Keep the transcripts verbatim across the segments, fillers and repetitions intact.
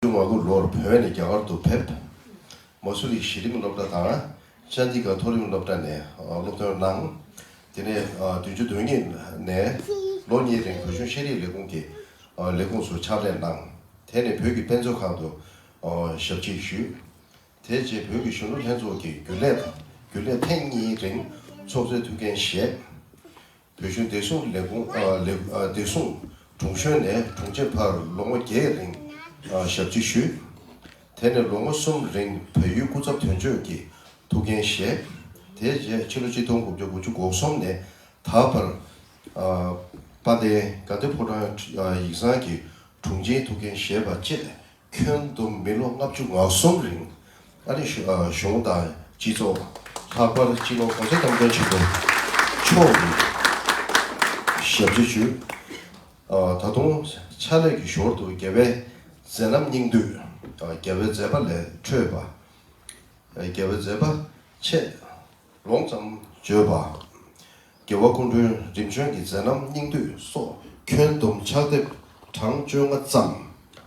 བཅུ་ང་དགུ་ལོར་བོད་ནས་རྒྱ་གར་དུ་ཕེབས། མ་སུ་རི་གཞི་རིམ་སློབ་གྲྭ་དང་ཅན་ཏི་ག་མཐོ་རིམ་སློབ་གྲྭ་ནས་སློབ་ཐོན་གནང་། དེ་ནས་བདུན་ཅུ་དོན་གཉིས་ནས་ལོ་གཉིས་རིང་བོད་གཞུང་ཤེས་རིག་ལས་ཁུངས་ཀྱི་ལས་ཁུངས་སུ་ཕྱག་ལས་གནང་། དེ་ནས་བོད་ཀྱི་དཔེ་མཛོད་ཁང་དུ་ཞབས་ཕྱི་ཞུས། དེ་རྗེས་བོད་ཀྱི་གཞོན་ནུ་ལྷན་ཚོགས་ཀྱི་རྒྱུན་ལས་དང་རྒྱུན་ལས་ཐེངས་གཉིས་རིང་ཚོགས་གཙོའི་ཐུགས་འགན་བཞེས། བོད་གཞུང་བདེ་སྲུང་ལས་ཁུངས་ཨ་ལས་ཨ་བདེ་སྲུང་དྲུང་གཞོན་ནས་དྲུང་ཆེ་བར་ལོ་ངོ་བརྒྱད་རིང་ཨ་ཞབས་ཕྱི་ཞུས། དེ་ནས་ལོ་ངོ་གསུམ་རིང་བལ་ཡུལ་སྐུ་ཚབ་དོན་གཅོད་ཀྱི་ཐུགས་འགན་བཞེས། དེ་རྗེས་ཕྱི་ལོ་ཆིག་སྟོང་དགུ་བརྒྱ་དགུ་བཅུ་གོ་གསུམ་ནས་ད་བར་ཨ་དཔལ་ལྡན་དགའ་ལྡན་ཕོ་བྲང་ཨ་ཡིག་ཚང་གི་དྲུང་ཆེའི་ཐུགས་འགན་བཞེས་པ་བཅས། ཁྱོན་བསྡོམས་མི་ལོ་ལྔ་བཅུ་ང་གསུམ་རིང་ཨ་ནི་གཞུང་དང་སྤྱི་ཚོགས། ལྷག་པར་སྤྱི་ནོར་༸གོང་ས་༸སྐྱབས་མགོན་ཆེན་པོ་མཆོག་གི་ཞབས་ཕྱི་ཞུས། ད་དུང་ཕྱག་ལས་ཀྱི་ཞོར་དུ་རྒྱལ་བའི་མཛད་རྣམ་སྙིང་བསྡུས། རྒྱལ་བའི་མཛད་པ་ལས་འཕྲོས་པ། རྒྱལ་བའི་མཛད་པ་ཆེས་ལོང་ཙམ་བརྗོད་པ། རྒྱལ་བ་སྐུ་ཕྲེང་རིམ་བྱོན་གྱི་མཛད་རྣམ་སྙིང་བསྡུས་སོགས་ཁྱོན་བསྡོམས་ཕྱག་དེབ་གྲངས་བཅོ་ལྔ་ཙམ་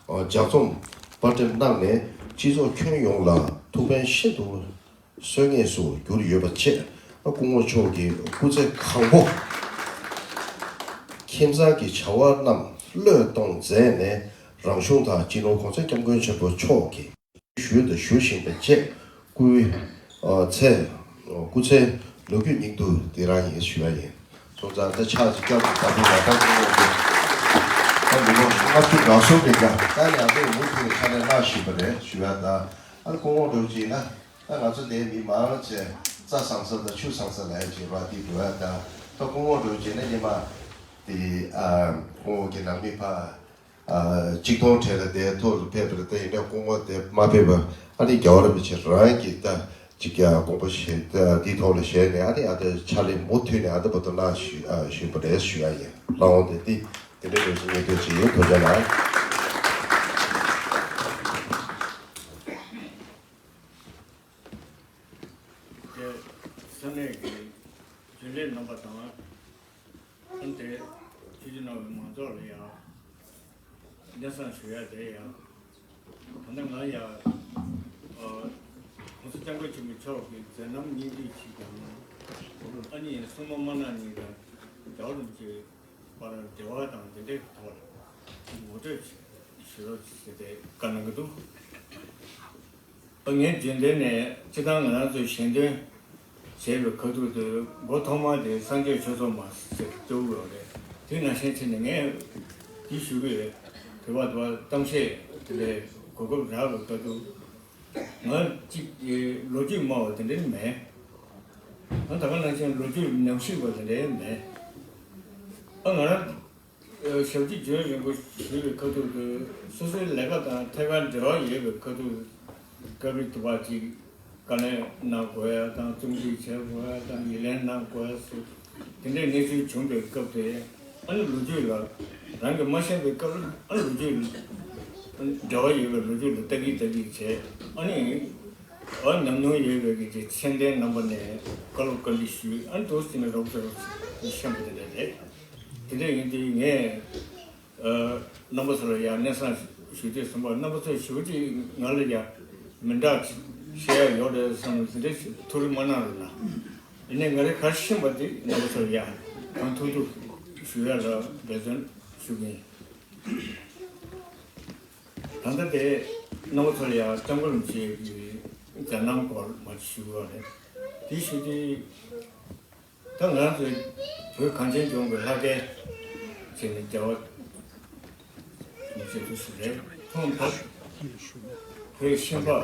ལྗགས་རྩོམ་པར་འགྲེམས་གནང་ནས་སྤྱི་ཚོགས་ཁྱོན་ཡོངས་ལ་ཐུགས་ཕན་ཤིན་ཏུ་གསོས་ངེས་སུ་གྱུར་ཡོད་པ་བཅས། སྐུ་ངོ་མཆོག་གི་སྐུ་ཚེ་གང་པོ་ཁྱིམ་ཚང་གི་བྱ་བ་རྣམས་བློས་གཏོང་མཛད་ནས་རང་གཞུང་དང་སྤྱི་ནོར་༸གོང་ས་༸སྐྱབས་མགོན་ཆེན་པོ་མཆོག་གི་ཞུས་དང་ཞུ་བཞིན་པ་བཅས་སྐུའི་ཨ་ཚེ་སྐུ་ཚེའི་ལོ་རྒྱུས་སྙིང་བསྡུས་འདི་རང་ཡིན་ཞུ་ཡ་ཡིན། སོང་ཙང་ད་ཕྱག་ཅིག་བརྐྱབ་ཀྱི་བདག་པོ་ང་ད་ཀུན་སློང་གི་ད་མི་ལོ་ལྔ་བཅུ་ང་གསུམ་རིང་ལ་ད་ཡང་དེ་མུ་མཐུད་ནས་ཕྱག་ལས་གནང་བཞིན་པ་རེད་ཞུ་ཡ། ད་ཨ་ཀུན་སློང་འགྲོ་ཅིག་ན་ད་ང་ཚོ་འདིའི་མི་མང་ཆེ་རྩྭ་བཟང་ས་དང་ཆུ་བཟང་ས་ལ་ཡ་ཅིག་ར་དེ་འགྲོ་ཡ། ད་ད་ཀུན་སློང་འགྲོ་ཅིག་ན་ཉི་མ་དེ་ཨ་ཀུན་སློང་གི་ནང་མི་ཕ། ཨ་གཅིག་སྟོང་གྲས་ལ་དེའི་ཐོག་ལ་ཕེབས་པ་རེད། ད་ཡིན་ན་སྐུ་ངོ་དེ་མ་ཕེབས་པ་ཨ་ནི་རྒྱལ་བ་རིན་པོ་ཆེ་རང་གིས་ད་གཅིག་ཀྱང་དགོངས་པ་བཞེས་ད་འདིའི་ཐོག་ལ་བཞེས་ནས་ཨ་ནི་ཨ་ད་ཕྱག་ལས་མུ་མཐུད་ནས་ཨ་ད་བར་དུ་གནང་ཞུ་ཨ་ཞུས་པ་རེད་ཞུ་ཡ་ཡིན། ལགས་འོང་དེ་འདི་དེ་འདྲའི་འདྲ་ཞིག་ངས་ཐོས་ཀྱི་ཡིན། ཐུགས་རྗེ་གནང་། དེ་ས་གནས་ཀྱི་རྒྱུན་ལས་རྣམ་པ་དང་། ཨ་ནི་དེ་ཆོས་བརྒྱུད་གནང་བའི་མང་ཚོགས་ལ་ཡང་སྙན་སེང་ཞུ་ཡ་དེ་ཡང་། ད་ནི་ང་ཡང་༸གོང་ས་༸སྐྱབས་མགོན་ཆེན་པོ་མཆོག་གི་མཛད་རྣམ་སྙིང་བསྡུས་ཤིག་དང་། ཨ་ནི་སྲུང་མ་དམར་ནག་གཉིས་དང་རྒྱལ་བ་རིན་པོ་ཆེ་བར་འབྲེལ་བ་དང་དེ་འདྲའི་ཐོག་ལ་ངོ་སྤྲོད་ཞུ་རོགས་ཞེས་ཏེ་བཀའ་གནང་གི་འདུག་ཨ་ངས་རྒྱུན་ལྡན་ནས་སྤྱི་བཏང་ང་རང་ཚོའི་ཞལ་འདོན་བྱས་པའི་ཁ་ཐུག་ཏུ་མགོ་ཐོག་མ་དེ་སངས་རྒྱས་ཆོས་ཚོགས་མ་ཟེར་གཙོ་བོ་ཡོད་རེད། དེ་ནང་བཞིན་བྱས་ནས་ངས་དེ་ཞུ་གི་ཡོད། དེ་བ་དེ་བ་གཏམ་བཤད་དེ་ལས་གོ་སྐབས་རག་པའི་ཁ་ཐུག་ང་གཅིག་ལོ་རྒྱུས་སྨྲ་བ་དེ་འདྲ་མེད། ང་ད་ག་ནང་བཞིན་ལོ་རྒྱུས་ཉམས་ཞིབ་པ་དེ་འདྲ་མེད། ཨ་ང་རང་ཞབས་ཕྱི་རྒྱུན་རིང་པོ་ཞུས་པའི་ཁ་ཐུག་ཏུ་སོ་སོའི་ལས་ཀ་དང་ཐད་ཀར་འབྲེལ་བ་ཡོད་པའི་ཁ་ཐུག་སྐབས་རེ་དུ་བ་ཅིག་དཀའ་ལས་གནང་དགོས་ཡ་དང་རྩོམ་སྒྲིག་བྱེད་དགོས་ཡ་དང་ཡིད་ལན་གནང་དགོས་ཡ་སོགས་དེ་འདྲའི་གནས་ཚུལ་བྱུང་བའི་སྐབས་དེ་ཨ་ནི་ལོ་རྒྱུས་ལ་རང་གིས་མ་ཤེས་པའི་སྐབས་ལ་ཨ་ནི་ལོ་རྒྱུས་ལ་འབྲེལ་བ་ཡོད་པའི་ལོ་རྒྱུས་ལ་ལྟ་གིན་ལྟ་གིན་བྱས་ཨ་ནི་ཨ་ཉམས་མྱོང་ཡོད་པའི་གི་མཁྱེན་ལྡན་རྣམ་པ་ནས་བཀའ་སློབ་བཀའ་འདྲི་ཞུས། ཨ་ནི་འདུག་སེ་ནས་རོགས་ཚོར་ཤེས་པ་དེ་འདྲ་རེད། དེ་འདྲ་ཡིན་དུས་ངས་ཨ་རྣམ་པ་ཚོ་ལ་ཡང་སྙན་སེང་ཞུ་འདོད་བསམ་པ། རྣམ་པ་ཚོས་ཞུ་རྒྱུ་ང་ལ་ཡང་མི་འདྲ་བཤད་ཡ་ཡོད་རེད་བསམ་ནས་དེ་འདྲ་ཞིག་ཐུགས་རེ་མ་གནང་རོགས་གནང་། ཡིན་ནའི་ང་རང་ག་རེ་ཤེས་པ་དེ་རྣམ་པ་ཚོ་ལ་ཡང་གང་ཐུབ་ཐུབ་ཞུ་ཡ་ལ་འབད་བརྩོན་ཞུ་གི་ཡིན། ད་ལྟ་དེ་རྣམ་པ་ཚོ་ལ་ཡང་སྐྱབས་མགོན་རིན་པོ་ཆེ་གི་མཛད་རྣམ་སྐོར་མར་ཞུ་དགོས་རེད། དེ་ཞུ་དུས་ད་ང་ཚོའི་བོད་གངས་ཅན་ལྗོངས་ཀྱི་ལྷ་སྐལ་བྱས་ནས་རྒྱལ་བ་རིན་པོ་ཆེ་དུ་ཞུ་རེད། ཐོག་མཐའ་བོད་ཤིང་ཕག་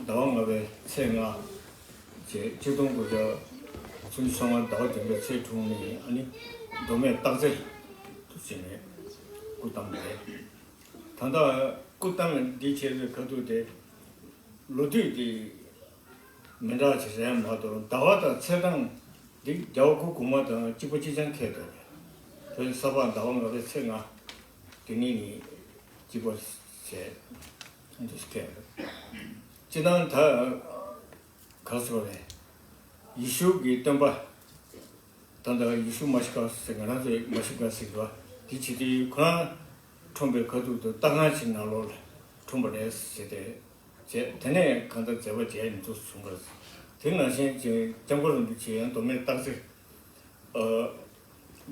ཟླ་བ་ལྔ་པའི་ཚེས་ལྔ་བྱས་གཅིག་སྟོང་དགུ་བརྒྱ་སུམ་ཅུ་སོ་ལྔ་ཟླ་བ་བདུན་པའི་ཚེས་དྲུག་ཉིན་ཨ་ནི་མདོ་སྨད་སྟག་རྩེ་དུ་བྱས་ནས་སྐུ་བལྟམས་རེད། ད་ལྟ་སྐུ་བལྟམས་འདི་བྱས་པའི་ཁ་ཐུག་དེ་ལོ་དུས་དེ་མི་འདྲ་ཞིག་རེད་མ་གཏོགས་ཟླ་བ་དང་ཚེས་གྲངས་འདི་རྒྱལ་བ་སྐུ་གོང་མ་དང་གཅིག་པ་གཅིག་རྐྱང་འཁེལ་འདུག་བོད་ས་ཕག་ཟླ་བ་ལྔ་པའི་ཚེས་ལྔ་དེ་ཉིན་ནི་གཅིག་པ་བྱས་འདུག་འཁེལ་འདུག་སྤྱིར་བཏང་ད་ག་སོ་རེད། ཡེ་ཤུ་གི་སྟོན་པ། ད་ལྟ་ཡེ་ཤུ་མ་ཤི་ཀ་ཟེར་ང་རང་ཚོས་མ་ཤི་ཀ་ཟེར་གི་བ་དེ་བྱེད་དུས་ཁོ་རང་འཁྲུངས་པའི་ཁ་ཐུག་ཏུ་རྟ་ཁང་ཞིག་ནང་ལོགས་ལ་ འཁྲུངས་པ་རེད་ཟེར་ཏེ། བྱས་དེ་ནས་གང་ལྟར་མཛད་པ་བརྒྱད་ཡིན་འདུག་གསུངས་པ་རེད། དེ་ནང་བཞིན་ཅིག་སྐྱབས་མགོན་རིན་པོ་ཆེ་ཡང་མདོ་སྨད་སྟག་འཚེར་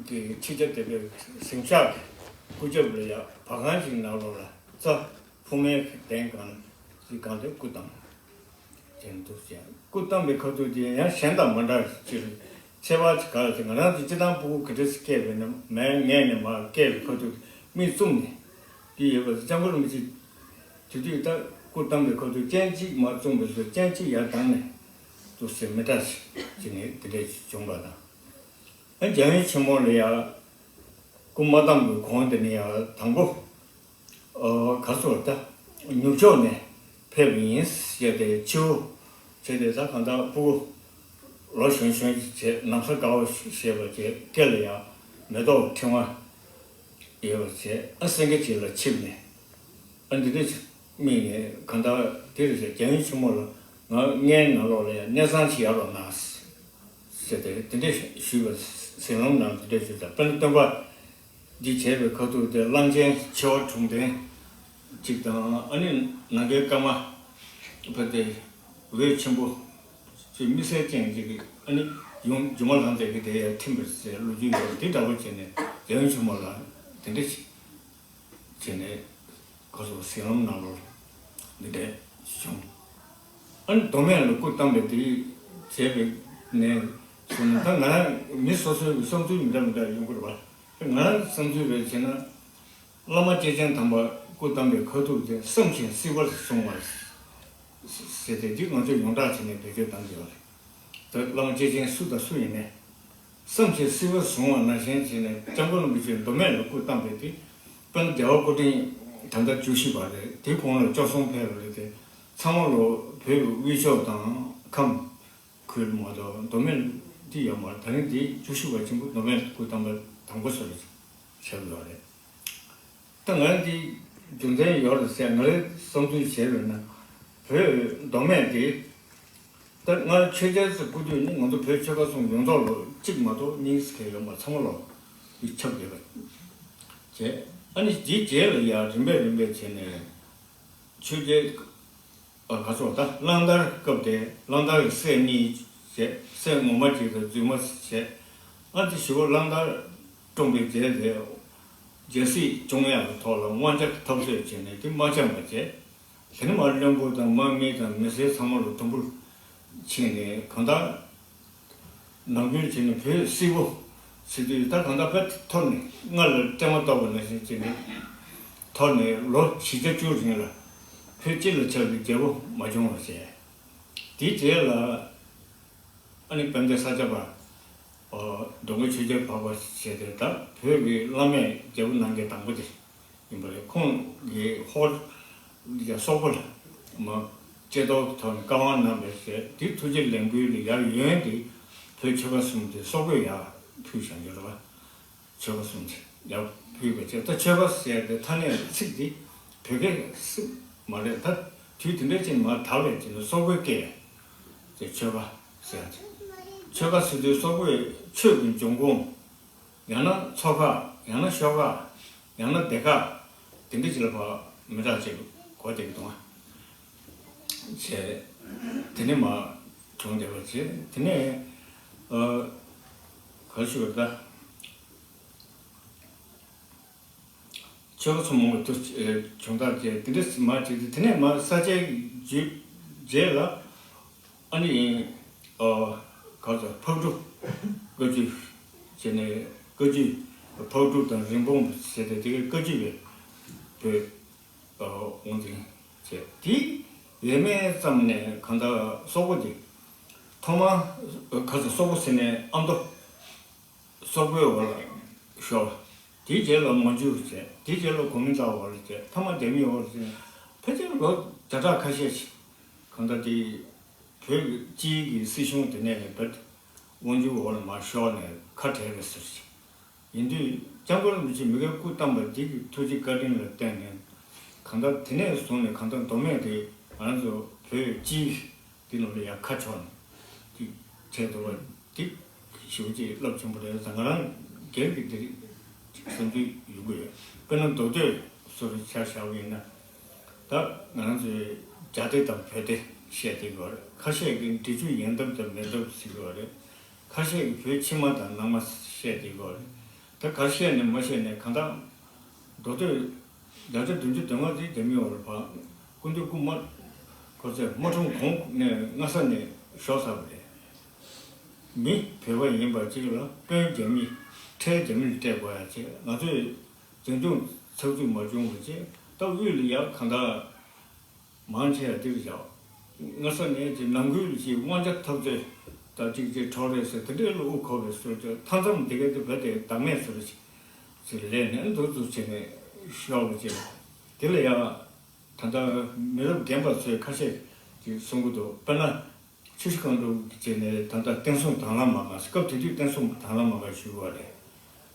གྱི་ཆོས་རྒྱལ་དེ་པའི་གཟིམ་ཤག་གི་སྐུ་རྒྱབ་ལ་ཡ་བ་གང་ཅིག་ནང་ལོགས་ལ་རྩྭ་ཕུབ་མའི་གདན་གང་ཅིག་གང་དེ་སྐུ་བལྟམས། ཅན་འདུག་ཅེས་སྐུ་བལྟམས་པའི་ཁ་ཐུག་དེ་ཡང་གཞན་དང་མ་འདྲ་ཅིག་ཁྱད་པར་ཅིག་ག་རེ་ཟེར། ང་རང་ཚོ་སྤྱིར་བཏང་སྤུ་གུ་ག་འདྲ་ཞིག་སྐྱེས་པའི་ནང་མའི་མངལ་ནས་མར་སྐྱེས་པའི་ཁ་ཐུག་མིག་བཙུམ་ནས་དེ་ཡོད་པ་ཙམ་སྐྱབས་མགོན་རིན་པོ་ཆེ་དེ་དུས་ད་སྐུ་བལྟམས་པའི་ཁ་ཐུག་སྤྱན་གཅིག་མར་བཙུམ་པའི་ཚུལ་སྤྱན་གཅིག་ཡར་བཏང་ནས་འདུག་ཟེར་མི་འདྲ་ཞིག་ཅིག་ནས་དེ་འདྲ་ཞིག་བྱུང་བ་དང་། ཨ་འཇམ་དབྱངས་ཆེན་མོ་ལ་ཡ་སྐུ་མ་བལྟམས་པའི་གོང་དེ་ནས་ཡ་དང་པོ། ཨོ་ག་སོ་ད་ནུབ་ཕྱོགས་ནས་ཕེབས་པ་ཡིན་ཟེར་ཏེ་ཕྱི་བོ་བྱས་ཏེ་ད་གང་ལྟར་ཕྲུ་གུ་ལོ་གཞོན་གཞོན་བྱས་ན་བཟའ་དཀར་པོ་བཞེས་པ་བྱས་སྐེ་ལ་ཡང་མེ་ཏོག་ཕྲེང་བ་ཡོད་པ་བྱས། ཨ་སེང་གེ་ཅིག་ལ་ཆིབས་ནས་ཨ་འདི་འདྲ་ཅིག་དམིགས་ནས་གང་ལྟར་དེ་རེད་ཟེར། རྒྱལ་ཡུམ་ཆེན་མོ་ལ་ང་མངལ་ནང་ལོགས་ལ་ཡང་གནས་ཚང་ཅིག་ཡར་ལོག་གནང་ཟེར་ཏེ་དེ་འདྲ་ཞུས་པ། ཟིལ་ལམ་ནང་དེ་འདྲ་ཞུས་ཙང་དཔལ་ལྡན་སྟོན་པ། འདི་བྱས་པའི་ཁ་ཐུག་དེ་གླང་ཆེན་མཆེ་བ་དྲུག་ལྡན་གཅིག་དང་། ཨ་ནི་ནམ་མཁའི་སྐར་མ་ཕ་དེ་འོད་ཆེན་པོ་ཅིག་མི་སེར་ཅན་ཅིག་གིས་ཨ་ནི་ཡུམ་སྒྱུ་མ་ལྷ་མཛེས་ཀྱི་དེ་ཡར་ཐིམ་པ་ཟེར་ལོ་རྒྱུས་ཡོད། འདི་འདྲ་བོ་བྱས་ནས་རྒྱལ་ཡུམ་ཆེན་མོ་ལ་དེ་འདྲ་ཞིག་བྱས་ནས་ཁོ་ཚོ་ཟིལ་ལམ་ནང་ལོགས་འདི་འདྲ་བྱུང་། ཨ་ནི་མདོ་སྨད་ལ་སྐུ་བལྟམས་པའི་དེ་བྱས་པའི་ནས་བཟུང་ནས་ད་ང་རང་མི་སོ་སོའི་བསམ་ཚུལ་མི་འདྲ་མི་འདྲ་ཡོང་གི་རེད་བ། ང་རང་བསམ་ཚུལ་རེད་བྱས་ན། བླ་མ་སྐྱེས་ཆེན་དམ་པ་སྐུ་བལྟམས་པའི་ཁ་ཐུག་དེ་བསམ་བཞིན་བསིལ་བར་བྱུང་བ་ཟེར་ཏེ་འདི་ང་ཚོས་ཡོངས་གྲགས་བྱས་ནས་བེད་སྤྱོད་གཏང་གི་ཡོད་རེད། ད་བླ་མ་སྐྱེས་ཆེན་སུ་དང་སུ་ཡིན་ནའི་བསམ་བཞིན་བསིལ་བར་བྱུང་བ་ནང་བཞིན་བྱས་ནས་སྐྱབས་མགོན་རིན་པོ་ཆེ་མདོ་སྨད་ལ་སྐུ་བལྟམས་པའི་དེ་དཔལ་ལྡན་རྒྱལ་བ་སྐུ་ཕྲེང་ད་ལྟ་བཅུ་བཞི་པ་རེད། དེ་གོང་ལ་བཅུ་གསུམ་ཕེབས་པ་རེད་དེ། ཚང་མ་ལོ་བོད་དབུས་ཕྱོགས་དང་ཁམས། ཁུལ་མ་གཏོགས་མདོ་སྨད་འདི་ཡོད་མ་རེད། ད་རིང་འདི་བཅུ་བཞི་པ་ཆེན་པོ་མདོ་སྨད་སྐུ་བལྟམས་པ་དང་པོ་སུ་རེད་ཟེར་ཡོད་རེད། ད་ང་འདི་རྒྱུ་མཚན་ཡོད་རེད་ཟེར་ང་རའི་བསམ་ཚུལ་བྱས་པས་ན། བོད་མདོ་སྨད་འདི་ད་སྔར་ཆོས་རྒྱལ་ཟེར་སྐུ་དུས་ནི་ང་ཚོ་བོད་ཆོལ་ཁ་གསུམ་ཡོངས་རྫོགས་ལོ་གཅིག་མ་གཏོགས་གཉིས་ཟེར་མཁན་ཡོད་མ་རེད། ཚང་མ་ལོ་འདི་ཁྱབ་ཡོད་པ་བྱས། ཨ་ནི་འདིའི་རྗེས་ལ་ཡང་རིམ་པས་རིམ་པས་བྱས་ནས་ཆོས་རྒྱལ། ཨ་ག་ཚོད་ད་གླང་དར་སྐབས་དེ་གླང་དར་གྱི་སྲས་གཉིས་བྱས། སྲས་ངོ་མ་གཅིག་དང་རྫུན་མ་བྱས། ཨ་དེ་ཞུ་བ་གླང་དར་བཀྲོངས་པའི་རྗེས་དེ་རྒྱལ་སྲིད་སྐྱོང་ཡག་གི་ཐོག་ལ་དབང་ཆ་འཐབ་རྩོད་བྱས་ནས་དེ་མ་འཆམ་པ་བྱས། དེ་ནས་མར་བློན་པོ་དང་དམག་མི་དང་མི་སེར་ཚང་མ་ལ་དུམ་བུར་ཕྱིན་ནས་གང་ལྟར། ནམ་རྒྱུན་བྱས་ནས་བོད་སིལ་བུ་ཟེར་དུས་ད་གང་ལྟར་བོད་འཐོར་ནས་སྔར་ལ་སྲན་མ་གཏོགས་པ་ནང་བཞིན་བྱས་ནས་འཐོར་ནས་ལོ་བཞི་བརྒྱ་བཅུ་རིང་ལ་བོད་སྤྱི་ལ་ཆགས་པའི་རྒྱལ་པོ་མ་བྱུང་བར་བྱས། དེའི་རྗེས་ལ་ཨ་ནི་དཔལ་ལྡན་ས་སྐྱ་པ་འགྲོ་མགོན་ཆོས་རྒྱལ་འཕགས་པ་བྱས་ཏེ་ད་བོད་ཀྱི་བླ་མས་རྒྱལ་པོ་གནང་མཁན་དང་པོ་དེ། ཡིན་པ་རེད། ཁོང་གིས་ཧོར་ཡ་སོག་པོ་ལ་མ་ལྕེ་ཐོག་ཐོག་ནས་བཀའ་དབང་གནང་བའི་ཞེས་དེ་ཐུགས་རྗེ་ལེགས་འབུལ་ལ་ཡར་ཡོན་དེ་བོད་ཆོལ་ཁ་གསུམ་དེ་སོག་པོས་ཡར་ཕུལ་བཞག་ཡོད་རེད་བ། ཆོལ་ཁ་གསུམ་དེ་ཡར་ཕུལ་བ་བྱས། ད་ཆོལ་ཁ་ཟེར་དེ་ཐ་སྙད་ཚིག་དེ་བོད་སྐད་སྲིད་མ་རེད། ད་དུས་དེ་འདྲ་ཅིག་མ་དར་བའི་ཅིག་ན་སོག་པོའི་སྐད་དེ་ཆོལ་ཁ་ཟེར་ཏེ། ཆོལ་ཁ་ཟེར་དུས་སོག་པོའི་ཆོས་ཀྱི་འབྱུང་ཁུངས། ཡང་ན་མཚོ་ཁ། ཡང་ན་ཤོག་ཁ། ཡང་ན་སྡེ་ཁ། དེ་འདྲ་ཅིག་ལ་ཕར་མི་དྲག་ཅིག་གོ་བསྡད་ཀྱི་འདུག་ཨ། བྱས། དེ་ནས་མར་བྱུང་བསྡད་པ་བྱས། དེ་ནས་ཨ། ག་རེ་ཞུ་དགོས་རེད་ད། ཆོལ་ཁ་གསུམ་མང་པོ་དུ་བྱུང་སྟངས་བྱས། དེ་འདྲ་མར་བྱས་ཏེ་དེ་ནས་མར་ས་སྐྱའི་རྗེས་ལ། ཨ་ནི། ཨ། ག་ཚོད་ཕག་གྲུ་བཀའ་བརྒྱུད་བྱས་ནས་བཀའ་བརྒྱུད་ཕག་གྲུ་དང་རིན་སྤུངས་བྱས་ཏེ་དེ་གའི་བཀའ་བརྒྱུད་པའི་བོད་དབང་འཛིན་བྱས། དེ་ཡས་མས་ཙམ་ནས་གང་ལྟར་སོག་པོ་དེ་ཐོག་མར་ག་ཚོད་སོག་པོ་ཟེར་ནས་ཨ་མདོ་སོག་པོའི་འོག་ལ་ཤོར། དེའི་རྗེས་ལ་མོན་ཇུ་བྱས། དེའི་རྗེས་ལ་གོ་མིན་ཏང་འོག་ལ་བྱས། མཐའ་མ་རྒྱ་མིའི་འོག་ལ་བྱས། ཕལ་ཆེར་ལོ་བརྒྱ་ཕྲག་ཁ་ཤས་ཤིག་གང་ལྟར་དེ། བོད་ཀྱི་སྤྱིའི་གི་སྲིད་གཞུང་དེ་ནས་བོད་དབང་སྒྱུར་འོག་ལ་མར་ཤོར་ནས་ཁ་བྲལ་བའི་ཟུར་ཞིག་ཡིན་དུས། སྐྱབས་མགོན་རིན་པོ་ཆེ་མི་དགེ་སྐུ་བལྟམས་པ་འདི་གི་ཐུགས་རྗེ་བཀའ་དྲིན་ལ་བརྟེན་ནས་གང་ལྟར་དེ་ནས་བཟུང་ནས་གང་ལྟར་མདོ་སྨད་དེ་ང་རང་ཚོ་བོད་སྤྱིའི་འདི་ནང་ལ་ཡར་ཁ་ཕྱོགས་ནས་དེ་བྱས་འདུག་པ་འདི་ཞེ་པོ་ཅིག་རླབས་ཆེན་པོ་རེད་ཟེར་ང་རང་སྒེར་གྱི་འདི་བསམ་ཚུལ་ཡོང་གི་ཡོད། དཔེར་ན་མདོ་སྟོད་སོགས་ཆ་བཞག་པ་ཡིན་ན། ད་ང་རང་ཚོའི་རྒྱ་སྡེ་དང་བོད་སྡེ་བཤད་བསྡད་ཡོད་རེད། ཁ་ཤས་ཀྱིས་འབྲི་ཆུ་ཡན་འདབས་དང་མན་འདབས་ཟེར་གྱི་ཡོད་རེད། ཁ་ཤས་ཀྱིས་བོད་ཕྱི་མ་དང་ནང་མ་བཤད་བསྡད་ཡོད་རེད། ད་ག་བཤད་ནས་མ་བཤད་ནས་གང་ལྟར་འགྲོ་སྡོད་བརྒྱ་ཆ་བདུན་ཅུ་དོན་ལྔ་ཙམ་རྒྱ་མི་ཡོད་རེད་པ། སྐུ་མདུན་སྐུ་མ་ཁོ་ཚོས་མ་འཁྲུངས་གོང་ནས་སྔ་ས་ནས་ཤོར་ཚར་བ་རེད། མི་བོད་པ་ཡིན་པ་གཅིག་ལ་དཔོན་རྒྱ་མི་ཁྲལ་རྒྱ་མི་ལ་སྤྲད་དགོས་ཡ་བྱས། ང་ཚོས་འཛིན་སྐྱོང་ཚགས་ཚུད་མ་བྱུང་བ་བྱས། ད་དབུས་ལ་ཡ་གང་ལྟར་མང་ཆེ་བ་འདིར་བཞག་སྔ་ས་ནས་ཀྱི་ནང་ཁུལ་གྱི་དབང་ཆ་འཐབ་རྩོད་དང་གཅིག་གཅིག་འཕྲོག་རེས་ཟེར་དེ་འདྲའི་ལ་དབུ་འཁོར་བའི་སྲོལ་ཆགས། མཐའ་མཚམས་དེ་གའི་དེ་བོད་དེ་བདག་མེད་བཟོ་རེས་ཟེར་ལས་ནས་འདུག་འདུག་བྱས་ནས་ཤོར་བ་བྱས། དེ་ལ་ཡ་ད་ལྟ་མི་རབས་རྒན་པ་ཚོས་ཁ་ཤས་ཀྱིས་གསུང་གི་འདུག་དཔེར་ན། ཆུ་བཞི་སྒང་དྲུག་བྱས་ནས་ད་ལྟ་བསྟན་སྲུང་དྭང་བླངས་མ་དགའ། སྐབས་དེ་དུས་བསྟན་སྲུང་དྭང་བླངས་མ་དགའ་ཞུ་བ་རེད།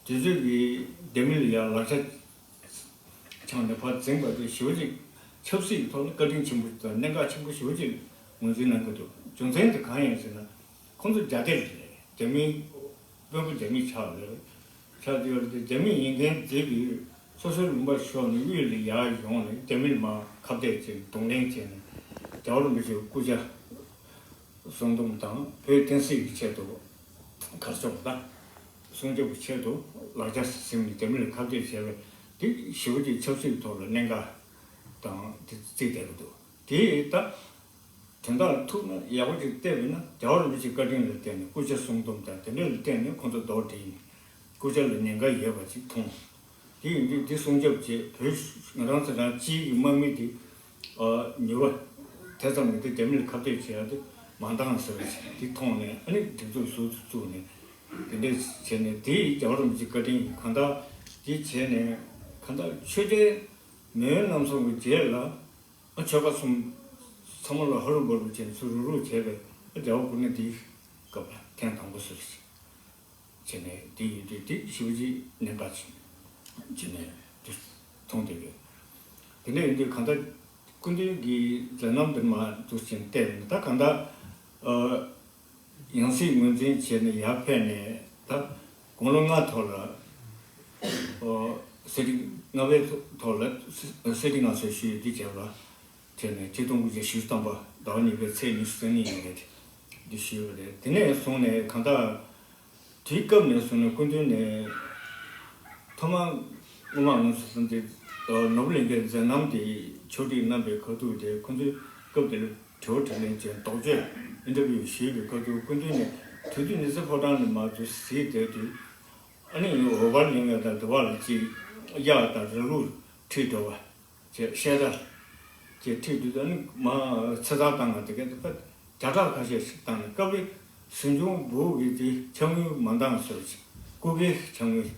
དུས་ཚོད་ཀྱི་ལྡེ་མིག་ལ་ཡང་ལག་ཆ་འཆང་ནས་ཕར་འཛིངས་པ་དེ་ཞེ་པོ་ཅིག་ཆབ་སྲིད་ཀྱི་ཐོག་ལ་བཀའ་དྲིན་ཆེན་པོ་དང་གནད་འགག་ཆེན་པོ་ཞེ་པོ་ཅིག་ངོས་འཛིན་གནང་གི་འདུག་རྒྱུ་མཚན་དེ་གང་ཡིན་ཟེར་ན། ཁོང་ཚོ་རྒྱ་སྡེ་རེད། རྒྱ་མིའི་དཔོན་པོ་རྒྱ་མི་ཆགས་རེད། ཆགས་དེ་ཡོད་རེད་དེ། རྒྱ་མི་ཡིན་མཁན་དེ་གིས་སོ་སོའི་ལུང་པ་ཤོར་ནས་དབུས་ལ་ཡར་ཡོང་ནས་རྒྱ་མི་ལ་མར་ཁ་གཏད་བྱས་ནས་གདོང་ལེན་བྱས་ནས་རྒྱལ་བ་རིན་པོ་ཆེའི་སྐུ་ཕྱྭ་གསུང་འདོམས་དང་བོད་བསྟན་སྲིད་ཀྱི་ཆེད་དུ་གར་ཕྱོགས་དང་སྲུང་སྐྱོབ་ཀྱི་ཆེད་དུ་ལག་ཆ་ཟིན་ནས་རྒྱ་མི་ལ་ཁ་གཏད་བྱས་པ་འདི་ཞེ་པོ་ཅིག་ཆབ་སྲིད་ཐོག་ལ་གནད་འགག་དང་དེ་བརྩིས་བསྡད་ཀྱི་འདུག་དེ་ད། དོན་དག་ལ་ཐུག་ན་ཡག་པོ་ཅིག་བལྟས་པས་ན། རྒྱལ་བ་རིན་པོ་ཆེའི་བཀའ་དྲིན་ལ་བརྟེན་ནས་སྐུ་ཕྱྭ་གསུང་འདོམས་དང་དེ་འདྲ་ལ་བརྟེན་ནས་ཁོང་ཚོ་རྡོག་སྒྲིལ་ནས་སྐུ་ཕྱྭ་ལ་ཉེན་ཁ་ཡོད་པ་ཅིག་མཐོང་། དེ་ཡིན་དུས་དེ་སྲུང་སྐྱོབ་བྱེད། བོད་ང་རང་ཚོ་རང་སྤྱིའི་གི་དམག་མི་དེ་ཨ་མྱུར་བ་དེ་ཙམ་མི་དེ་རྒྱ་མི་ལ་ཁ་གཏད་བྱེད་ཡ་དེ་མ་འདང་ཟེར་བ་ཅིག་དེ་མཐོང་ནས། ཨ་ནི་སྒྲིག་འཛུགས་ཟུར་དུ་བཙུགས་ནས་དེ་འདྲ་བྱས་ནས། དེ་རྒྱལ་བ་རིན་པོ་ཆེའི་བཀའ་དྲིན་ཡིན། གང་ལྟར་དེ་བྱས་ནས་གང་ལྟར་ཆོས་རྒྱལ་མེས་དབོན་རྣམ་གསུམ་གྱི་རྗེས་ལ། ཨ་ཆོལ་ཁ་གསུམ་ཚང་མ་ལ་ཧ་རུ་བ་རུ་བྱས་ནས་ཚུར་རུག་རུག་བྱས་པས། ཨ་རྒྱལ་བ་སྐུ་ཕྲེང་འདིའི་སྐབས་ལ་ཐེངས་དང་པོ་ཟེར་བྱས་ནས་དེ་ཡིན་དུས་དེ་ཞེ་པོ་ཅིག་གནད་འགག་ཅིག་བྱས་ནས་དེ་མཐོང་བསྡད་ཡོད། དེ་འདྲ་ཡིན་དུས་གང་ལྟར་སྐུ་མདུན་གྱི་མཛད་རྣམ་འདི་མར་འདུག་སེ་བལྟས་པ་ཡིན་ན། ད་གང་ལྟར་ཨ། ཡང་སྲིད་ངོས་འཛིན་བྱས་ནས་ཡར་ཕེབས་ནས། ད་དགུང་ལོ་ལྔ་ཐོག་ལ་ཨོ་གསེར་ཁྲི་ལྔ་པའི་ཐོག་ལ་གསེར་ཁྲི་མངའ་གསོལ་ཞུས་ཡོད། དེ་རྗེས་ལ་བྱས་ནས་ཆིག་སྟོང་དགུ་བརྒྱ་བཞི་བཅུ་ཐམ་པ་ཟླ་བ་གཉིས་པའི་ཚེས་ཉི་ཤུ་རྩ་གཉིས་ཉིན་རེད། འདི་ཞུས་པ་རེད། དེ་ནས་བཟུང་ནས་གང་ལྟར་དེའི་སྐབས་ནས་བཟུང་ནས་སྐུ་མདུན་ནས་ཐོག་མར་སྔོན་མ་ང་ཚོ་འདི་ནོར་བུ་གླིང་གའི་མཛད་རྣམ་དེ་ཕྱོགས་སྒྲིག་གནང་པའི་ཁ་ཐུག་དེ། ཁོང་ཚོའི་སྐབས་དེར་དྲི་བ་དྲིས་ལན་བྱས། དོགས་གཅོད་ཨིན་ཊར་བིའུ་ཞུས་པའི་སྐབས་དུ། སྐུ་མདུན་ནས་དུས་དུས་ནི་ཚེ་ཕོ་བྲང་ནས་མར་དུ་གཟིགས་བསྡད་དུས། ཨ་ནི་འོད་འབར་གླིང་ག་དང་དེ་བར་ལ་ཅིག་གཡག་དང་ར་ལུག་ཁྲིད་འགྲོ་བ་བྱས། བཤད་གྲྭ་བཅས་ཁྲིད་དུས། ཨ་ནི་མར་ཚེ་ཐར་བཏང་བ་དེ་ག་དེ་བརྒྱ་ཕྲག་ཁ་ཤས་ཤིག་བཏང་ནས། སྐབས་རེ་གཟིམ་ཆུང་སྦུག་གི་དེ་ཕྱག་དངུལ་མ་འདང་ཟེར་བ་ཅིག་སྐུ་སྒེར་གྱི་ཕྱག་དངུལ་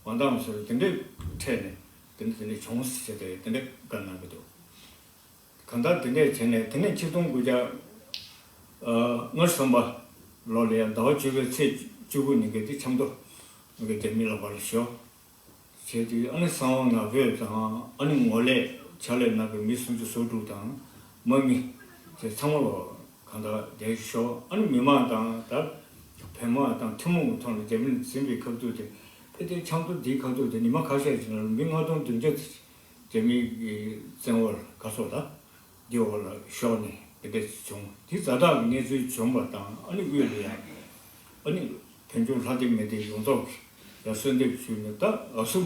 མ་འདང་ཟེར་བ་དེ་འདྲས་འཕྲད་ནས། དེ་འདྲ་དེ་འདྲ་བྱུང་ཟེར་བྱས་ཏེ་དེ་འདྲ་བཀའ་གནང་གི་འདུག་གང་ལྟར་དེ་འདྲས་བྱས་ནས། དེ་ནས་ཆིག་སྟོང་དགུ་བརྒྱ་ལྔ་བཅུ་ཐམ་པ་ལོ་ལ་ཡང་ཟླ་བ་བཅུ་པའི་ཚེས་བཅུ་དགུ་ཉིན་གྱི་དེ་ཆབ་མདོ་གི་རྒྱ་མི་ལག་པར་ཤོར་བྱས་དུས། ཨ་ནི་གསང་བ་ངག་དབང་དང་། ཨ་ནི་ངོ་ལས་ཕྱག་ལས་གནང་བའི་མི་སུམ་ཅུ་སོ་དྲུག་དང་། དམག་མི་དེ་ཚང་མ་ལོ་གང་ལྟར་བསྡད་ཤོར། ཨ་ནི་མི་མང་དང་ད་བོད་དམག་དང་ཐུན་མོང་གི་ཐོག་ནས་རྒྱ་མི་ལ་འཛིན་པའི་སྐབས་དུས་དེ། ཨེ་དེ་ཆབ་མདོ་འདིའི་སྐབས་དུས་དེ་ཉི་མ་ཁ་ཤས་ཤིག་ནང་ལ་མི་ལྔ་སྟོང་བདུན་བརྒྱ་དེ་རྒྱ་མིའི་བཙན་འོག་ལ་ག་སོགས་ལ་འདི་འོག་ལ་ཤོར་ནས་དེ་འདྲ་བྱུང་། དེ་ཛ་དྲག་གི་གནས་ཚུལ་བྱུང་བ་དང་། ཨ་ནི་དབུས་ལ་ཡང་ཨ་ནི་བོད་ལྗོངས་ལྷ་སྡེ་མི་སྡེ་ཡོངས་རྫོགས་ཀྱིས་ཡར་གསོལ་འདེབས་ཞུས་ནས། ད་ཨ་སུ་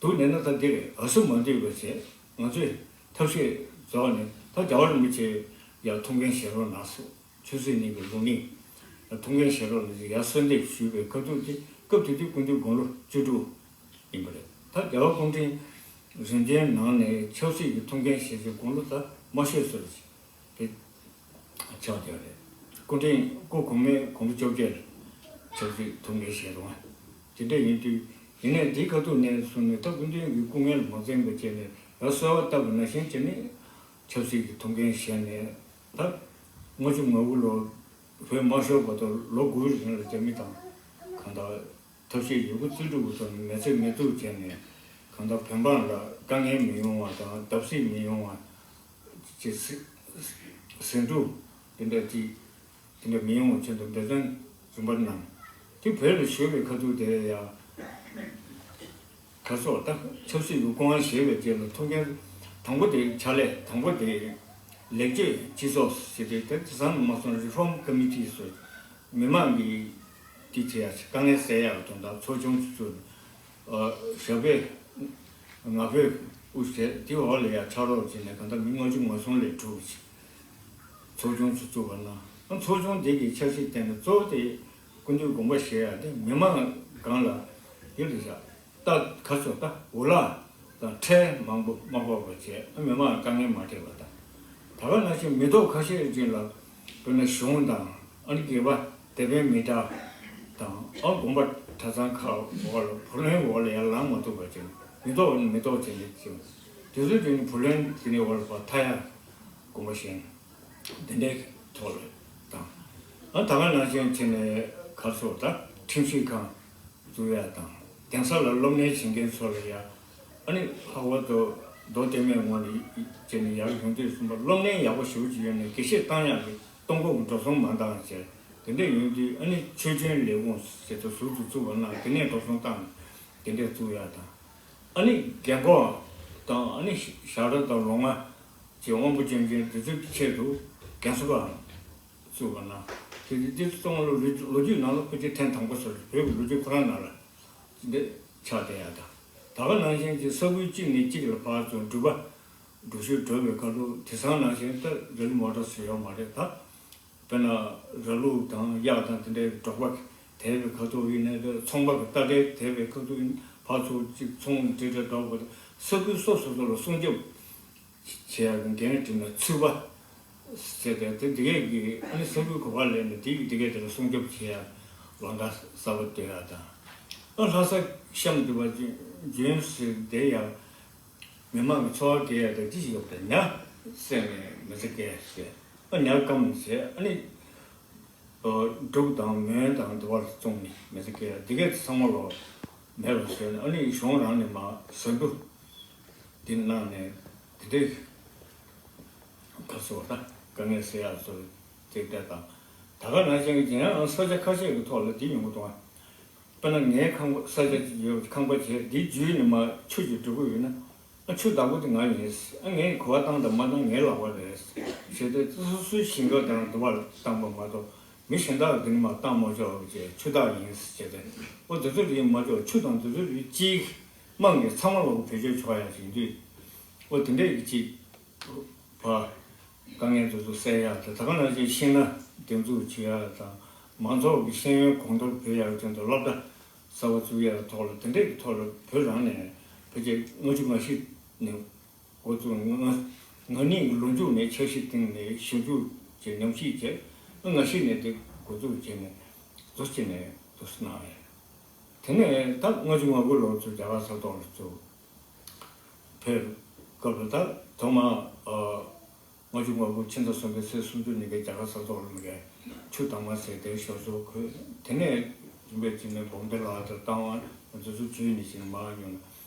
འདུག་ནས་ན་ད་འདི་རེད། ཨ་སུ་མ་འདུས་པ་བྱས། ང་ཚོས་ཐབས་ཤེས་རྫོགས་ནས། ད་རྒྱལ་བ་རིན་པོ་ཆེ་ཡར་ཐུགས་འགན་བཞེས་རོགས་གནང་ཟེར། ཆུ་ཚོད་གཉིས་ཀྱི་ལུང་ནི་ཐུགས་འགན་བཞེས་རོགས་གནང་ཟེར་ཡར་གསོལ་འདེབས་ཞུས་པའི་སྐབས་དུས་དེ། སྐབས་དེ་དུས་སྐུ་མདུན་དགུང་ལོ་བཅུ་དྲུག་ཡིན་པ་རེད། ད་རྒྱལ་བ་སྐུ་ཕྲེང་རིམ་བྱོན་ནང་ནས་ཆབ་སྲིད་ཀྱི་ཐུགས་འགན་བཞེས་ཚེ་དགུང་ལོ་ད་དམའ་ཤོས་སུ་རེད། དེ་ཆགས་བསྡད་པ་རེད། སྐུ་ཕྲེང་སྐུ་གོང་མས་དགུང་ལོ་བཅོ་བརྒྱད་ལ་ཆབ་སྲིད་ཐུགས་འགན་བཞེས་རུང་བ་དེ་འདྲ་ཡིན་དུས། ཡིན་ནའི་དེའི་ཁ་ཐུག་ནས་བཟུང་ནས་ད་སྐུ་མདུན་གྱི་སྐུ་ངལ་མ་འཛེམས་པ་བྱས་ནས། ཡང་གསོལ་བ་བཏབ་པ་ནང་བཞིན་བྱས་ནས་ཆབ་སྲིད་ཀྱི་ཐུགས་འགན་བཞེས་ནས། ད་ལྔ་བཅུ་ང་དགུ་ལོ་བོད་དམར་ཤོག་བར་དུ་ལོ་དགུའི་རིང་ལ་རྒྱ་མི་དང་གང་ལྟར་ཐབས་ཤེས་ཡོད་རྒུ་རྩལ་སྤྲུགས་ཀྱི་ཐོག་ནས་མེད་ཚད་མེད་ཐབས་བྱས་ནས། གང་ལྟར་བོད་འབངས་ལ་དཀའ་ངལ་མི་ཡོང་བ་དང་། བརྡབ་གསིག་མི་ཡོང་བ་བྱས། ཟིང་ཟིང་འཁྲུག་དེ་འདྲ་ཅིག་དེ་འདྲ་མི་ཡོང་བ་ཆེད་དུ་འབད་བརྩོན་རིམ་པར་གནང་། དེ་བོད་ལ་བཞུགས་པའི་ཁ་ཐུག་དེ་ཡང་ག་སོགས་ད་ཆབ་སྲིད་ཀྱི་སྐུ་དབང་བཞེས་པའི་རྗེས་ལ་ཐུགས་འགན་ དང་པོ་དེ་ཕྱག་ལས་དང་པོ་དེ་ལེགས་བཅོས་སྤྱི་ཚོགས་ཟེར་དུས་དེ་དེང་སང་མ་སོང་Reform Committee སུ་མི་མང་གི་དེ་བྱེད་ཡ་དཀའ་ངལ་སེལ་ཡ་དང་ད་ཚོགས་ཆུང་ཚོ་ཞབས་པད་ང་ཕོད་དབུ་ཞེས་དེ་འོག་ལ་ཡ་ཕྱག་རོགས་བྱས་ནས་གང་ལྟར་མི་ལྔ་བཅུ་ང་གསུམ་ལས་དྲུག་ཅིག་ཚོགས་ཆུང་ཚོ་བཙུགས་པ་ན་ཚོགས་ཆུང་དེ་གི་འཆར་གཞི་བཏིང་ནས་གཙོ་བོ་དེ་སྐུ་མདུན་དགོངས་པ་བཞེས་ཡ་དེ་མི་མང་སྒང་ལ་ཡོད་རེད་ཤག་ད་ག་ཚོད་ད་འུ་ལག་དང་ཁྲལ་མང་པོ་མ་ཕོག་པ་བྱས་མི་མང་དཀའ་ངལ་མ་འཕྲད་པ་དང་། ད་ག་ནང་བཞིན་མི་ཐོག་ཁ་ཤས་ཅིག་ལ་དཔེར་ན་གཞུང་དང་ཨ་ནི་སྒེར་པ་དད་པའི་མི་དྲག་དང་ཨ་དགོན་པ་གྲྭ་ཚང་ཁག་འོག་ལ་བུ་ལོན་འོག་ལ་ཡར་ལངས་མ་ཐུབ་པ་ཅིག་མི་ཐོག་མི་ཐོག་བྱས་ནས་ཅིག་དེ་ཚོའི་དོན་བུ་ལོན་དེ་ནས་འོག་ལ་ཕར་ཐར་ཡ་དགོངས་པ་བཞེས། དེ་འདྲའི་ཐོག་ལ་དང་། ཨ་ད་ག་ནང་བཞིན་བྱས་ནས་ག་རེ་ཟེར་ད་ཁྲིམས་ཞིབ་ཁང་བཙུགས་ཡ་དང་གདན་ས་ལ་སློབ་གཉེར་བྱེད་མཁན་ཚོ་ལ་ཡ་ཨ་ནི་ལྷག་པར་དུ་མདོ་སྟོད་སྨད་ངོས་ནས་བྱས་ནས་ཡར་ཡོང་དུས་གསུམ་པ་སློབ་གཉེར་ཡག་པོ་ཞེ་པོ་ཅིག་ཡོད་ནས་དགེ་བཤེས་བཏང་ཡག་གི་གཏོང་སྒོ་གི་འགྲོ་སོང་མ་འདང་བྱས་དེ་འདྲ་ཡོང་དུས་ཨ་ནི་ཆོས་ཆེན་ལས་ཁུངས་ཟེར་དུ་ཟུར་དུ་བཙུགས་པ་ན་དེ་ནས་འགྲོ་སོང་བཏང་ནས་དེ་འདྲ་བཙུགས་ཡ་དང་། ཨ་ནི་རྒན་གོག་དང་ཨ་ནི་ཞབས་བྲོ་དང་ལོང་བ་ཅེས་དབང་པོ་སྐྱོན་ཅན་དེ་ཚོའི་ཆེད་དུ་རྒན་གསོ་ཁང་བཙུགས་པ་ན་དེ་དེ་ཚོ་ཚང་མ་ལོ་ལོ་རྒྱུས་ནང་ལ་ཕལ་ཆེར་ཐེངས་དང་པོ་ཟེར་བོད་ཀྱི་ལོ་རྒྱུས་ཁོ་རང་ནང་ལ་འདི་ཆགས་བསྡད་ཡ་དང་། ད་ག་ནང་བཞིན་གྱི་ས་ཁུལ་གཅིག་ནས་གཅིག་ལ་ཕར་ཚུར་འགྲུལ་པ་འགྲུལ་བཞུད་འགྲོ་བའི་ཁ་ཐུག་དེང་སང་ནང་བཞིན་ད་རི་ལི་མོ་ཊ་ཟེར་ཡོད་མ་རེད་ད། དཔེར་ན་ར་ལུག་དང་གཡག་དང་དེ་འདྲའི་འབྲོག་པ་དེད་པའི་ཁ་ཐུག་ཡིན་ནའི་ཚོང་པ་གི་རྟ་དྲེལ་དེད་པའི་ཁ་ཐུག་ཡིན་ཕར་ཚུར་གཅིག་ཚོང་འབྲེལ་འདྲ་འགྲོ་དགོས། ས་ཁུལ་སོ་སོ་སོ་ལ་སྲུང་སྐྱོབ་བྱེད་ཡག་གི་འགན་བསྒྲིགས་ནས་ཚུད་པ་ཟེར་ཏེ་དེ་འདི་གས་ཀྱི་ཨ་ནི་ས་ཁུལ་ག་པར་སླེབས་ནས་དེ་གི་འདི་གས་དེ་ལ་སྲུང་སྐྱོབ་བྱེད་ཡག་ལམ་ཁ་གསར་པ་གཏོད་ཡག་དང་། ཨ་ལྷ་ས་གཤམ་དུ་བ་ཇོན་ཟེར་དེ་ཡང་མི་མང་གི་འཚོ་བ་སྐྱེལ་ཡག་དང་ཅི་ཞིག་ཡོད་པ་དེ་ཉ་བསད་ནས་མི་ཚེ་སྐྱེལ་ཟེར། ཨ་ཉ་སྐམ་ཟེར་ཨ་ནི། འབྲུག་དང་མོན་དང་དུ་བར་བཙོང་ནས་མི་ཚེ་སྐྱེལ་ཡ་འདི་གས་ཚང་མ་ལོ་མེད་པར་བཟོས་ནས་ཨ་ནི་གཞུང་རང་ནས་མ་ཟ་འབྲུ་འདི་གནང་ནས་དེ་འདྲའི་ག་ཚོད་ད་དཀའ་ངལ་སེལ་ཡ་ཚོ་དེ་འདྲ་དང་། ད་ག་ནང་བཞིན་གྱི་ཡང་ས་ཆ་ཁ་ཤས་ཀྱི་ཐོག་ལ་འདི་ཡོང་གི་འདུག་ཨ། དཔེར་ན་ངའི་ཁང་པ་ས་ཆ་ཅིག་ཡོད་ཁང་པ་བྱས་འདི་བརྒྱུད་ནས་མ་ཆུ་ཅིག་འགྲོ་གི་ཡོད་ན། ཨ་ཆུ་བདག་པོ་དེ་ང་ཡིན། ཨ་ངས་གོ་བ་བཏང་དང་མ་བཏང་ངའི་ལག་པ་རེད། ཞེས་ཏེ་སོ་སོའི་ཞིང་ཁ་དང་དུ་བར་བཏང་པ་མ་གཏོགས་མི་གཞན་དག་གིས་མ་བཏང་མ་ཆོག་ཅེས་ཆུ་བདག་ཡིན་ཞེས་ཏེ་ཨོ་དེ་ཚོ་རིགས་མ་ཆོག་ཆུ་དང་དེ་ཚོ་རིགས་གཅིག་དམངས་ཀྱི་ཚང་མ་ལ་བེད་སྤྱོད་ཆོག་ཡ་ཞིག་འདུས། ཨོ་དེ་འདྲས་ཀྱི་གཅིག་ཕ་དཀའ་ངལ་དེ་ཚོ་སེལ་ཡ་དེ་ད་ག་ནང་བཞིན་ཤིང་ནགས་འདེབས་འཛུགས་བྱེད་ཡ་དང་མང་ཚོགས་ཀྱི་ཤེས་ཡོན་གོང་མཐོར་འཕེལ་ཡ་དོན་དུ་སློབ་གྲྭ་གསར་པ་བཙུགས་ཡ་ཐོག་ལ་དེ་འདྲས་ཀྱི་ཐོག་ལ་བོད་རང་ནས་ཕལ་ཆེར་ལྔ་བཅུ་ང་བཞི་ནས། འགོ་བཙུགས་ང་ང་གཉིས་ཀྱི་ལོ་མཇུག་ནས་འཆར་གཞི་བཏིང་ནས་ཞིབ་འཇུག་བྱས་ཉམས་ཞིབ་བྱས་ང་ཤི་ནས་དེ་འགོ་འཛུགས་བྱས་ནས་རྫོགས་བྱས་ནས་འདུག་སེ་གནང་བས། དེ་ནས་ད་ལྔ་བཅུ་ང་དགུ་ལོར་ཚུར་རྒྱ་གར་ས་ཐོག་ལ་ཚུར་ཕེབས་སྐབས་ལ་ད་ཐོག་མ་ལྔ་བཅུ་ང་དགུ་ཕྱི་ཟླ་གསུམ་པའི་ཚེས་སུམ་ཅུ་ཉིན་གྱི་རྒྱ་གར་ས་ཐོག་ལ་ངས་ཆུ་དྭངས་མ་ཟེར་དེ་ཞབས་སོར་འཁོད། དེ་ནས་རིམ་པས་ཅི་ནས་སྦོམ་སྡེ་ལ་དང་བཏང་བ་ང་ཚོ་ཚོ་བཅུ་ནས་ཕྱིན་མར་ཡོང་ན།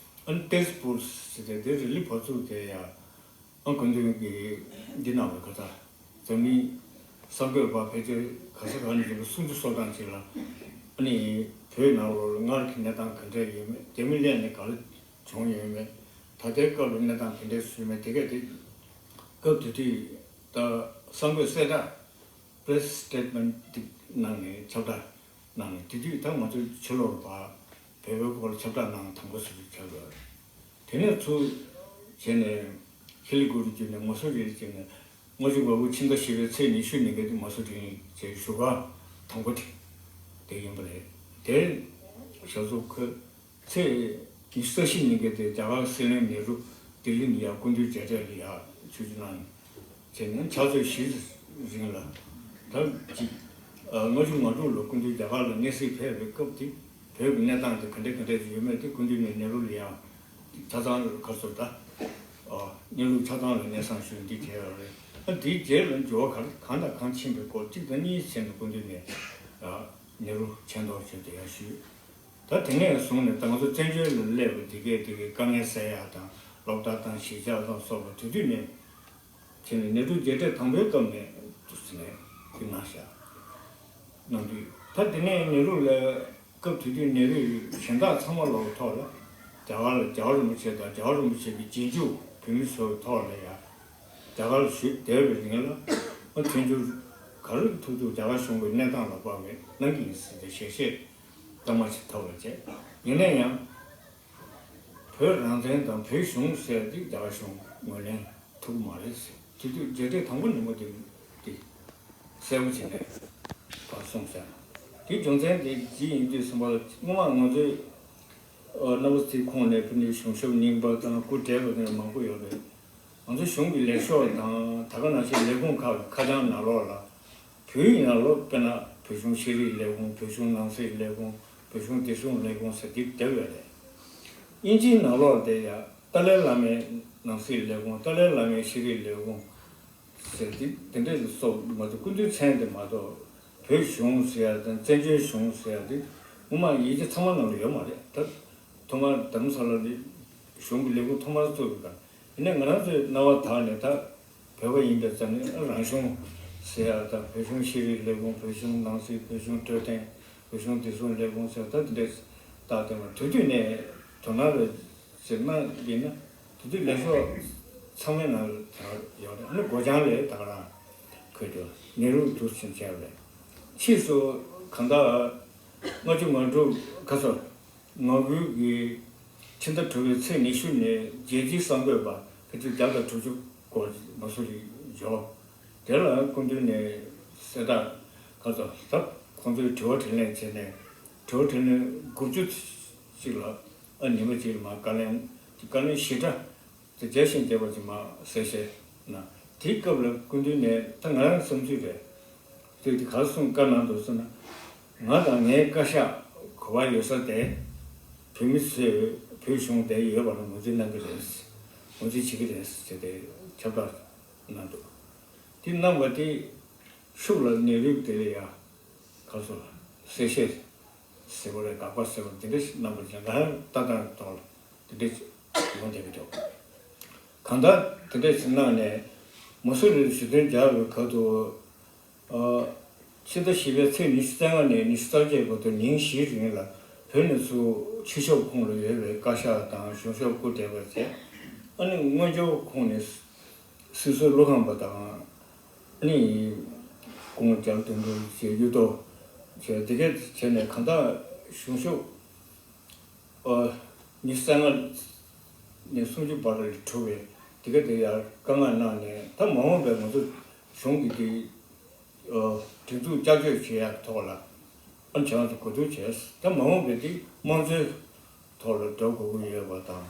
ཨ་ནི་ཏེས་པུར་ཟེར་ཏེ་དེ་རི་ལི་བ་ཚུགས་དེ་ཡ། ཨ་སྐུ་མདུན་གྱིས་འདི་གནང་བའི་ཁ་ཚ་འཛམ་གླིང་གསར་འགོད་པ་ཕལ་ཆེར་ག་ས་ག་ནས་ཡིན་པ་སུམ་ཅུ་སོ་གྲངས་ཅིག་ལ་ཨ་ནི་བོད་ནང་ལོགས་ལ་སྔར་གྱི་གནས་སྟངས་ག་འདྲ་ཡོད་མེད་རྒྱ་མི་སླེབས་ནས་ག་ལ་བྱུང་ཡོད་མེད་ད་ལྟའི་སྐབས་ལ་གནས་སྟངས་ག་འདྲ་བཟོས་མེད་དེ་གས་དེ་སྐབས་དེ་དུས་ད་གསར་འགོད་གསལ་བསྒྲགས་པི་རེ་སི་སི་ཊེ་ཊི་མེན་ཊི་གནང་ནས་ཁྱབ་བསྒྲགས་གནང་ནས་དེ་དུས་ད་ང་ཚོ་ཕྱི་ལོགས་ལ་བ་བོད་པའི་སྐོར་ལ་ཁྱབ་བསྒྲགས་གནང་དང་པོ་ཟེར་གྱི་ཆགས་ཡོད་རེད། དེ་ནས་ཚུར་བྱས་ནས་ཧི་ལི་ཀོབ་ཊར་བརྒྱུད་ནས་ང་ཚོ་རེད་བྱས་ནས་ལྔ་བཅུ་ང་དགུ་ཕྱི་ཟླ་བཞི་པའི་ཚེས་ཉི་ཤུ་ཉིན་གྱི་མ་སུ་ཌིང་བྱས་བཞུགས་སྒར་དང་པོ་དེ་དེ་ཡིན་པ་རེད། དེ་ཞབས་སོར་འཁོད། ཚེས་ཉི་ཤུ་རྩ་བཞི་ཉིན་གྱི་དེ་རྒྱ་གར་སྲིད་བློན་ནེ་རུ་ལྡི་ལི་ནས་ཡར་སྐུ་མདུན་མཇལ་འཕྲད་ལ་ཡར་ཆིབས་བསྒྱུར་གནང་བྱས་ནས་ཕྱག་ཚོད་བཞིའི་རིང་ལ་ད་ཅིག་ལྔ་བཅུ་ང་དྲུག་ལོ་སྐུ་མདུན་རྒྱ་གར་ལ་གནས་གཟིགས་ཕེབས་པའི་སྐབས་དེ་བོད་ཀྱི་གནས་སྟངས་དེ་ག་འདྲ་ག་འདྲ་ཞིག་ཡོད་མེད་དེ་སྐུ་མདུན་ནས་ནེ་རུ་ལ་ཡང་ཆ་ཚང་ག་ཚོད་ད་གནས་ལུགས་ཆ་ཚང་ལ་སྙན་སེང་ཞུས་འདི་བྱས་ཡོད་རེད། ཨ་དེའི་རྗེས་ལ་འབྱོར་བ་ག་གང་དང་གང་ཕྱིན་པའི་སྐོར་གཅིག་དང་གཉིས་བྱས་ནས་སྐུ་མདུན་ནས་ནེ་རུ་མཆན་ཐོ་ཞུས་ཏེ་ཡང་ཞུས། ད་དེ་ནས་བཟུང་ནས་ད་ང་ཚོ་བཙན་བྱོལ་ལ་སླེབས་པ་དེ་གས་དེ་གས་དཀའ་ངལ་སེལ་ཡག་དང་སློབ་གྲྭ་དང་གཞིས་ཆགས་ལ་སོགས་པ་དེ་དུས་ནས་བྱས་ནས་ནེ་རུ་མཇལ་འཕྲད་དང་པོའི་སྐབས་ནས་འདུག་ཟེར་ནས་དེ་གནང་བཞག་གནང་དུས་ད་དེ་ནས་ནེ་རུ་ལ་སྐབས་དེ་དུས་ནེ་རུའི་གཞན་དག་ཚང་མ་ལོག་ཐོག་ལ་རྒྱ་གར་ལ་རྒྱལ་བ་རིན་པོ་ཆེ་དང་རྒྱལ་བ་རིན་པོ་ཆེ་གི་རྗེས་འཇུག་ བོད་མི་ཚོའི་ཐོག་ལ་ཡ་རྒྱ་གར་ཞུགས་བསྡད་པའི་རིང་ལ་མ་མཐུན་འགྱུར་ག་རེ་ཐུབ་ཐུབ་རྒྱ་གར་གཞུང་གི་གནས་སྟངས་ལ་དཔག་པའི་གནང་གི་ཡིན་ཟེར་ཏེ་ཞལ་བཞེས་གཙང་མ་ཞིག་ཐོབ་པ་བྱས། ཡིན་ན་ཡང་། བོད་རང་བཙན་དང་བོད་གཞུང་ཟེར་དེ་རྒྱ་གར་གཞུང་ངོས་ལེན་ཐུབ་ཀྱི་མ་རེད་ཟེར། དེ་དུས་མཇལ་འཕྲད་དང་པོ་ཉིན་མོ་དེ་དེ་གསལ་པོ་བྱས་ནས་ཕར་གསུངས་ཟེར། དེ་རྒྱུ་མཚན་དེ་ཅི་ཡིན་དུས་ཙམ་པ་ལ་སྔོན་མ་ང་ཚོའི་ཨ་རྣམ་པ་ཚོའི་ཁོངས་ནས་ཕུ་ནུའི་གཞུང་ཞབས་རྙིང་པ་དང་སྐུ་བགྲེས་པ་དེ་མང་པོ་ཡོད་རེད། ང་ཚོ་གཞུང་གི་ལས་ཤོག་དང་ད་ག་ནང་བཞིན་ལས་ཁུངས་ཁག་གི་ཁ་བྱང་ནང་ལོགས་ལ། བོད་ཡིག་ནང་ལོགས་དཔེར་ན་བོད་གཞུང་ཤེས་རིག་ལས་ཁུངས། བོད་གཞུང་ནང་སྲིད་ལས་ཁུངས། བོད་གཞུང་བདེ་སྲུང་ལས་ཁུངས་ཟེར་འདི་བསྡད་ཡོད་རེད། དབྱིན་ཇིའི་ནང་ལོགས་དེ་ཡང་ཏཱ་ལའི་བླ་མའི་ནང་སྲིད་ལས་ཁུངས། ཏཱ་ལའི་བླ་མའི་ཤེས་རིག་ལས་ཁུངས་ཟེར་འདི་དེ་འདྲས་སུ་སོགས་མ་གཏོགས་སྐུ་མདུན་མཚན་དེ་མ་གཏོགས་བོད་གཞུང་ཟེར་ཡ་དང་བཙན་བྱོལ་གཞུང་ཟེར་ཡ་དེ་སྔོན་མ་ཡིག་ཆ་ཚང་མ་ནང་ལ་ཡོད་མ་རེད་ད། ཐོག་མར་རྡ་རམ་ས་ལ་ནས་གཞུང་གི་ལས་ཁུངས་ཐོག་མར་བཙུགས་པའི་སྐབས། ཡིན་ནའི་ང་རང་ཚོའི་རྣ་བ་དག་ནས་ད་བོད་པ་ཡིན་པའི་རྩ་ནས་རང་གཞུང་ཟེར་ཡ་དང་། བོད་གཞུང་ཤེས་རིག་ལས་ཁུངས། བོད་གཞུང་ནང་སྲིད། བོད་གཞུང་འཕྲོད་བསྟེན། བོད་གཞུང་བདེ་སྲུང་ལས་ཁུངས་ཟེར་ད་འདི་འདྲས་བཏགས་བསྡད་པ། དེ་དུས་ནས་དོ་སྣང་རེ་ཟེར་ན་ཡིན་ན་དེ་དུས་ལས་ཤོག་ཚང་མའི་ནང་ལ་ད་ཡོད་རེད། ཨ་ནི་སྒོ་བྱང་ལས་ད་ག་རང་འཁོད་ཀྱི་ནེ་རུ་འདུག་ཕྱིན་བྱས་པ་རེད། ཕྱིས་སུ་གང་ལྟར་ལྔ་བཅུ་ང་དྲུག་ཁ་སོ། ང་དགུ་གི་ཕྱི་ཟླ་དྲུག་པའི་ཚེས་ཉི་ཤུ་ནས་རྒྱལ་སྤྱིའི་གསར་འགོད་པ་ཕལ་ཆེར་བརྒྱ་དང་དྲུག་ཅུ་སྐོར་མ་སུ་རིག་འབྱོར། དེ་ལ་སྐུ་མདུན་ནས་གསལ་བསྒྲགས་ཁ་ཚོ་ད་ཁོང་ཚོས་དྲི་བ་དྲིས་ལན་བྱས་ནས། དྲི་བ་དྲིས་ལན་དགུ་བཅུ་ཅིག་ལ་ཨ་ཉི་མ་གཅིག་ལ་མར་བཀའ་ལན། བཀའ་ལན་ཞེ་དྲག་དེ་རྒྱ་ཞིང་རྒྱས་པ་ཅིག་མར་གསལ་བཤད་གནང་། དེའི་སྐབས་ལ་སྐུ་མདུན་ནས་ད་ང་རང་བསམ་ཚུལ་རེད། དེ་དེ་ག་རེ་གསུངས་བཀའ་གནང་འདུག་ཟེར་ན། ང་དང་ངའི་བཀའ་ཤག་གོ་བ་ཡོད་ས་དེ་བོད་མི་ཚོས་བོད་གཞུང་དེ་ཡོད་པ་ལ་ངོས་འཛིན་གནང་གི་རེད། ངོས་འཛིན་བྱེད་ཀྱི་རེད་ཟེར་ཏེ་ཁྱབ་བསྒྲགས་གནང་འདུག་དེ་གནང་བ་དེ་ཤུགས་ལ་ནེ་རུ་དེ་ལ་ཡ་ག་ཚོད་གསལ་བཤད་ཟེར་བ་རེད། དགག་པ་ཟེར་བ་དེ་འདྲ་ཞིག་གནང་བ་ཅན་ང་ལྟ་སྟངས་ཐོག་ལ་དེ་འདྲ་ཞིག་ཡོང་བསྡད་ཀྱི་འདུག་གང་ལྟར་དེ་འདྲ་ཞིག་གནང་ནས་མ་སུ་རི་ཞུ་དོན་རྒྱག་པའི་ཁ་ཐུག་ཕྱི་ཟླ་བཞི་པའི་ཚེས་ཉི་ཤུ་རྩ་ལྔ་ནས་ཉི་ཤུ་རྩ་བརྒྱད་བར་དུ་ཉིན་བཞིའི་རིང་ལ་བོད་ནས་ཚུར་ཕྱི་ཕྱོགས་ཁོངས་ལ་ཡོད་པའི་བཀའ་ཤག་དང་གཞུང་ཞབས་སྐུ་བགྲེས་པ་བཅས། ཨ་ནི་སྔོན་འཇོག་ཁོངས་ནས་སྲིད་ཟུར་ཀླུ་ཁམས་པ་དང་། ཨ་ནི་ཁོང་རྒྱལ་དོན་གྲུབ་བཅས་གཡུ་ཐོག་བཅས་དེ་གས་བྱས་ནས་གང་ལྟར་གཞུང་ཞབས་ཨ་ཉི་ཤུ་རྩ་ལྔ་ནས་སུམ་ཅུ་བར་ལ་གྲུབ་པའི་དེ་ག་དེ་ཡར་བཀའ་མངགས་གནང་ནས། ད་མ་འོངས་པའི་ང་ཚོ་གཞུང་གི་དེ་ཨ་སྒྲིག་འཛུགས་བསྐྱར་བཅོས་བྱེད་ཡག་ཐོག་ལ་ཨ་ནི་ཁྱེད་རང་ཚོ་གོ་བསྡུར་བྱས། ད་མ་འོངས་པའི་དེ་དམངས་གཙོའི་ཐོག་ལ་འགྲོ་དགོས་ཀྱི་ཡོད་པ་དང་།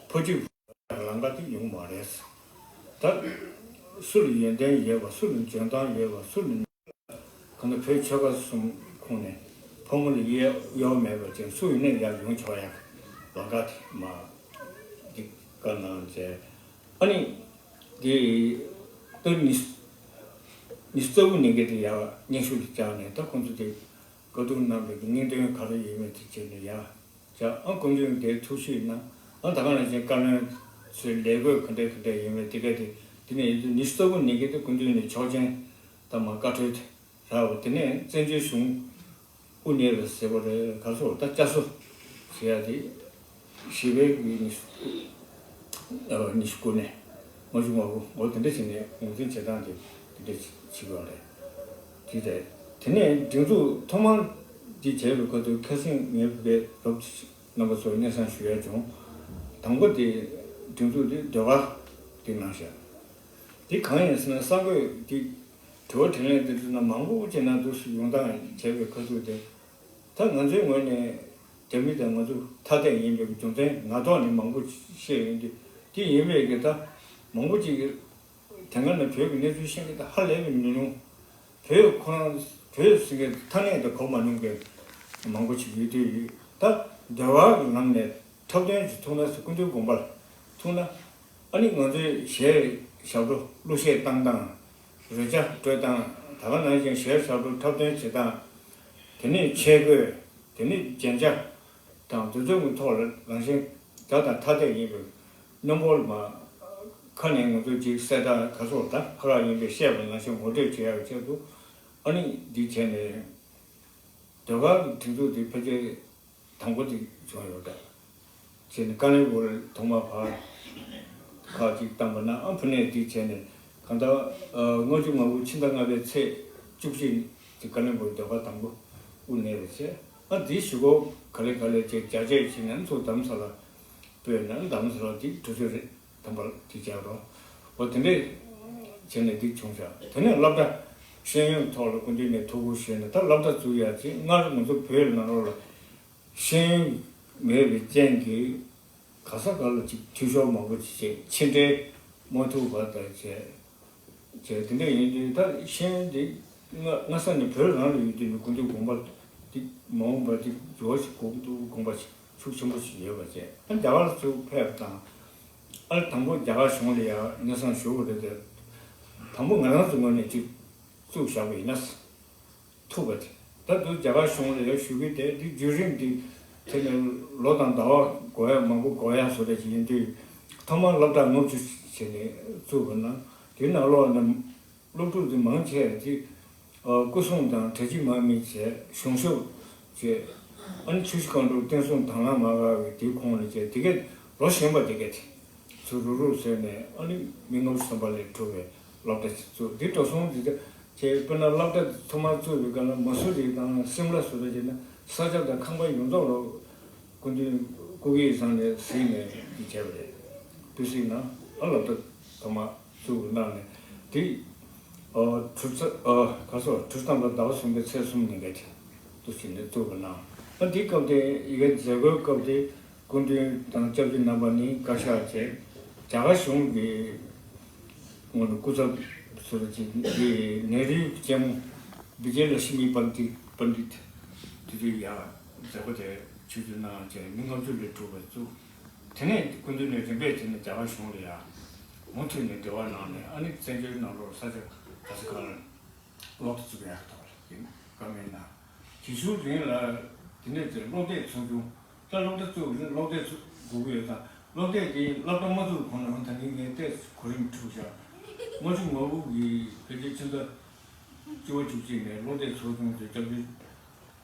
ཕོ་གཅིག་ལམ་ཁ་དེ་ཡོང་མ་རེད། ད་སུ་ལ་ཡོན་ཏན་ཡོད་པ། སུ་ལ་འཇོན་ཐང་ཡོད་པ། སུ་ལ་གང་ལྟར་བོད་ཆོལ་ཁ་གསུམ་ཁོངས་ནས་ཕོ་མོ་ལ་དབྱེ་གཡོག་མེད་པ་ཅན་སུ་ཡིན་ནའི་ཡར་ཡོང་ཆོག་ཡག་ལམ་ཁ་དེ་མ་འདི་བཀའ་གནང་བྱས། ཨ་ནི་དེ་ཏུ་ཉི་ཉི་ཤུ་རྩ་དགུ་ཉིན་གྱི་དེ་ཡར་སྙན་ཞུ་དེ་བཅར་ནས། ད་ཁོང་ཚོ་དེ་བཀའ་བསྡུར་གནང་བའི་སྙིང་དོན་ག་རེ་ཡོད་མེད་དེ་བྱས་ནས་ཡར་བཅར། ཨ་སྐུ་མདུན་དེ་ཐུགས་ཞིབ་གནང་། ཨ་ད་ག་ནང་བཞིན་བཀའ་བློན་ཚོའི་ལས་བགོས་ག་འདྲ་ག་འདྲ་ཡོད་མེད་དེ་ག་དེ་དེ་ནས་ཡིན་དུས་ཉི་ཤུ་རྩ་དགུ་ཉིན་གྱི་དེ་སྐུ་མདུན་ནས་ཆོག་མཆན་ད་མ་བཀའ་འཁྲོལ་དེ་རག་པ། དེ་ནས་བཙན་བྱོལ་གཞུང་དབུ་བརྙེས་པ་ཟེར་བ་རེད། ག་སོ་ད་བསྐྱར་གསོ་ཟེར་ཡ་དེ་བཞི་པའི་གི་ཉི་ཤུ་ཨ་ཉི་ཤུ་དགུ་ནས་ལྔ་བཅུ་ང་དགུ་འོ་དེ་འདྲ་བྱས་ནས་ངོས་འཛིན་བྱེད་སྟངས་དེ་དེ་འདྲ་བྱེད་དགོས་རེད། དེ་རེད། དེ་ནས་སྒྲིག་འཛུགས་ཐོག་མར་འདི་བྱས་པའི་སྐབས་དུ་ཁ་སང་ངའི་བུ་གའི་རོབ་རྣམ་པ་ཚོར་སྙན་སེང་ཞུ་ཡ་བྱུང་། དང་པོ་དེ་སྒྲིག་འཛུགས་དེ་ཟློས་གར་དེ་གནང་ཤག་དེ་གང་ཡིན་ཟེར་ན་གསར་འགོད་དེ་དྲི་བ་དྲིས་ལན་དེ་ཚོ་ན་མང་པོ་བྱས་ན་འདུག་སེ་ཡོང་སྟངས་བྱས་པའི་ཁ་ཐུག་དེ། ད་ང་ཚོའི་ངོས་ནས་རྒྱ་མི་དང་ང་ཚོ་ཐ་དད་ཡིན་པའི་རྒྱུ་མཚན་ང་ཐོག་ནས་མང་པོ་བཤད་ཡོང་དུས། དེ་ཡིན་པའི་གི་ད་མང་པོ་ཅིག་གིས་དེ་སྔ་ནས་བོད་ཀྱི་གནས་ཚུལ་ཤེས་མཁན་ད་ཧ་ལས་པའི་ཉུང་ཉུང་། བོད་ཁོ་རང་བོད་ཟེར་མཁན་ཐ་སྙད་དུ་གོ་མ་མྱོང་མཁན་མང་པོ་ཅིག་ཡོད་དུས། ད་ཟློས་གར་གྱི་ལམ་ནས་འཁྲབ་སྟོན་ཅིག་ཐུག་ན་ཟེར། སྐུ་མདུན་དགོངས་པ་ལ་ཐུག་ན། ཨ་ནི་ང་ཚོའི་གཞས་ཞབས་བྲོ་གླུ་གཞས་བཏང་སྟངས། རོལ་ཆ་དཀྲོལ་སྟངས། ད་ག་ནང་བཞིན་གཞས་ཞབས་བྲོ་འཁྲབ་སྟོན་བྱེད་སྟངས། དེ་ནས་ཆས་གོས། དེ་ནས་རྒྱན་ཆ་དང་དེ་ཚོའི་ཐོག་ལ་རང་བཞིན་བརྡ་དང་ཐ་དད་ཡིན་པའི་རྣམ་པ་ལ་མ་ཁ་ནས་ང་ཚོ་ཅིག་གསལ་བརྡ་ག་ཚོད་ད་ཕ་རག་ཡིན་པའི་བཤད་པ་ནང་བཞིན་ངོ་སྤྲོད་བྱེད་ཡག་ཆེད་དུ། ཨ་ནི་འདི་བྱས་ནས་ཟློས་གར་གྱི་སྒྲིག་འཛུགས་འདི་ཕལ་ཆེར་དང་པོ་དེ་བྱུང་ཡོད་འདྲ། བྱས་ནས་ཀ་ལོན་སྦུག་ལ་ཐོག་མ་ཕར་ ཁག་ཅིག་བཏང་པ་ན་ཨ་ཕུ་ནས་དེ་བྱས་ནས་གང་ལྟར་ལྔ་བཅུ་ང་དགུ་ཕྱི་ཟླ་ལྔ་པའི་ཚེས་བཅུ་གཅིག་ནས་ཀ་ལོན་སྦུག་ཟློས་གར་དང་པོ་དབུ་བརྙེས་པ་བྱས། ཨ་དེའི་གཞུག་གུ་ག་ལེ་ག་ལེ་བྱས་རྒྱ་ཆེ་ཕྱིན་ནས་ཚུར་རྡ་རམ་ས་ལ་སྤོས་ནས་རྡ་རམ་ས་ལ་དེ་གྲུ་ཆོད་རེད། དམ་པར་དེ་བྱས་རོགས། འོ་དེ་འདྲས་བྱས་ནས་འདི་བྱུང་ཤག་དེ་ནས་སློབ་གྲྭ་ཤེས་ཡོན་ཐོག་ལ་སྐུ་མདུན་ནས་ཐུགས་ཁུར་བཞེས་ནས་ད་སློབ་གྲྭ་བཙུགས་ཡག་ཅིག་སྔར་ང་ཚོ་བོད་ནང་ལོགས་ལ་ཤེས་ཡོན་མེད་པའི་རྐྱེན་གྱིས་ག་ས་ག་ལ་ཅིག་འཐུས་ཤོར་མང་པོ་ཅིག་བྱས། ཕྱི་འབྲེལ་མ་ཐུབ་པ་དང་བྱས། བྱས་དེ་འདྲ་ཡིན་དུས་ད་ཤེས་ཡོན་དེ་སྔ་སྔ་ས་ནས་བོད་རང་ལ་ཡོད་དུས་ནས་སྐུ་མདུན་དགོངས་པ་དེ་མ་འོངས་པ་དེ་འགྱུར་བ་ཞིག་དགོས་འདུག་དགོངས་པ་ཞིག་ཤུགས་ཆེན་པོ་ཞིག་ཡོད་པ་བྱས། ཨ་རྒྱ་གར་ཚུར་ཕེབས་དང་། ཨ་དང་པོ་རྒྱ་གར་གཞུང་ལ་ཡང་སྙན་སེང་ཞུ་དགོས་རེད་དེ། དང་པོ་ང་རང་ཚོ་ངོས་ནས་ཅིག་བཙུགས་བཞག་པ་ཡིན་ན་ཐུབ་པ་དེ། ད་དུང་རྒྱ་གར་གཞུང་ལ་ཡང་ཞུ་གི་དེ་འདི་བརྒྱུད་རིམ་འདི་དེ་ནས་ལོ་དང་ཟླ་བ་འགོར་ཡ་མང་པོ་འགོར་ཡ་བཟོ་འདྲ་ཅིག་ཡིན་དུས། ཐོག་མར་སློབ་གྲྭ་ལྔ་བཅུ་བྱས་ནས་བཙུགས་པ་ན་དེའི་ནང་ལོགས་ནས་སློབ་ཕྲུག་དེ་མང་ཆེ་དེ་སྐུ་སྲུང་དང་གྲྭ་བཞི་དམག་མི་བྱས། གཞུང་ཞབས་བྱས། ཨ་ནི་ཆུ་བཞི་སྒང་དྲུག་བསྟན་སྲུང་དྭང་བླངས་དམག་སྒར་གྱི་དེའི་ཁོངས་ནས་བྱས། དེ་གས་ལོ་གཞོན་པ་དེ་གས་དེ་ཚུར་རུག་རུག་བཟོས་ནས་ཨ་ནི་མི་ལྔ་བཅུ་ཐམ་པ་ལས་གྲུབ་པའི་སློབ་གྲྭ་ཞིག་བཙུགས། འདི་འགྲོ་སོང་འདི་ཚོ་བྱས། དཔེར་ན་སློབ་གྲྭ་ཐོག་མར་བཙུགས་པའི་སྐབས་ལ་མ་སུ་རི་དང་སིམ་ལ་བཟོ་འདྲ་བྱས་ན་ས་ཆ་དང་ཁང་པ་ཡོངས་རྫོགས་ལ་སྐུ་མདུན་སྐུ་སྒེར་བཟང་ནས་གཟིགས་ནས་འདི་བྱས་པ་རེད། དུས་ཚོད་ནང་ཨ་སློབ་གྲྭ་ཐོག་མ་བཙུགས་གནང་ནས་དེ་ཨ་གྲུབ་ཚ་ཨ་ག་སོ་གྲུབ་ཐང་ལ་ཟླ་བ་གསུམ་པའི་ཚེས་གསུམ་ཉིན་ག་དེ་དུ་ཕྱིན་ནས་བཙུགས་པ་གནང་། ཨ་དེའི་སྐབས་དེ་ཡི་གེ་མཛད་སྒོའི་སྐབས་དེ་སྐུ་མདུན་དང་སྐྱབས་རྗེ་རྣམ་པ་གཉིས་བཀའ་ཤག་བྱས། རྒྱ་གར་གཞུང་གི་ངོས་ནས་སྐུ་ཚབ་ཟུར་གྱི་འདི་ནེ་རུའི་གཅེན་མོ་བི་ཇེ་ལ་ཤི་མི་པན་ཌི་པན་ཌི་ཏི་དེ་དུས་ཡང་མཛད་སྒོ་དེ་ཆིབས་བསྒྱུར་གནང་བྱས་མི་ལྔ་བཅུ་ལས་གྲུབ་པ་བཙུགས། དེ་ནས་སྐུ་མདུན་ནས་རིམ་པས་བྱས་ནས་རྒྱ་གར་གཞུང་ལ་ཡང་མུ་མཐུད་ནས་འབྲེལ་བ་གནང་ནས། ཨ་ནི་བཙན་བྱོལ་ནང་ལོགས་ས་ཆ་ག་ས་ག་ལ་སློབ་གྲྭ་བཙུགས་ཡག་ཐོག་ལ་ཡིན་བཀའ་མོལ་གནང་། དེ་བཞུགས་རིང་ལ་དེ་ནས་ཚེ་སློབ་དེབ་ཚོགས་ཆུང་། ད་སློབ་གྲྭ་བཙུགས་རིང་སློབ་དེབ་ཚོགས་དགོས་ཀྱི་ཡོད་ཙང་། སློབ་དེབ་དེ་སློབ་གྲྭ་མ་བཙུགས་གོང་ནས་ད་ནི་ངས་ཏོག་ཙམ་གོ་རིམ་འཁྲུག་བཞག་ལྔ་བཅུ་ང་དགུ་གི་ཕལ་ཆེར་ཕྱི་ཟླ་བཅུ་པ་བཅུ་གཅིག་ནས་སློབ་དེབ་ཚོགས་ཆུང་དེ་སྐྱབས་རྗེ་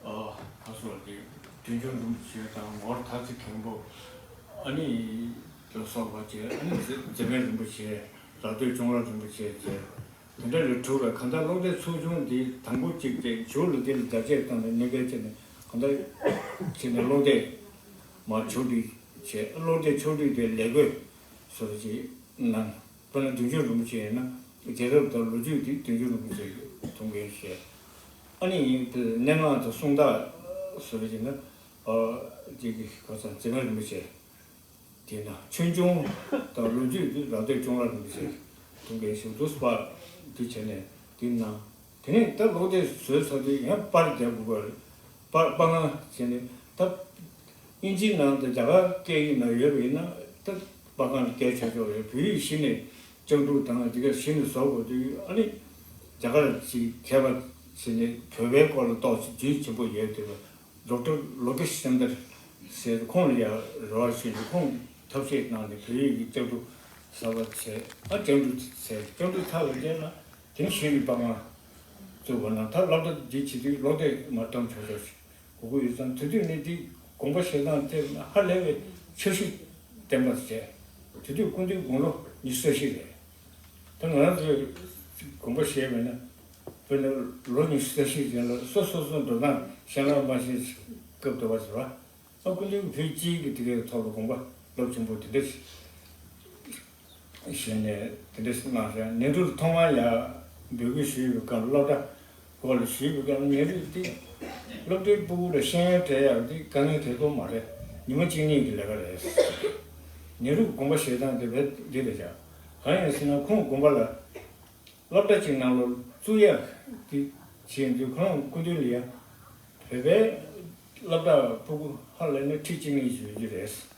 ཨ་ཁ་སོགས་ཀྱི་དོན་གཅོད་རིན་པོ་ཆེ་དང་ངོར་ཐར་རྩེ་མཁན་པོ་ཨ་ནི་ལ་སོགས་པ་བཅས། ཨ་ནི་མཛད་མཛད་མེད་རིན་པོ་ཆེ། རབ་སྟོད་གཅུང་ར་རིན་པོ་ཆེ་བཅས། དེ་འདྲ་ལས་གྲུབ་པའི་གང་ལྟར་སློབ་དེབ་ཚོགས་ཆུང་འདི་དང་པོ་གཅིག་དེ་མཇུག་ལ་འདི་ལ་རྒྱ་ཆེར་བཏང་ནས་གནས་སྐལ་བྱས་ནས་གང་ལྟར་བྱས་ནས་སློབ་དེབ་མར་ཕྱོགས་སྒྲིག་བྱས། སློབ་དེབ་ཕྱོགས་སྒྲིག་དེ་ལས་བགོས་བཟོ་འདྲ་ཅིག་གནང་། དཔེར་ན་དོན་གཅོད་རིན་པོ་ཆེ་ཡིན་ན་རྒྱལ་རབས་དང་ལོ་རྒྱུས་འདི་དོན་གཅོད་རིན་པོ་ཆེ་གིས་ཐུགས་འགན་བཞེས། ཨ་ནི་དེ་སྙན་ངག་དང་གསུང་རྟགས་བཟོ་འདྲ་ཅིག་ན་ཨ་ཅིག་གི་ག་ས་མཛད་མེད་རིན་པོ་ཆེ། དེས་ན་ཆོས་འབྱུང་དང་ལོ་རྒྱུས་འདི་རབ་སྟོད་གཅུང་ར་རིན་པོ་ཆེ་ཐུགས་འགན་བཞེས་འདུག་པ་འདི་བྱས་ནས་འདི་གནང་། དེ་ནས་ད་སློབ་དེབ་བཟོས་ཚར་དུས་ཡང་པར་རྒྱག་དགོས་པ་རེད། པར་པར་སྒང་བྱས་ནས་ད་དབྱིན་ཇིའི་ནང་དང་རྒྱ་གར་སྐད་ཡིག་ནང་ཡོད་པ་ཡིན་ན་ད་པར་སྒང་ལ་སྐད་ཆ་ཆོག་རེད། བོད་ཡིག་གཞི་ནས་སྤྱང་ཕྲུག་དང་དེ་ག་གཞི་ནས་བཟོ་དགོས་དུས་ཨ་ནི་རྒྱ་གར་གྱི་མཁས་པ་བྱས་ནས་བོད་པའི་སྐོར་ལ་ཏོག་ཙམ་རྒྱུས་ཆེན་པོ་ཡོད་དུས། ཌོག་ཊར་ལོ་ཀེ་ཤན་དར་ཟེར། ཁོང་ལ་ཡང་རེ་བ་ཞུས་ནས་ཁོང་ཐབས་ཤེས་གནང་ནས་བོད་ཡིག་གི་སྐྱབས་འགྲོ་གསར་པ་བྱས། ཨ་སྐྱབས་འགྲོ་བྱས། སྐྱབས་འགྲོ་ཚར་བའི་རྗེས་ལ་དེང་ཞིག་གི་པར་སྒང་བཙུགས་པ་ན་ད་སློབ་གྲྭ་འདི་བྱེད་དུས་སློབ་དེབ་མར་བཏང་ཆོག་ཆོག་ཞིག་དགོས་ཀྱི་ཡོད་ཙང་། དེ་དུས་ནས་འདི་དགོངས་པ་བཞེས་སྟངས་དེ་ཧ་ལས་པའི་འཆར་གཞི་བཏིང་པ་བྱས། དེ་དུས་སྐུ་མདུན་དགུང་ལོ་ཉི་ཤུ་རྩ་བཞི་རེད། ད་ང་རང་ཚོས་དགོངས་པ་བཞེས་པས་ན། དཔེར་ན་ལོ་ཉི་ཤུ་རྩ་བཞིའི་རྗེས་ལ་སོ་སོ་སོ་འགྲོ་སྟངས་གཞན་ལ་མ་ཤེས་སྐབས་དུ་བ་ཟེར་བ། ཨ་སྐུ་མདུན་བོད་སྤྱིའི་གི་དེ་གའི་ཐོག་ལ་དགོངས་པ་རླབས་ཆེན་པོ་དེ་འདྲ་བཞེས་ནས་དེ་འདྲ་གནང་ཤག་ནེ་རུ་ལ་ཐོག་མར་ཡར་འབོད་སྐུལ་ཞུས་པའི་སྐབས། སློབ་གྲྭ་སྐོར་ལ་ཞུས་པའི་སྐབས་ནེ་རུས་དེ་སློབ་གྲྭའི་ཕྲུ་གུ་ལ་ཤེས་ཡོན་སྤྲད་ཡག་དེ་དཀའ་ངལ་དེ་ཚོ་མ་རེད། ཉི་མ་གཅིག་གཉིས་ཀྱི་ལས་ཀ་རེད། ནེ་རུས་དགོངས་པ་བཞེས་སྟངས་དེ་བས་འདི་རེད་ཤག་གང་ཡིན་ཟེར་ན་ཁོང་དགོངས་པ་ལ། སློབ་གྲྭ་གཅིག་ནང་ལོགས་བཙུགས་ཡག་དེ་བྱེད་དུས་ཁོང་སྐུ་མདུན་ལ་ཡ་བོད་པའི་སློབ་གྲྭ་ཕྲུ་གུ་ཧ་ལས་ན་ཁྲི་གཅིག་གཉིས་ཡོད་ཀྱི་རེད།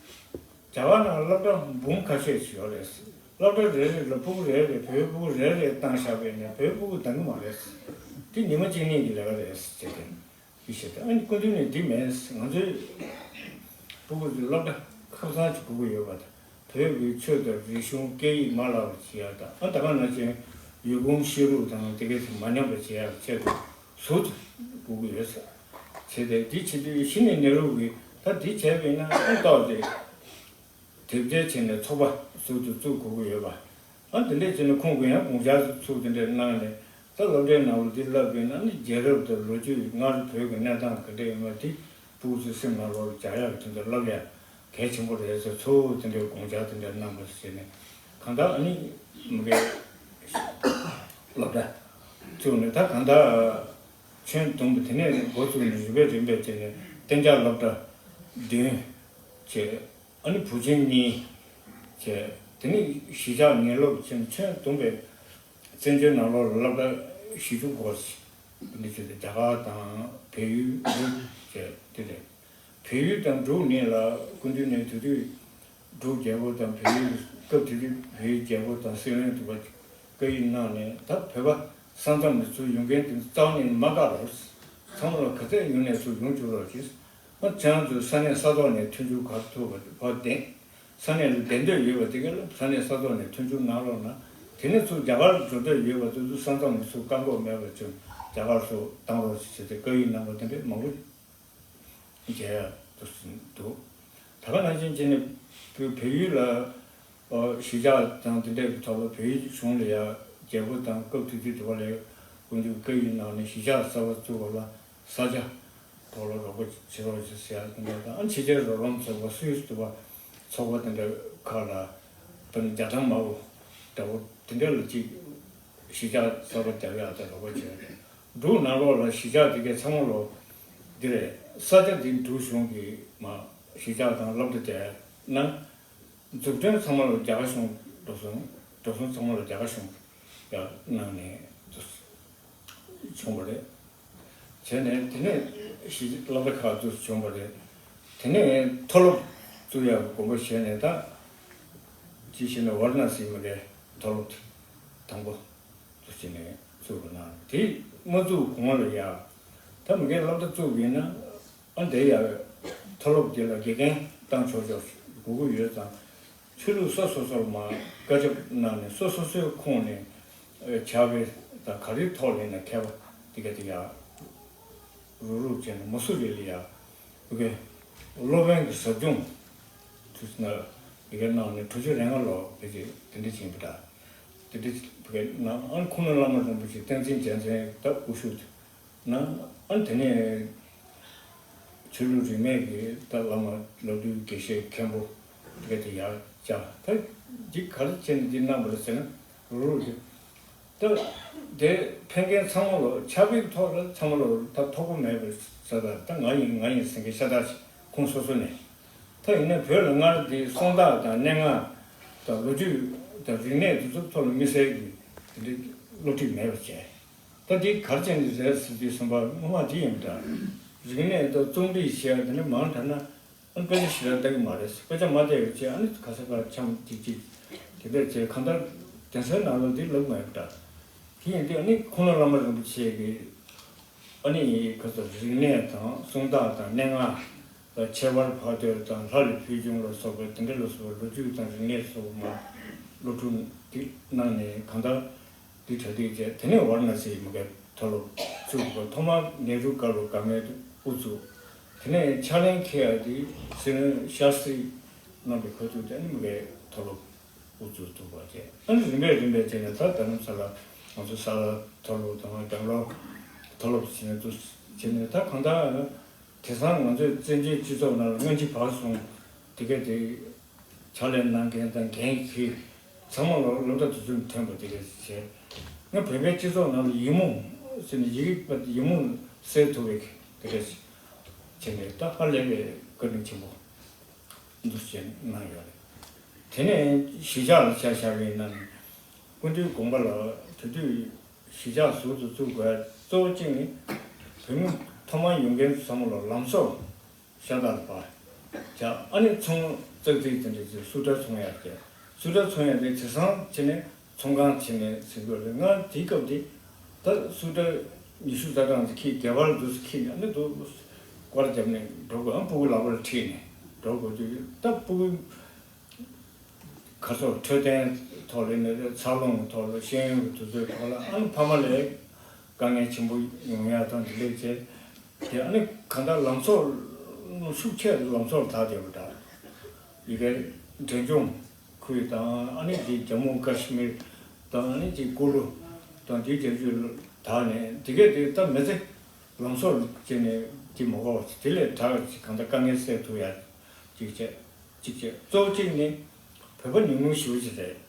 རྒྱ་གར་ནང་སློབ་གྲྭ་འབུམ་ཁ་ཤས་ཤིག་ཡོད་རེད། སློབ་གྲྭ་རེ་རེ་ལ་ཕྲུ་གུ་རེ་རེ་བོད་ཕྲུ་གུ་རེ་རེ་བཏང་བཞག་པས་ནས་བོད་ཕྲུ་གུ་འདང་གི་མ་རེད། དེ་ཉི་མ་གཅིག་གཉིས་ཀྱི་ལས་ཀ་རེད་ཟེར་ཏེ། ཡིད་ཆེས་དང་། ཨ་ནི་སྐུ་མདུན་ནས་འདི་མེད། ང་ཚོའི་ཕྲུ་གུ་ཚོས་སློབ་གྲྭ་ཁག་ཚང་ཅིག་དགོས་ཀྱི་ཡོད་པ་དང་། བོད་ཀྱི་ཆོས་དང་རིག་གཞུང་སྐད་ཡིག་མ་བརླག་པ་བྱེད་ཡག་དང་། ཨ་ད་ག་ནང་བཞིན་ཡུལ་གོམས་ཤེས་རིག་དང་དེ་གའི་ཚོ་མ་ཉམས་པ་བྱེད་ཡག་ཆེད་དུ་ཟུར་དུ་དགོས་ཀྱི་ཡོད་ཟེར། བྱས་ཏེ་འདི་བྱེད་དུས་གཞི་ནས་ནེ་རུ་གིས་ད་འདི་བྱས་པས་ན་ཨ་ཏོག་ཙེ། དེབ་སྐྱེལ་བྱས་ནས་ཚོགས་པ་ཟུར་དུ་བཙུགས་དགོས་ཀྱི་ཡོད་པ། ཨ་དེ་འདྲས་བྱས་ནས་ཁོང་གིས་ཡང་དགོངས་འཆར་ཚུར་དེ་འདྲས་གནང་ནས། ད་སློབ་གྲྭའི་ནང་ལ་འདི་བསླབ་པས་ན་ནི་རྒྱལ་རབས་དང་ལོ་རྒྱུས་སྔར་བོད་ཀྱི་གནས་སྟངས་ག་འདྲས་ཡིན་པ་དེ་ཕྲུ་གུ་ཚོའི་སེམས་ནང་ལོགས་ལ་འཇགས་ཡག་གི་དོན་དུ་བསླབ་ཡག་གལ་ཆེན་པོ་རེད་ཟེར། ཚུར་དེ་འདྲའི་དགོངས་འཆར་དེ་འདྲ་གནང་བ་བྱས་ནས། གང་ལྟར་ཨ་ནི་མི་གའི་སློབ་གྲྭ་བཙུགས་ནས། ད་གང་ལྟར་ཁྱོན་བསྡོམས་པ་དེ་ནས་འགོ་བཙུགས་ནས་རིམ་པས་རིམ་པས་བྱས་ནས་གཏན་འཇགས་སློབ་གྲྭ་བདུན་བྱས། ཨ་ནི་བུ་ཆེན་གཉིས་བྱས། དེ་ནས་གཞིས་ཆགས་ངེས་ལོག་ཅན་ཁྱོན་བསྡོམས་པའི་བཙན་བྱོལ་ནང་ལོགས་ལ་སློབ་གྲྭ་བཞི་བཅུ་སྐོར་ཞིག་འདི་བྱས་ཏེ། རྒྱ་གར་དང་བལ་ཡུལ་འབྲུག་བྱས་དེ་རེད། བལ་ཡུལ་དང་འབྲུག་གཉིས་ལ་སྐུ་མདུན་ནས་དེ་དུས་འབྲུག་རྒྱལ་པོ་དང་བལ་ཡུལ། སྐབས་དེ་དུས་བལ་ཡུལ་རྒྱལ་པོ་དང་སྲིད་བློན་དུ་བ་བཀའ་ཡིག་གནང་ནས། ད་བོད་པ་ས་མཚམས་ནས་ཚུར་ཡོང་མཁན་དེ་རྩ་བ་ནས་མ་བཀག་རོགས། ཚང་མ་ལ་ག་ཚད་ཡོང་ནས་ཚུར་ཡོང་བཅུག་རོགས་གྱིས། ང་ཁྱེད་རང་ཚོའི་ས་གནས་ས་ཐོག་ནས་མཐུན་འགྱུར་ག་ཐུབ་པ་བདེན། ས་གནས་ལ་བསྡད་འདོད་ཡོད་པ་དེ་ག་ལ་ས་གནས་ས་ཐོག་ནས་མཐུན་འགྱུར་གནང་རོགས་གནང་། དེ་ནས་ཚུར་རྒྱ་གར་འགྲོ་འདོད་ཡོད་པ་དེ་ཚོ་ས་མཚམས་ནས་ཚུར་བཀག་འགོག་མེད་པ་བྱུང་རྒྱ་གར་སོགས་བཏང་རོགས་ཞེས་བྱས་ཏེ་བཀའ་ཡིག་གནང་བ་དེ་འདྲའི་མང་པོ་མཇལ་ཡག་འདུག་ད་ག་ནང་བཞིན་བྱས་ནས་བོད་བལ་ཡུལ་ལ་གཞིས་ཆགས་དང་དེ་འདྲའི་ཐོག་ལ་བལ་ཡུལ་གཞུང་ལ་ཡ་རྒྱལ་པོ་དང་སྐབས་དེ་དུས་དེ་བ་ལས་དགོན་སྡེའི་བཀའ་ཡིག་གནང་ནས་གཞིས་ཆགས་གསར་པ་བཙུགས་པ་ལ་ས་ཆ་ཐོག་ལ་རོགས་པ་བྱེད་རོགས་བྱེད་ཟེར་ཡག་དེ་འདྲ་དང་། ཨ་ཕྱི་རྒྱལ་རོགས་རམ་ཚོགས་པ་སུད་སི་དུ་བ་ཚོགས་པ་དེ་འདྲ་ཁག་ལ་དཔེར་ན་རྒྱ་ཐང་མ་བུ་འདྲ་བོ་དེ་འདྲ་ལ་གཅིག་གཞིས་ཆགས་གསར་པ་རྒྱག་ཡག་དང་རོགས་པ་བྱས་ཏེ། འབྲུག་ནང་ལོགས་ལ་གཞིས་ཆགས་དེ་གའི་ཚང་མ་ལོ་འདི་རེད། ས་ཆ་འདི་འབྲུག་གཞུང་གིས་མ་གཞིས་ཆགས་དང་སློབ་གྲྭ་བསྡད་ན། འཛུགས་སྐྲུན་ཚང་མ་ལ་རྒྱ་གར་གཞུང་འགྲོ་སོང་། འགྲོ་སོང་ཚང་མ་ལ་རྒྱ་གར་གཞུང་ཡར་གནང་ནས་འདུག་བྱུང་བ་རེད། བྱས་ནས་དེ་ནས་གཞིས་སློབ་གྲྭ་ཁག་འདུག་བྱུང་བ་རེད། དེ་ནས་མཐོ་སློབ་བཙུགས་ཡག་དགོངས་པ་བཞེས་ནས། ད་ཅི་ཞེ་ན་ཝཱ་ར་ཎ་སིའི་མ་གའི་མཐོ་སློབ་དེ་དང་པོ་འདུག་བྱས་ནས་བཙུགས་པ་ན། དེ་མ་བཙུགས་གོང་ལ་ཡ་ད་མ་གའི་སློབ་གྲྭ་བཙུགས་པ་ཡིན་ན། ཨ་འདི་ཡ་མཐོ་སློབ་དེ་ལ་དགེ་རྒན་བཏང་ཆོག་ཆོག་དགོས་ཀྱི་ཡོད་ཙང་། ཆོས་ལུགས་སོ་སོ་སོར་མ་བཀའ་ཁྱབ་གནང་ནས་སོ་སོ་སོའི་ཁོངས་ནས་ཨེ་ཕྱག་དཔེ་དང་ག་རེའི་ཐོག་ལ་ཡིན་ན་མཁས་པ་དེ་ག་དེ་ཡ་རུག་རུག་བྱས་ནས་མ་སུ་རི་ལ་ཡ་ཕ་གི་སློབ་དཔོན་གྱི་ཟབ་སྦྱོང་དུས་ན་དེ་ག་གནང་ནས་དྲུག་ཅུ་རེ་ལྔ་ལོ་ཕལ་ཆེར་དེ་འདྲ་ཕྱིན་པ་འདྲ། དེ་འདྲ་ཕ་གི་གནང་། ཨ་ཁུངས་ལུང་བླ་མ་རིན་པོ་ཆེ་བསྟན་འཛིན་རྒྱལ་མཚན་ད་དབུ་བཞུགས་དེ། ན། ཨ་དེ་ནས་ཆོས་ལུགས་རིས་མེད་ཀྱི་ད་བླ་མ་བླ་སྤྲུལ་དགེ་བཤེས་མཁན་པོ་དེ་ག་དེ་ཡར་བཅར། ད་འདི་ག་རེ་བྱས་ནས་འདི་གནང་བ་རེད་ཟེར་ན། རུག་རུག་ཅིག་ད་དེ་ཕན་མཁན་ཚང་མ་ལོ་ཕྱག་དཔེའི་ཐོག་ལ་ཚང་མ་ལོ་ད་ཐོགས་པ་མེད་པའི་ས་ད། ད་ང་ཡིན་ང་ཡིན་ཟེར་མཁན་ཤ་སྟག་ཅིག་ཁོང་སོ་སོ་ནས། ད་ཡིན་ན་བོད་ལ་སྔར་འདི་གསུང་སྟག་དང་སྙན་ངག་དང་ལོ་རྒྱུས་དང་རིག་གནས་དེ་ཚོ་ཐོག་ལ་དམིགས་བསལ་གྱི་དེ་འདྲའི་སློབ་ཁྲིད་མེད་པ་བྱས། ད་འདི་ག་རེ་བྱས་ནས་རེད་ཟེར་དུས་ཙམ་པ་སྔོན་མ་འདི་ཡིན་པ་འདྲ། རིག་གནས་དང་རྩོམ་རིག་བྱས་དེ་ནས་མང་དྲགས་ན་ཨ་དཔེ་ཆ་ཞིག་ལ་ལྟ་གི་མ་རེད། དཔེ་ཆ་མ་བལྟས་པ་བྱས། ཨ་ནི་ག་ས་ག་འཆམ་ཅིག་ཅིག་དེ་འདྲ་བྱས། གང་ལྟར་གདན་སའི་ནང་ལ་འདི་ལབ་མ་ཡོང་འདྲ། དེ་ཡིན་དུས་ཨ་ནི་ཁུངས་ལུང་བླ་མ་རིན་པོ་ཆེ་གི་ཨ་ནི་ག་ཚོད་རིག་གནས་དང་གསུང་སྟག་དང་སྙན་ངག་ལ་ཁྱད་པར་འཕགས་བསྟོད་དང་ལྷ་ལས་ཕུལ་བྱུང་ལ་སོགས་པའི་དེ་འདྲ་ལ་སོགས་པའི་ལོ་རྒྱུས་དང་རིག་གནས་སོགས་མ་སློབ་ཕྲུག་འདི་གནང་ནས་གང་ལྟར་འདི་གྲ་སྒྲིག་བྱས། དེ་ནས་ཝཱ་ར་ཎ་སིའི་མ་གའི་མཐོ་སློབ་བཙུགས་པ། ཐོག་མར་ནེ་རུ་བཀའ་སློབ་དགའ་མོས་དབུ་བཙུགས། དེ་ནས་ཕྱག་ལེན་འཁེལ་ཡག་དེ་སྲིད་བློན་ཤཱསྟྲི་རྣམ་པས་ཁ་ཐུག་དེ་ནས་མ་གའི་མཐོ་སློབ་དབུ་བཙུགས་ཐུབ་པ་བྱས། ཨ་ནི་རིམ་པས་རིམ་པས་བྱས་ནས་ད་རྡ་རམ་ས་ལ་ང་ཚོ་ས་ལ་མཐོ་སློབ་དང་སྒང་ལོགས་མཐོ་སློབ་བྱས་ནས་འདུག་བྱས་ནས། ད་གང་ལྟར་དེང་སང་ང་ཚོའི་བཙན་བྱོལ་སྤྱི་ཚོགས་ནང་ལ་སྔ་ཕྱི་བར་གསུམ་དེ་ག་དེ་ཕྱག་ལས་གནང་མཁན་དང་འགན་འཁྱེར་ཚང་མ་ལ་སློབ་གྲྭ་དེ་ཚོ་ཐོན་པ་དེ་ག་བྱས། ང་བོད་པའི་སྤྱི་ཚོགས་ནང་ལ་ཡིག་རྨོངས་ཟེར་ནས་ཡི་གེ་ཡིག་རྨོངས་སེལ་ཐུབ་པའི་དེ་ག་བྱས་ནས་ད་ཧ་ལས་པའི་བཀའ་དྲིན་ཆེན་པོ། འདུ་བྱེད་གནང་ཡོད་རེད། དེ་ནས་གཞིས་ཆགས་ལ་ཆ་བཞག་པ་ཡིན་ན། སྐུ་མདུན་དགོངས་པ་ལ་དེ་དུས་གཞིས་ཆགས་ཟུར་དུ་བཙུགས་དགོས་གཙོ་བོ་གཅིག་ནི། བོད་མི་ཐོག་མར་ཡོང་མཁན་ཚོ་ཚང་མ་ལ་ལམ་སྲོལ་ཤ་སྟག་ལ་བབས་བྱས། ཨ་ནི་ཚོང་ཙག་ཙིག་དེ་འདྲ་ཅིག་སུ་འདྲ་ཚོང་ཡག་དེ། སུ་འདྲ་ཚོང་ཡག་དེ་དེང་སང་བྱས་ནས་ཚོང་ཁང་བྱས་ནས་ཟིན་དགོས་རེད། ང་དེའི་སྐབས་དེ་ད་སུ་འདྲ་ཉི་ཤུ་རྩ་གྲངས་ཅིག་འཁྱེར་སྒལ་པར་འདུག་སེ་འཁྱེར་ནས་ཨ་ནི་འདུག་སྐོར་ར་བརྒྱབ་ནས་འགྲོ་དགོས། ཨ་སྤུ་གུ་ལག་པ་ལ་ཁྲིད་ནས་འགྲོ་དགོས་དུས། ད་སྤུ་གུ་ག་ཚོད་འཕྲོད་བསྟེན་ཐོག་ལ་ཡིན་ན་རེད། འཚར་ལོངས་ཐོག་ལ་ཤེས་ཡོན་གྱི་དུས་ཚོད་ཐོག་ལ་ཨ་ནི་ཕ་མ་ལ་དཀའ་ངལ་ཆེན་པོ་ཡོང་ཡག་དང་དེ་འདྲས་བྱས། དེ་ཨ་ནི་གང་ལྟར་ལམ་སྲོལ་ཤུགས་ཆེ་ལམ་སྲོལ་དར་བསྡད་པ་འདྲ། ཡི་གེ་ འབྲས་ལྗོངས་ཁུལ་དང་ཨ་ནི་དེ་ཇམ་མུ་ཀ་ཤི་མིར་དང་ཨ་ནི་དེ་ཀུ་ལུ་དང་དེའི་རྒྱབ་ལྗོངས་དག་ནས་དེ་གས་དེ་ད་མི་ཚེ་ལམ་སང་བྱས་ནས་དེ་མ་གོ་བ་དེ་ལས་དྲག་ཅིག་གང་ལྟར་དཀའ་ངལ་སེལ་ཐུབ་ཡ་ཅིག་བྱས་ཅིག་བྱས། གཙོ་བོ་གཅིག་ནི་བོད་པ་ཉུང་ཉུང་ཞེ་པོ་ཅིག་རེད།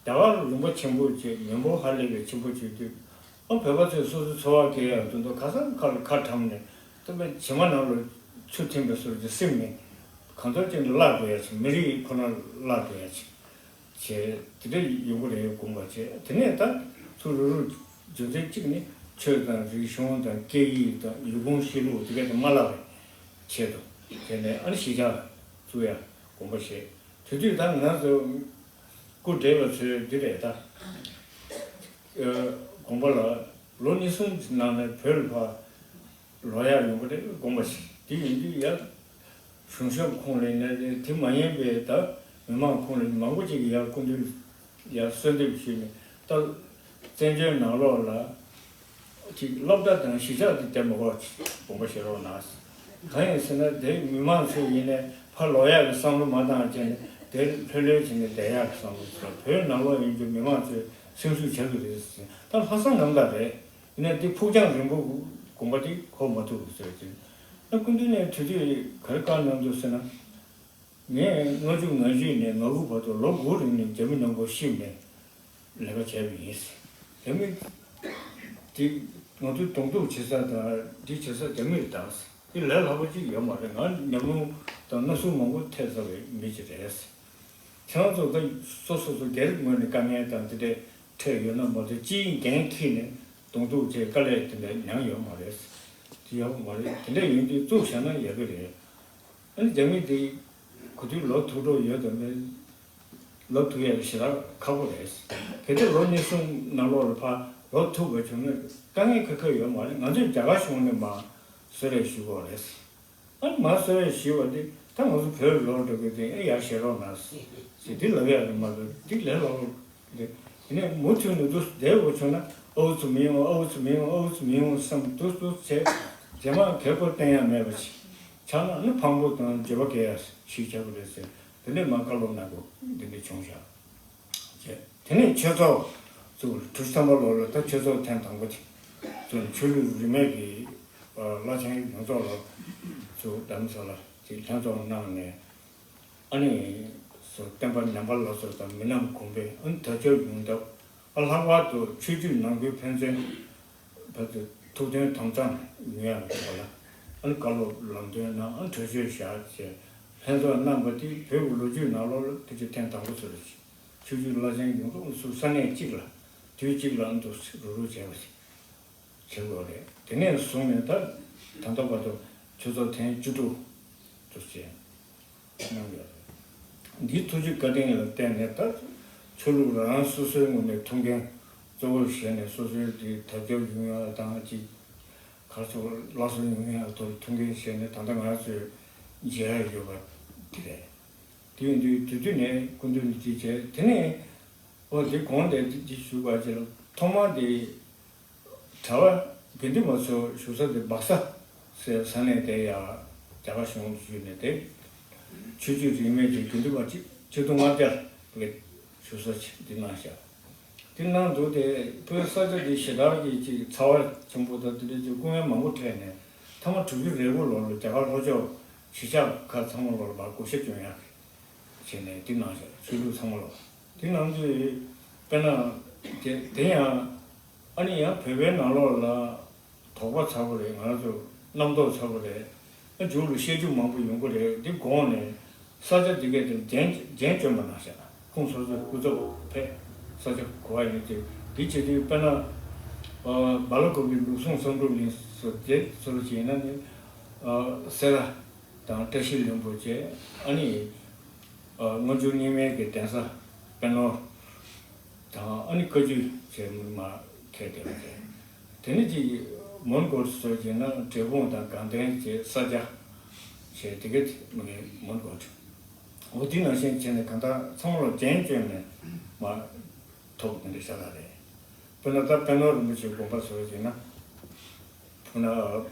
རྒྱ་གར་ལུང་པ་ཆེན་པོ་བྱས་མི་འབོར་ཧ་ལས་པའི་ཆེན་པོ་བྱེད་དུས། ཨ་བོད་པ་ཚོས་སོ་སོའི་འཚོ་བ་སྐྱེལ་ཡག་དོན་དུ་ཁ་སང་ཁ་ལ་ཁ་བཀྲམ་ནས་སྟོན་པའི་བྱེ་མ་ནང་ལ་ཆུ་འཐིམ་པའི་བཟོ་འདྲ་སེམས་ནས་གང་ཐུབ་ཅིག་ནས་བརླག་དགོས་ཡ་ཅིག་མི་རིགས་ཁོ་ན་བརླག་དགོས་ཡ་ཅིག་བྱས་དེ་འདྲ་ཡོང་གི་རེད་དགོངས་པ་བྱས། དེ་ནས་ད་ཚུར་རུ་རུ་རྒྱུ་མཚན་གཅིག་ནི་ཆོས་དང་རིག་གཞུང་དང་སྐད་ཡིག་དང་ཡུལ་གོམས་གཤིས་ལུགས་དེ་གས་དེ་མ་བརླག་པའི་ཆེད་དུ་བྱས་ནས་ཨ་ནི་གཞིས་ཆགས་བཙུགས་ཡ་དགོངས་པ་བཞེས། དེ་དུས་ད་ང་ཚོ་སྐུ་བགྲེས་པ་ཚོས་འདི་རེད་ད། དགོངས་པ་ལ་ལོ་གཉིས་གསུམ་གྱི་ནང་ནས་བོད་ལ་ཕར་ལོག་ཡག་ཡོང་གི་རེད་དགོངས་པ་བཞེས། དེ་ཡིན་དུས་ཡ་གཞུང་ཞབས་ཁོངས་ལ་ཡིན་ན་རེད། དེ་མ་ཡིན་པའི་ད་མི་མང་ཁོངས་ལ་མང་པོ་ཅིག་གིས་ཡར་སྐུ་མདུན་ཡར་གསོལ་འདེབས་ཞུས་ནས་ད་བཙན་བྱོལ་ནང་ལོགས་ལ་ཅིག་སློབ་གྲྭ་དང་གཞིས་ཆགས་དེ་བསྡད་མ་དགོས་ཅིག་དགོངས་པ་བཞེས་རོགས་གནང་། གང་ཡིན་ཟེར་ན་དེ་མི་མང་ཚོས་ཡིན་ནའི་ཕར་ལོག་ཡག་གི་བསམ་བློ་མ་བཏང་བྱས་ནས་དེ་ལྷོད་ལྷོད་བྱས་ནས་བསྡད་ཡག་གི་བསམ་བློ་ཚོ་བོད་ནང་ལོགས་ཡིན་རྒྱུ་མི་མང་ཚོས་སེམས་ཤུགས་ཆག་གི་རེད་ཟེར། ད་ལྷག་བསམ་རྣམ་དག་རེད། ཡིན་ནའི་དེ་ཕུགས་རྒྱང་རིང་པོ་དགོངས་པ་དེ་འཁོར་མ་ཐུབ་ཟེར་ཅིང་། ཨ་སྐུ་མདུན་ནས་དེ་དུས་ག་རེ་བཀའ་གནང་འདུག་ཟེར་ན། ངས་ལྔ་བཅུ་ང་བཞི་ནས་ང་དགུ་བར་དུ་ལོ་དགུ་རིང་ནས་རྒྱ་མི་ནང་ཁུལ་གཤིབས་ནས་ལས་ཀ་བྱས་པ་ཡིན། རྒྱ་མི་དེ་ང་ཚོའི་གདོང་གཏུག་བྱེད་ས་དང་འདི་བྱེད་ས་རྒྱ་མི་རེད་ད། དེ་ལས་སླ་པོ་ཅིག་ཡོད་མ་རེད། ང་ཉམས་མྱོང་དང་མནོ་བསམ་མང་པོ་ཐེབས་ཚར་བའི་མི་ཅིག་རེད། ཁྱེད་རང་ཚོ་ད་སོ་སོ་སོ་སྒེར་ངོས་ནས་དཀའ་ངལ་དང་དེ་འདྲའི་འཕྲད་ཡོད་ན་མ་གཏོགས་སྤྱིའི་འགན་འཁྱེར་ནས་གདོང་གཏུག་བྱས་དཀའ་ལས་དེ་འདྲ་མྱངས་ཡོད་མ་རེད། དེ་ཡག་པོ་མ་རེད། དེ་འདྲ་ཡིན་དུས་བཙུགས་བཞག་ན་ཡག་གི་རེད། ཨ་ནི་རྒྱ་མི་དེ་གོ་དུས་ལོ་ཐུག་འགྲོ་ཡོད་དམ་མེད། ལོ་ཐུག་ཡག་ཞེ་དྲག་ཁག་པོ་རེད། གལ་ཏེ་ལོ་གཉིས་གསུམ་ནང་ལོགས་ལ་ཕར་ལོ་ཐུག་པ་བྱུང་ན་དཀའ་ངལ་ཁ་ཁ་ཡོད་མ་རེད། ང་ཚོས་རྒྱ་གར་གཞུང་ནས་མར་གསོལ་རས་ཞུ་དགོས་རེད། ཨ་ནི་མར་གསོལ་རས་ཞུས་པ་འདི་ད་ང་ཚོ་བོད་ལོག་འགྲོ་གི་དེ་ཨེ་ཡར་བཞེས་རོགས་གནང་ཟེར་འདི་ལབ་ཡག་རེད་མ་གཏོགས་འདི་ལས་སླ་པོ་རེད། དེ་ནས་མུ་མཐུད་ནས་འདུག་བསྡད་དགོས་བྱུང་ན་ཨའུ་ཚུགས་མི་ཡོང་ཨའུ་ཚུགས་མི་ཡོང་ཨའུ་ཚུགས་མི་ཡོང་བསམ་འདུག་འདུག་བྱས་རྗེས་མ་གལ་སྐོར་བསྟན་ཡག་མེད་པ་ཞིག་ཆགས་ན་ཨ་ནི་ཕངས་པོ་དང་འགྱོད་པ་སྐྱེ་ཡག་ཞིག་ཆགས་ཀྱི་རེད་ཟེར། དེ་ནས་མར་བཀའ་སློབ་གནང་དགོས་འདི་འདྲ་བྱུང་བཞག་བྱས། དེ་ནས་ཆོས་ཚོགས་ཚུགས། གྲུ་བཞི་ཐམ་པ་ལོ་ལ་ད་ཆོས་ཚོགས་ཐེངས་དང་པོ་དེ་ཚུགས་ནས་ཆོས་ལུགས་རིས་མེད་ཀྱི་བླ་ཆེན་ཡོངས་རྫོགས་ལ་ཚུགས་རྡ་རམ་ས་ལ་ཅིག་ལྷན་ཚོགས་གནང་ནས་ཨ་ནི་སོ་བསྟན་པ་ཉམས་པ་སླར་གསོ་དང་མི་ནག་གོང་འཕེལ་ཨ་ནི་དར་ཁྱབ་ཡོང་ཐབས། ཨ་ལྷག་པར་དུ་ཆོས་བརྒྱུད་ནང་ཁུལ་ཕན་ཚུན་བར་དུ་ཐུགས་མཐུན་དམ་གཙང་ཡོང་ཡག་གི་ཐོག་ལ་ཨ་ནི་བཀའ་སློབ་ལམ་སྟོན་གནང་། ཨ་ནི་གྲོས་ཆོད་བཞག་བྱས་ལྷན་ཚོགས་གནང་པ་དེ་བོད་ཀྱི་ལོ་རྒྱུས་ནང་ལོགས་ལ་དེ་ཚོ་ཐེངས་དང་པོ་ཚོ་རེད། ཆོས་བརྒྱུད་བླ་ཆེན་ཡོངས་རྫོགས་སུ་ས་གནས་གཅིག་ལ་དུས་གཅིག་ལ་ཨ་ནི་འདུག་རུབ་རུབ་བྱས་པ་ཞིག་བྱེད་དགོས་རེད། དེ་ནས་བཟུང་ནས་ད་ད་ལྟ་བར་དུ་ཆོས་ཚོགས་ཐེངས་བཅུ་དྲུག་འདུག་བྱས། གནང་ཡོད་རེད། འདིའི་ཐུགས་རྗེ་བཀའ་དྲིན་ལ་བརྟེན་ནས་ད་ཆོས་ལུགས་རང་རང་སོ་སོའི་ངོས་ནས་ཐུགས་འགན་གཙོ་བོར་བཞེས་ནས་སོ་སོའི་དེ་དར་ཁྱབ་ཡོང་ཡག་དང་ཅིག་ག་ཚོད་སླར་གསོ་ཡོང་ཡག་ཐོག་ཐུགས་འགན་བཞེས་ནས་ད་ལྟ་ང་ཚོས་མཇལ་ཡག་ཡོད་པ་དེ་རེད། དེ་ཡིན་དུས་དེ་དུས་ནས་སྐུ་མདུན་ནས་དེ་བྱས། དེ་ནས་ཨོ་དེ་གོང་དེ་དེ་ཞུས་པ་ཅིག་ལ་ཐོག་མ་དེ་གྲྭ་པ་དགེ་འདུན་པ་ཚོ་བཞུགས་ས་དེ་སྦག་ས་ཟེར་ས་གནས་དེ་ཡང་རྒྱ་གར་གཞུང་ཞུས་ནས་དེ་ཆོས་བརྒྱུད་རིས་མེད་ཀྱི་དགེ་འདུན་པ་གཅིག་ཆིག་སྟོང་ལྔ་བརྒྱ་ལ་བཞུགས་ས་ཅིག་འདི་གནང་བཞག་འདི་གནང་འདུག་དེ་བོད་ས་ཆ་འདི་ཞེ་དྲག་གི་ཅིག་ཚ་བ་ཆེན་པོ་དང་དེ་འདྲ་ཅིག་སྐུ་ངལ་མང་པོ་འཕྲད་ནས་ཐ་མ་དྲུག་ཅུ་རེ་དགུ་ལོ་ལ་རྒྱ་གར་ལྷོ་ཕྱོགས་གཞིས་ཆགས་ཁག་ཚང་མ་ལོ་ལ་བགོ་བཤའ་སྐྱོན་ཡག་བྱས་ནས་འདི་གནང་བཞག་ཆོས་ལུགས་ཚང་མ་ལོ། དེ་ནང་དུ་དཔེར་ན་དེ་དེ་ཡང་ཨ་ནི་ཡང་བོད་པའི་ནང་ལོགས་ལ་དོགས་པ་ཚ་པོ་རེད། ང་ཚོ་རྣམ་རྟོག་ཚ་པོ་རེད། ཨ་མཇུག་ལ་བཤད་རྒྱུ་མང་པོ་ཡོང་གི་རེད། འདི་དགོངས་ནས་ས་ཆ་འདི་གས་དེ་རྒྱན་རྒྱན་བཅོས་མ་གནང་ཤག་ཁོང་སོ་སོའི་སྐུ་ཚབ་ཕེབས་ས་ཆ་གོ་བ་ཡིན་ཏེ་འདི་བྱེད་དུས་དཔེར་ན་སྦ་ལ་ཀོ་བའི་ལུགས་ཟུང་བསམ་གྲུབ་གླིང་སོགས་དེ་ཚོ་ལ་བྱས་ན་ནི་སེ་ར་དང་བཀྲ་ཤིས་ལྷུན་པོ་བཅས་ཨ་ནི། སྔོན་འགྲོ་རྙིང་མའི་གི་གདན་ས་དཔལ་ནོར་དང་ཨ་ནི་བཀའ་བརྒྱུད་བཅས་མི་མང་ཁྱེར་བསྡད་པ་རེད། དེ་ནི་ཅིག་མོན་གྷོ་སོགས་བྱས་ན་འབྲས་སྤུངས་དང་དགའ་ལྡན་བཅས་ས་སྐྱ་བཅས་དེ་ག་མོན་གྷོ་འོ་དེ་ནང་བཞིན་བྱས་ནས་གང་ལྟར་ཚང་མ་ལ་རྒྱན་བཅོས་ནས་མ་ཐོབ་དེ་འདྲ་ཤ་སྟག་རེད། དཔེར་ན་ད་དཔལ་ནོར་རིན་པོ་ཆེའི་དགོངས་པ་ཟེར་བ་ཡིན་ན། དཔེར་ན་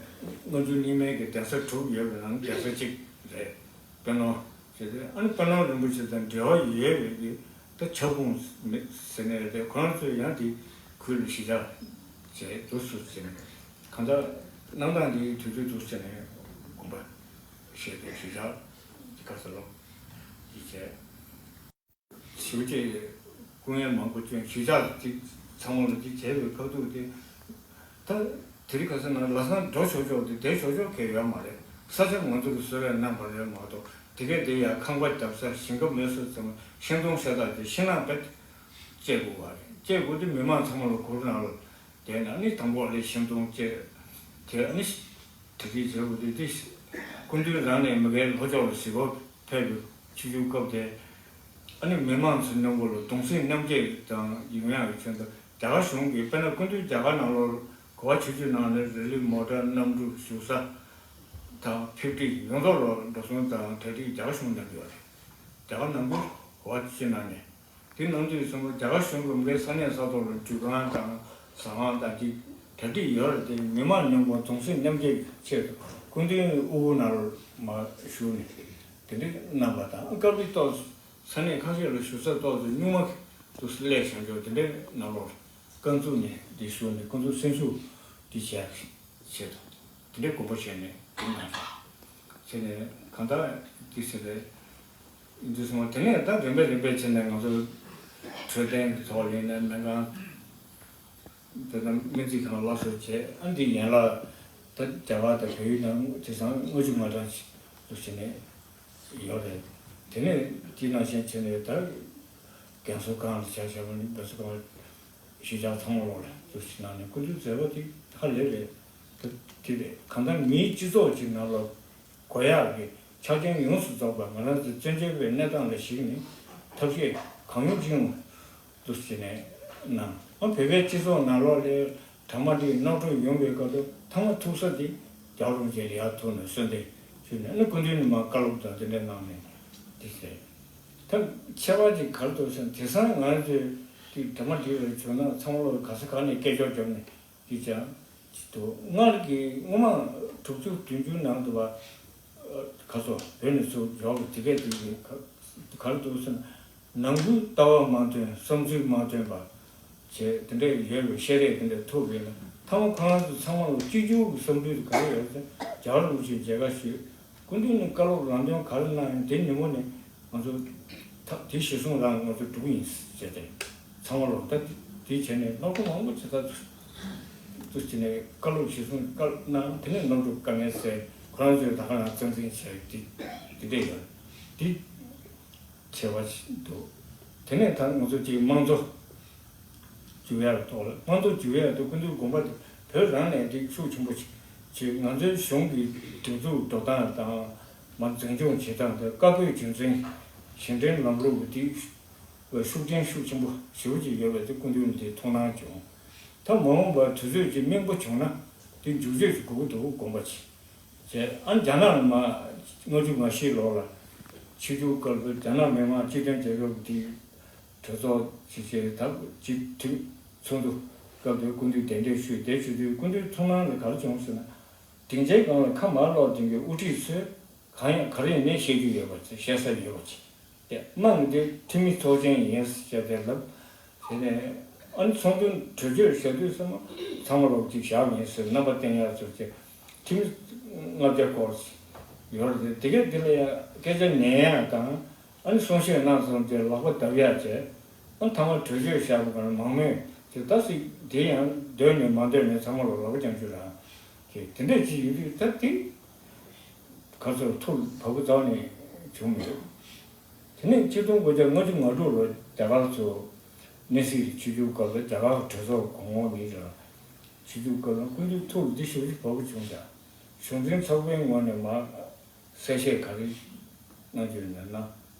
སྔོན་འགྲོ་རྙིང་མའི་གི་གདན་ས་དྲུག་ཡོད་པའི་ནང་གདན་ས་གཅིག་རེད། དཔལ་ནོར་ བྱས་ཏེ། ཨ་ནི་དཔལ་ནོར་རིན་པོ་ཆེ་དང་འབྲེལ་བ་ཡོད་པའི་གི་ད་ཁྱབ་ཁོངས་མེད་ཟེར་ནས་རེད་དེ། ཁོ་རང་ཚོས་ཡང་དེ་ཁུལ་ལ་གཞིས་ཆགས་བྱས་འདུག་སུ་ཟེར་ནས། གང་ལྟར་གནང་སྟངས་དེ་དུས་ཚོད་འདུག་ཟེར་ནས་དགོངས་པ་བཞེས་ཏེ། གཞིས་ཆགས་དེ་ག་ས་ལོ་དེ་བྱས། ཞེ་པོ་ཅིག་སྐུ་ངལ་མང་པོ་བསྐྱོན། གཞིས་ཆགས་ཅིག་ཚང་མ་ལ་ཅིག་བྱས་པའི་ཁ་ཐུག་དེ། ད་དེ་རིང་ཁ་སང་ང་ལམ་སང་འགྲོ་ཆོག་ཆོག་དེ་བསྡད་ཆོག་ཆོག་གང་ཡང་ཡོད་མ་རེད། ས་ཆ་ང་ཚོ་གི་བཟོས་པའི་རྣམ་པ་རེད་མ་གཏོགས། དེ་གས་དེ་ཡང་ཁང་པ་རྒྱབ་ས། ཞིང་ཁ་མེད་ས་ཚང་མ་ཤིང་སྡོང་ཤ་སྟག་དེ་ཤིང་ནགས་རྦད་བཅད་དགོས་པ་རེད། བཅད་དགོས་དེ་མི་མང་ཚང་མ་ལ་གུར་ནང་ལ་བསྡད་ནས། ཨ་ནི་དང་པོ་ལ་ཤིང་སྡོང་བཅད། དེ་ཨ་ནི་དེ་གས་བྱེད་དགོས་དེ། དེ་སྐུ་མདུན་རང་ནས་མི་སྒེར་ལྷོ་ཕྱོགས་ལ་གཟིགས་སྐོར་ཕེབས་པའི་ཆིབས་བསྒྱུར་སྐབས་དེ། ཨ་ནི་མི་མང་ཚོའི་མཉམ་པོ་ལ་གདུང་སེམས་མཉམ་སྐྱེད་དང་ཡུན་རིང་གི་ཆེད་དུ། རྒྱ་གར་གཞུང་གིས་དཔེར་ན་སྐུ་མདུན་རྒྱ་གར་ནང་ལོགས་གོ་བ་ཆེ་ཤོས་གནང་ནས་རི་ལི། མོ་ཊ། གནམ་གྲུ། བཞུགས་ས་དང་ཕེབས་ཁྲིད་ཡོངས་རྫོགས་ལ་འགྲོ་སོང་དང་གྲ་སྒྲིག་རྒྱ་གར་གཞུང་གནང་གི་ཡོད་རེད། རྒྱ་གར་ནང་ཁུལ་གོ་བ་ཆེ་ཤོས་གནང་ནས། དེ་གནང་དུས་ཙམ་པ་རྒྱ་གར་གཞུང་གི་མི་སྒེར་ས་གནས་ས་ཐོག་ལ་འགྲུལ་ཁང་དང་ཟ་ཁང་དང་དེ་གྲ་སྒྲིག་ཡོད་རེད་དེ། མི་མང་མཉམ་པོ་གདུང་སེམས་མཉམ་སྐྱེད་ཆེད་དུ་སྐུ་མདུན་དབུ་གུར་ནང་ལ་མར་བཞུགས་ནས་དེ་འདྲ་གནང་པ་དང་། སྐབས་རེ་ཏོག་ས་གནས་ཁ་ཤས་ལ་བཞུགས་ས་ཏོག་ཙམ་སྙུང་མ་དུ་སླེབས་བཞག་ཆོག་དེ་འདྲའི་ནང་ལོགས་རྐང་བཙུགས་ནས་དེ་བཞུགས་ནས། སྐུ་མདུན་སེམས་ཤུགས་དེ་བྱས་ཆེད་དུ་དེ་འདྲའི་དགོངས་པ་བཞེས་ནས་དེ་གནང་བྱས་ནས། གང་ལྟར་དེ་ཟེར་རེད། འདི་སོང་བ་དེ་ནས་ད་རིམ་པས་རིམ་པས་བྱས་ནས་ང་ཚོ་འཕྲོད་བསྟེན་གྱི་ཐོག་ཡིན་ནའི་སྨན་ཁང་། དེ་ནས་སྨན་རྩིས་ཁང་སླར་གསོ་བྱས། ཨ་འདི་ཡན་ལག་ད་རྒྱ་གར་དང་བལ་ཡུལ་ནང་དེང་སང་ལྔ་བཅུ་ང་གྲངས་ཤིག་ཏུ་བྱས་ནས་ཡོད་རེད། དེ་ནས་དེ་ནང་བཞིན་བྱས་ནས་ད་རྒན་གསོ་ཁང་ལ་བྱ་བྱ་བ་ནི་བོད་གསོ་ཁང་། གཞིས་ཆགས་ཚང་མ་ལོག་ལ་འདུག་ཅིག་གནང་ནས། སྐུ་མདུན་མཛད་པ་དེ་ཧ་ལས་པའི་ད་དེ་རེད། གང་ལྟར་མིའི་སྤྱི་ཚོགས་ཅིག་ནང་ལ་དགོས་ཡག་གི་ཆ་རྐྱེན་ཡོངས་སུ་རྫོགས་པ། ང་རང་ཚོའི་བཙན་བྱོལ་བའི་གནས་སྟངས་ལ་གཞིགས་ནས་ཐབས་ཤེས་གང་ཡོང་ཅི་ཡོང་འདུག་ཅིག་ནས་གནང་། ཨ་བོད་པའི་སྤྱི་ཚོགས་ནང་ལོགས་ལ་དྲག་དམག་འདི་གནམ་གྲུ་ཡོང་བའི་སྐབས་དུ་མཐའ་མ་ཐུག་ས་དེ་རྒྱལ་བ་རིན་པོ་ཆེ་ལ་ཡར་ཐུག་ནས་གསོལ་འདེབས་ཞུས་ནས། ཨ་ནི་སྐུ་མདུན་ནས་མར་བཀའ་སློབ་དང་དེ་འདྲ་གནང་ནས་དེ་ཟེར། ད་ཁྱད་པར་ཅིག་ག་རེ་འདུག་ཟེར་ན། དེང་སང་ང་ཚོས་དེ་དྲ་མ་འགྲིག་པའི་བྱུང་ན་ཚང་མ་ལོག་ག་ས་ག་ནས་སྐད་ཅོར་བརྒྱབ་ནས་དེ་ཅང་ཅིག་འདུག་སྔར་གྱི་སྔོན་མ་དྲུག་ཅུ་བདུན་ཅུ་ནང་དུ་བ་ག་ཚོད་བོད་ནས་ཚུར་འབྱོར་བ་དེ་གས་དེ་གས་ག་རེ་འདུག་ཟེར་ན། ནང་ཁུལ་ལྟ་བ་མ་མཐུན། བསམ་ཚུལ་མ་མཐུན་པ་བྱས་དེ་འདྲ་ཡོད་པའི་བཤད་རེས་དེ་འདྲ་ཐུག་པས་ན། ཐ་མ་ཁོ་རང་ཚོ་ཚང་མ་ལ་གཅིག་གྱུར་གྱི་བསམ་ཚུལ་དེ་ག་རེ་ཡོད་ཟེར། རྒྱལ་བ་རིན་པོ་ཆེས་མཇལ་ཁ་ཞུས། སྐུ་མདུན་ནས་བཀའ་སློབ་རང་དོན་ག་རེ་གནང་ཡང་དེ་ཉིན་མོ་ནས་ང་ཚོ་ཐག་དེ་གཞིར་བཟུང་རང་ང་ཚོ་འགྲོ་གི་ཡིན་ཟེར་ཏེ། ཚང་མ་ལོག་ད་དེ་བྱས་ནས་སློབ་གྲྭ་མང་པོ་བྱེད་ཐག་ཚུད་བྱས་ནས་བཀའ་སློབ་གཞིར་བཟུང་བཀའ་གནང་། དེ་ནས་སློབ་ཕྲུག་དཀའ་ངལ་སེལ། ཁོ་རང་ཚོས་ད་ག་རང་གཙང་འཛིན་བྱས། དེ་དེ་འདྲས་ཡོད། དེ་བྱས་པ་ཞིག་འདུག་དེ་ནས་ད་ང་ཚོ་ཅིག་དམངས་གཙོ་འཇུག་ཡག་གི་ཐོག་ལ། དམངས་གཙོ་འཇུག་ཡག་ཏུ་སྐུ་མདུན་དགོངས་པ་དེ་བོད་རང་ནས་དེ་ཤུགས་ཆེན་པོ་ཅིག་བྱས། ང་ཚོའི་གཞུང་གི་སྒྲིག་འཛུགས་འགྲོ་སྟངས་དང་། མ་འཛིན་སྐྱོང་བྱེད་སྟངས་དང་། བཀའ་བཀོད་རྒྱུད་འཛིན་ཞིང་བྲན་ལམ་ལུགས་དེ་ཤུགས་རྐྱེན་ཤུགས་ཆེན་པོ་ཞེ་པོ་ཅིག་ཡོད་པ་དེ་སྐུ་མདུན་དེ་མཐོང་སྣང་བྱུང་། ད་མ་འོངས་པར་དུས་ཚོད་ཅིག་སྨིན་པོ་བྱུང་ན་དེ་འཇུག་བྱེད་ཅིག་དགོས་ཀྱི་འདུག་དགོངས་པ་ཅིག་བྱས། ཨ་རྒྱ་ནག་ལ་མ་ལྔ་བཅུ་ང་བཞི་ལོ་ལ་ཆིབས་བསྒྱུར་སྐབས་སུ་རྒྱ་ནག་མི་དམངས་སྤྱི་མཐུན་རྒྱལ་ཁབ་དེའི་གྲོས་ཚོགས་ཅིག་བྱས། ད་སྤྱི་འཐུས་ཚོགས་འདུ་སྐབས་དེར་སྐུ་མདུན་གདན་འདྲེན་ཞུས། དེ་ཞུ་དུས་སྐུ་མདུན་མཐོང་སྣང་ལ་ག་རེ་བྱུང་ཟེར་ན། སྡིངས་ཆའི་སྒང་ལ་ཁ་མར་སློག་སྡོད་མཁན་དབུ་ཁྲིད་ཚོས་གང་ཡང་ག་རེ་ཡིན་མིན་བཤད་རྒྱུ་ཡོད་པ་ཅིག་བཤད་ས་ཡོད་པ་ཅིག་དེ་དམངས་འདི་འཐུས་མི་ཚོགས་ཆེན་ཡིན་ཟེར་བྱས་ཏེ་ལབ། དེ་ནས་ཨ་ནི་ཚོགས་འདུ་གྲོས་ཆོད་བཞག་དུས་ཙམ་པ་ཚང་མ་ལོག་ཅིག་བཞག་མིན་ཟེར། རྣམ་པ་བསྟན་ཡག་ཚོར་བྱས། འཐུས་མི་ལྔ་བརྒྱ་སྐོར་ཡོད་རེད། དེ་གས་འདི་ལ་ཡང་སྐད་ཆ་ཉན་ཡག་དང་། ཨ་ནི་གསུང་བཤད་གནང་ཚར་དུས་ལག་པ་བརྡབ་ཡག་བྱས། ཨ་ནི་ཐ་མ་གྲོས་ཆོད་བཞག་པ་གང་མང་མོས་དེ་ད་སྲིད་དེ་ཡང་འདོད་ནས་མ་འདོད་ནས་ཚང་མ་ལོག་ལག་པ་བརྐྱང་ཞུ་རང་བྱས། དེ་འདྲས་ཅིག་ཡོད་དུས་ད་དེ་ག་ཚོད་ཐུགས་བབ་གི་རྩ་བ་ནས་བྱུང་མི་འདུག་དེ་ནས་ཆིག་སྟོང་དགུ་བརྒྱ་ལྔ་བཅུ་ང་དྲུག་ལོར་རྒྱ་གར་ཚོ་གནས་སྲིད་ཆིབས་བསྒྱུར་སྐབས་ལ་རྒྱ་གར་གྲོས་ཚོགས་གོང་འོག་གཉིས་ལ་ཆིབས་བསྒྱུར་སྐབས་ལ་སྐུ་མདུན་ཐུགས་ལ་འདི་ཞེ་པོ་ཅིག་བབ་པོ་བྱུང་ཀྱང་། གཞུང་འཛིན་ཚོགས་པའི་ངོས་ནས་མར་གསལ་བཤད་ག་རེ་གནང་རྒྱུ་ཡིན་ན།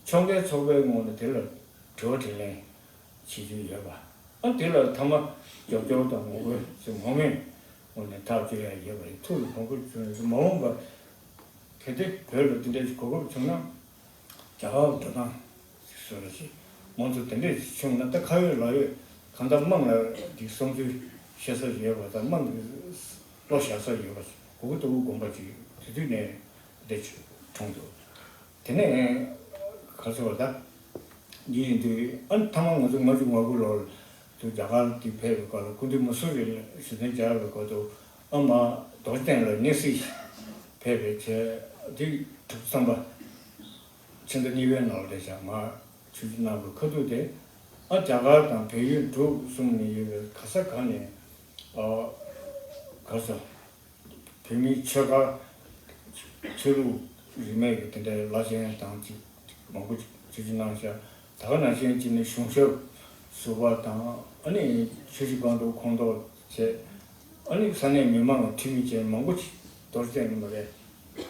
ཕྱོགས་འགལ་ཚོགས་པའི་ངོས་ནས་དེ་ལ་དྲི་བ་དྲིས་ལན་བྱེད་རྒྱུ་ཡོད་པ། ཨ་དེ་ལ་ཐ་མ་རྒྱབ་སྐྱོར་དང་ངོ་རྒོལ་ཟེར་མང་མོས་ངོས་ནས་ཐག་གཅོད་ཡག་ཡོད་པ་རེད། ཐུགས་ལ་བབ་པོ་བྱུང་ཡོད། མ་འོངས་པ་གལ་ཏེ་བོད་ལ་དེ་འདྲ་ཞིག་གོ་སྐབས་བྱུང་ན། རྒྱ་གར་འགྲོ་སྟངས་ཞིག་བཟོ་ར་ཞིག་མང་ཚོགས་དེ་འདྲས་ཞིག་བྱུང་ན། ད་ཁ་ཡོད་ལག་ཡོད་གང་ལྟར་དམངས་ལ་འདི་བསམ་ཚུལ་བཤད་ས་ཡོད་པ་དང་། དམངས་ཀྱི་བློ་བཞག་ས་ཡོད་པ་ཞིག་གོ་གི་འདུག་དགོངས་པ་ཅིག་དེ་དུས་ནས་འདི་བྱུང་འདུག་དེ་ནས་ ག་ཚོད་པ་ད། འདི་ཡིན་དུས་ཨ་ནི་ཐ་མ་ང་ཚོ་ལྔ་བཅུ་ང་དགུ་ལོར་དུ་རྒྱ་གར་དེ་ཕེབས་པའི་སྐབས་ལ་སྐུ་མདུན་མ་སུ་རི་ལ་ཞུ་མཚན་བཅར་བའི་སྐབས་དུ་ཨ་མ་རྡོ་རྗེ་གདན་ལ་གནས་གཟིགས་ཕེབས་པའི་བྱས་དེ་དྲུག་བསམ་པ་ཕྱི་ཟླ་གཉིས་པའི་ནང་ལ་བྱ་མ་ཆུ་ཆུ་གནང་བའི་ཁ་ཐུག་དེ་ཨ་རྒྱ་གར་དང་བལ་ཡུལ་འབྲུག་གསུམ་ནས་ཡོད་པའི་ག་ས་ག་ནས་ཨ་ག་ས། བོད་མིའི་ཆོལ་ཁ་ཆོས་ལུགས་རིས་མེད་ཀྱི་དེ་འདྲའི་བླ་ཆེན་དང་ཅིག་མང་པོ་ཅིག་ཆོས་ཞུ་གནང་ཤག་ད་ག་ནང་བཞིན་ཅིག་ནི་གཞུང་ཞབས་ཟུར་པ་དང་ཨ་ནི་ཆོས་ཞུ་བཀའ་འགྲོ་ཁོངས་གཏོགས་བྱས་ཨ་ནི་ས་གནས་མི་མང་གི་འཐུས་མི་བཅས་མང་པོ་ཅིག་རྡོ་རྗེ་གདན་ནས་མ་རེད་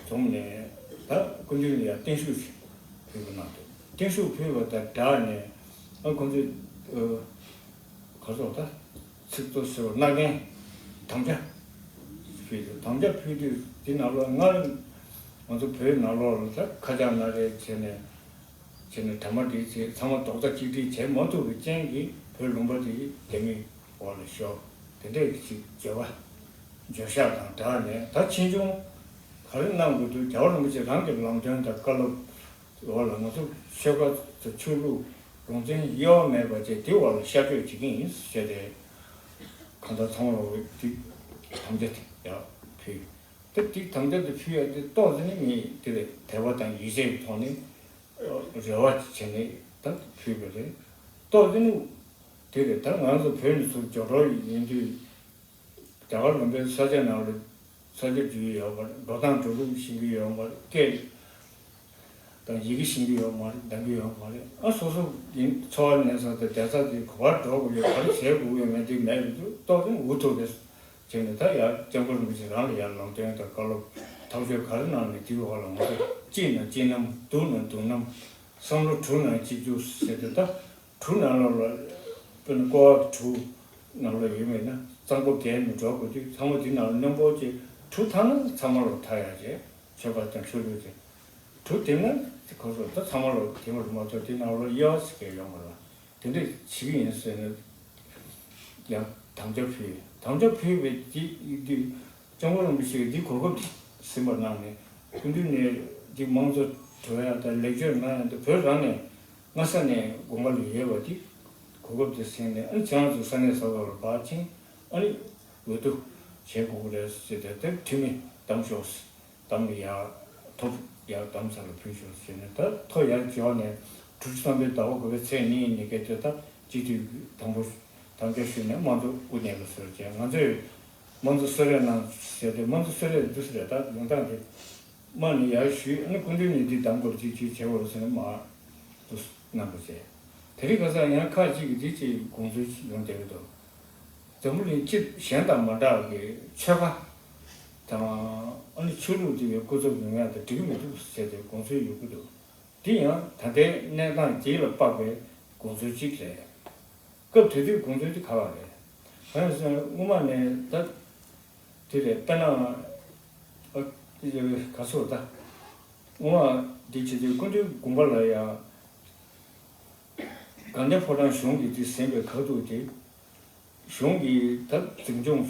འཛོམས་ནས་ད་སྐུ་མདུན་ལ་ཡང་བརྟན་བཞུགས་ཅིག་ཕུལ་དགོས་གནང་འདུག་བརྟན་བཞུགས་ཕུལ་བ་དང་སྦྲགས་ནས་ཨ་ཁོང་ཚོས་ག་ཚོད་ད། ཚིག་ཐོ་ཟེར་བ་མནའ་གན་དམ་བཅའ་ཕུལ་དུས་དམ་བཅའ་ཕུལ་དུས་འདི་ནང་ལོགས་སྔར་ང་ཚོ་བོད་ནང་ལོགས་ལ་ད་ཁ་བྱང་སྣ་རལ་བྱས་ནས་བྱས་ནས་གྲ་མ་འགྲིག་ཚེ་ཚང་མ་རྡོག་རྩ་གཅིག་སྒྲིལ་བྱེད་མ་ཐུབ་པའི་རྐྱེན་གྱིས་བོད་ལུང་པ་དེ་རྒྱ་མིའི་འོག་ལ་ཤོར་དེ་འདྲས་ཅིག་བརྗོད་པ་བརྗོད་བཞག་དང་སྦྲགས་ནས་ད་ཕྱིས་འབྱུང་ག་རེ་གནང་དགོས་འདུག་རྒྱལ་བ་རིན་པོ་ཆེ་རང་གི་ལམ་སྟོན་དང་བཀའ་སློབ། འོག་ལ་ང་ཚོ་ཆོལ་ཁ་དང་ཆོས་ལུགས་རང་བཙན་དབྱེ་བ་མེད་པ་བཅས་དེ་འོག་ལ་ཤར་བསྐྱོད་བྱེད་ཀྱི་ཡིན་ཟེར་ཏེ། གང་ལྟར་ཚང་མ་ལ་འོས་དེ་དམ་བཅའ་དེ་ཡང་ཕུལ། དེ་དེ་དམ་བཅའ་དེ་ཕུལ་ཡ་དེ་ཏོག་ཙམ་ནི་མི་དེ་ལས་དད་པ་དང་ཡིད་ཆེས་ཀྱི་ཐོག་ནས་རེ་བ་བྱས་ནས་ད་ཕུལ་བ་རེད། ཏོག་ཙམ་ནི་དེ་ལས་ད་ང་ཚོ་བོད་ནས་ཚུར་འབྱོར་འགྲོ་ཡིན་དུས། རྒྱ་གར་ལུང་པའི་ས་ཆ་ནང་ལ་ས་ཆ་འཇུ་ཡི་ཡོད་མ་རེད། འགྲོ་སྟངས་འགྲོ་ལུགས་ཤེས་ཀྱི་ཡོད་མ་རེད། སྐད་དང་ཡི་གེ་ཤེས་ཀྱི་ཡོད་མ་རེད། འདང་གི་ཡོད་མ་རེད། ཨ་སོ་སོ་ཡིན་འཚོ་བ་གནས་ས་དང་བསྡད་ས་དེ་ག་པར་འགྲོ་དགོས་ཡོད་ག་རེ་བྱེད་དགོས་ཡོད་མེད་དེ་མེད་པའི་ཏོག་ཙམ་འུ་ཐུག་རེད། བྱས་ནས་ད་ཡར་སྐྱབས་མགོན་རིན་པོ་ཆེ་རང་ལ་ཡར་ལམ་སྟོན་དང་བཀའ་སློབ་ཐག་གཅོད་ག་རེ་གནང་ནས་དེའི་འོག་ལ་ང་ཚོ་སྐྱིད་ན་སྐྱིད་རྣམ་སྡུག་ན་སྡུག་རྣམ་བསམ་བློ་དྲུག་ནང་གཅིག་གྱུར་ཟེར་ཏེ་ད། གྲུ་ནང་ལོགས་ལ་དཔེར་ན་ཀོ་བ་གྲུ་ནང་ལོགས་ཡོད་མེད་ན་གཙང་པོ་བརྒལ་ནས་འགྲོ་དགོས་དུས་ཚང་མ་དེ་ནང་ལ་སྣུམ་འཁོར་གྱི་གྲུ་ཐང་ན་ཚང་མ་ལོག་ཐག་ཡག་བྱས་ཆོལ་ཁ་དང་ཆོས་ལུགས་ཀྱི་གྲུ་དེ་ན་ཁོ་ཚོ་ད་ཚང་མ་ལོག་དེ་མ་རུ་མ་ཐོག་དེ་ནང་ལོགས་དབྱེ་བ་ཟེར་མཁན་ཡོད་མ་རེད། དེ་འདྲས་བྱེད་ཀྱི་ཡིན་ཟེར་ནས་ཡང་དམ་བཅའ་ཕུལ། དམ་བཅའ་ཕུལ་བའི་དེ་དུས། སྐྱབས་མགོན་རིན་པོ་ཆེས་འདི་གོ་སྐབས་ཟིན་པ་གནང་ནས་སྐུ་མདུན་ནས་འདི་དམངས་གཙོ་གྲོས་ཡག་དང་ལེགས་བཅོས་གནང་ཡག་དང་བོད་རང་ནས་སྔ་ས་ནས་དགོངས་པ་ལ་ཡོད་པ་འདི་གོ་སྐབས་དེ་ཟིན་ནས་ཨ་ནི་ཁྱེད་རང་ཚོ་ས་གནས་ས་ཐོག་ལ་ཕར་ཕྱིན་ཨ་ནི་འོས་བསྡུ་བྱེད་དགོས་ཀྱི་རེད་ཟེར་ཏེ་དེ་འཐུས་མི་བདམས་ཤོག་ཟེར། བདམས་ནས་ཡར་ཐོབ་ཡར་བདམས་ས་ལ་ཕུལ་ཤོག་ཟེར་ནས་ད་ཐོ་ཡར་འབྱོར་ནས་དྲུག་ཅུ་ཐམ་པའི་ཟླ་བ་དགུ་པའི་ཚེས་གཉིས་ཉིན་གལ་ཏེ་ད་སྤྱི་འཐུས་དང་པོ་དམ་བཅའ་ཞུས་ནས་དམངས་གཙོ་དབུ་བརྙེས་པ་ཟེར་བྱས་ང་ཚོས། དམངས་གཙོ་གསོལ་རས་གནང་ཟེར་ཏེ་དམངས་གཙོ་གསོལ་རས་འདུག་ཟེར་ད་ཡོང་སྟངས་དེ་དམངས་ནས་ཡར་ཞུས་ཨ་ནི་སྐུ་མདུན་ནས་འདི་གདམ་དགོས་ཅིག་ཅིག་བྱེད་དགོས་ཟེར་ནས་མར་འདུག་གནང་དགོས་བྱས། དེ་རིང་ཁ་སང་ཡང་ཁག་ཅིག་གིས་འདི་ཅིག་དགོངས་ཚུལ་ཡོང་བསྡད་ཀྱི་འདུག་འཛམ་བུ་གླིང་སྤྱི་གཞན་དང་མ་འདྲ་བའི་ཆོལ་ཁ་དང་ཨ་ནི་ཆོས་ལུགས་འདི་བའི་སྐུ་ཚབ་ཡོང་ཡག་དང་འགྲིག་གི་མི་འདུག་ཟེར་ཏེ་དགོངས་ཚུལ་ཡོད་ཀྱི་འདུག་འདི་ཡང་ད་ལྟའི་གནས་སྟངས་འདི་ལ་དཔག་པའི་དགོངས་ཚུལ་གཅིག་རེད། སྐབས་དེ་དུས་དགོངས་ཚུལ་དེ་ག་བ་རེད། གང་ཡིན་ཟེར་ན་སྔོན་མ་ནས་ད་དེ་རེད་དཔེར་ན་ཨ་དེ་ག་ཚོད་ད་སྔོན་མ་འདི་བྱེད་དུས་སྐུ་མདུན་དགོངས་པ་ལ་ཡང་དགའ་ལྡན་ཕོ་བྲང་གཞུང་གིས་དེ་ཟིན་པའི་ཁ་ཐུག་དེ། གཞུང་གིས་ད་འཛིན་སྐྱོང་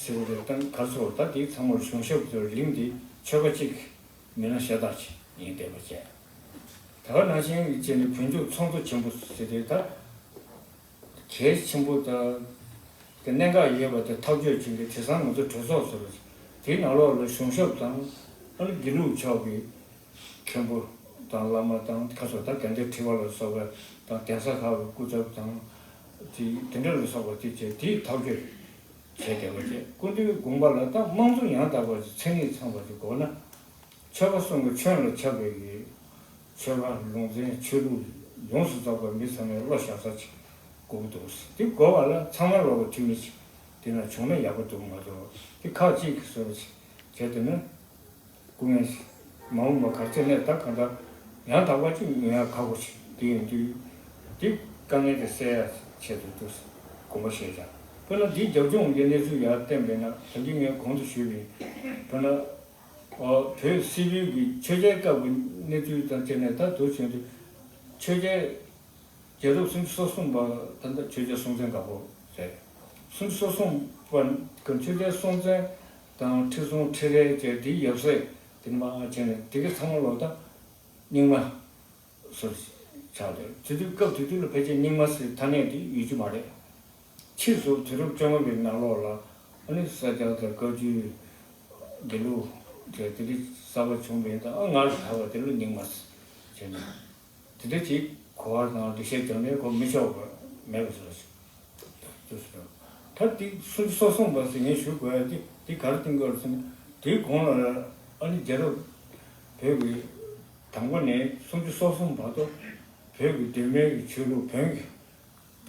ཟེར་བ་རེད་ད་ག་ཚོད་ད་དེ་ཚང་མར་གཞུང་ཞབས་ཚོའི་རིང་འདི་ཆོལ་ཁ་གཅིག་མི་སྣ་ཤ་སྟག་ཅིག་ཡིན་བསྡད་པ་བྱས། ད་ག་ནང་བཞིན་གྱི་བྱས་ནས་བོད་ལྗོངས་ཚོགས་གཙོ་ཆེན་པོ་ཟེར་དེ་ད་གལ་ཆེན་པོ་ད་གི་གནད་འགག་ཡོད་པ་དེ་ཐག་གཅོད་བྱེད་མཁན་དེང་སང་ང་ཚོ་གྲོས་ཚོགས་ཟེར་བ་དེའི་ནང་ལོགས་ལ་གཞུང་ཞབས་དང་ཨ་ནི་དགེ་ལུགས་ཕྱོགས་ཀྱི། མཁན་པོ་དང་བླ་མ་དང་ཁ་སོ་ད་དགེ་འདུན་ཁྲི་པ་ལ་སོགས་པ་དང་གདན་ས་ཁག་གི་སྐུ་ཚབ་དང་དེ་དེ་འདྲ་ལ་སོགས་པ་དེ་བྱས་དེའི་ཐག་གཅོད་བྱས་བསྡད་པ་བྱས་སྐུ་མདུན་དགོངས་པ་ལ་ད་དམངས་གཙོ་ཡང་དག་པ་ཞིག་མཚན་ཉིད་ཚང་བ་ཞིག་དགོས་ན་ཆོལ་ཁ་གསུམ་གྱི་ཁྱོན་ལ་ཁྱབ་པའི་གི་ཆོལ་ཁ་ལུང་ཚན་ཆོས་ལུགས་ཡོངས་སུ་རྫོགས་པ་མི་ཚང་མས་བློ་བཞག་ས་ཅིག་དགོས་ཀྱི་འདུག་དེ་དགོས་པ་ལ་ཚང་མ་ལོག་གི་འཐུས་མི་ཅིག་དེ་ན་བྱུང་ན་ཡག་པོ་འདུག་མ་གཏོགས་དེ་ཁག་ཅིག་གི་བཟོ་འདྲ་ཅིག་བྱས་བསྡད་ན། སྐུ་ངལ་མ་འོངས་པ་ག་ཚོད་ནས་ད་གང་ལྟར་ཡང་དག་པ་གཅིག་ཉོ་ཡག་ཁག་པོ་ཞིག་དེ་ཡིན་དུས་དེ་དཀའ་ངལ་དེ་སེལ་ཡག་ཆེད་དུ་འདུག་དགོངས་པ་བཞེས་བྱ། དཔེར་ན་འདིའི་རྒྱབ་ལྗོངས་ཀྱི་གནས་ཚུལ་ཡར་བསྟན་པས་ན་ད་གིན་ངས་གོང་དུ་ཞུས་པའི་དཔེར་ན་བོད་སིལ་བུའི་གི་ཆོས་རྒྱལ་སྐབས་ཀྱི་གནས་ཚུལ་དང་བཅས་ནས་ད་དུ་བྱུང་དུས་ཆོས་རྒྱལ། རྒྱལ་རབས་སུམ་ཅུ་སོ་གསུམ་པ་ད་ལྟ་ཆོས་རྒྱལ་སྲོང་བཙན་སྒམ་པོ་རེད། སུམ་ཅུ་སོ་གསུམ་པ་གི་ཆོས་རྒྱལ་སྲོང་བཙན་དང་ཁྲི་སྲོང་ཁྲི་རལ་བཅས་དེའི་ཡབ་སྲས་དེ་མ་བྱས་ནས་དེ་ག་ཚང་མ་ལོ་ད་རྙིང་མ་ སོར་ཆགས་ཏེ་དེ་དུས་སྐབས་དེ་དུས་ལ་ཕལ་ཆེར་རྙིང་མ་ཟེར་ཐ་སྙད་དེ་ཡོད་ཀྱི་མ་རེད། ཕྱིས་སུ་དུས་རབས་བཅོ་ལྔ་པའི་ནང་ལོགས་ལ་ཨ་ནི་ས་སྐྱ་དང་བཀའ་བརྒྱུད་དགེ་ལུགས་དེ་དེ་འདྲའི་གསར་པ་བྱུང་བ་ཡིན་ཙང་ཨ་སྔར་དར་བ་དེ་ལ་རྙིང་མ་ཟེར་བྱས་ནས། དེ་འདྲ་ཅིག་གོ་བ་དང་འགྲེལ་བཤད་རྒྱག་ནས་གོ་མི་ཆོག་པ་མེད་པ་བཟོ་ཞིག་ཏུ་ཟེར། ད་དེ་སུམ་ཅུ་སོ་གསུམ་པ་ཟེར་ངས་ཞུ་དགོས་ཡ་དེ་དེ་ག་རེ་བསྟན་དགོས་རེད་ཟེར་ན། དེའི་གོང་ལ་ཨ་ནི་རྒྱལ་རབས་བོད་ཀྱི་དང་པོ་ནས་སུམ་ཅུ་སོ་གསུམ་བར་དུ་བོད་ཀྱི་གདོད་མའི་ཆོས་ལུགས་བོན་གྱི་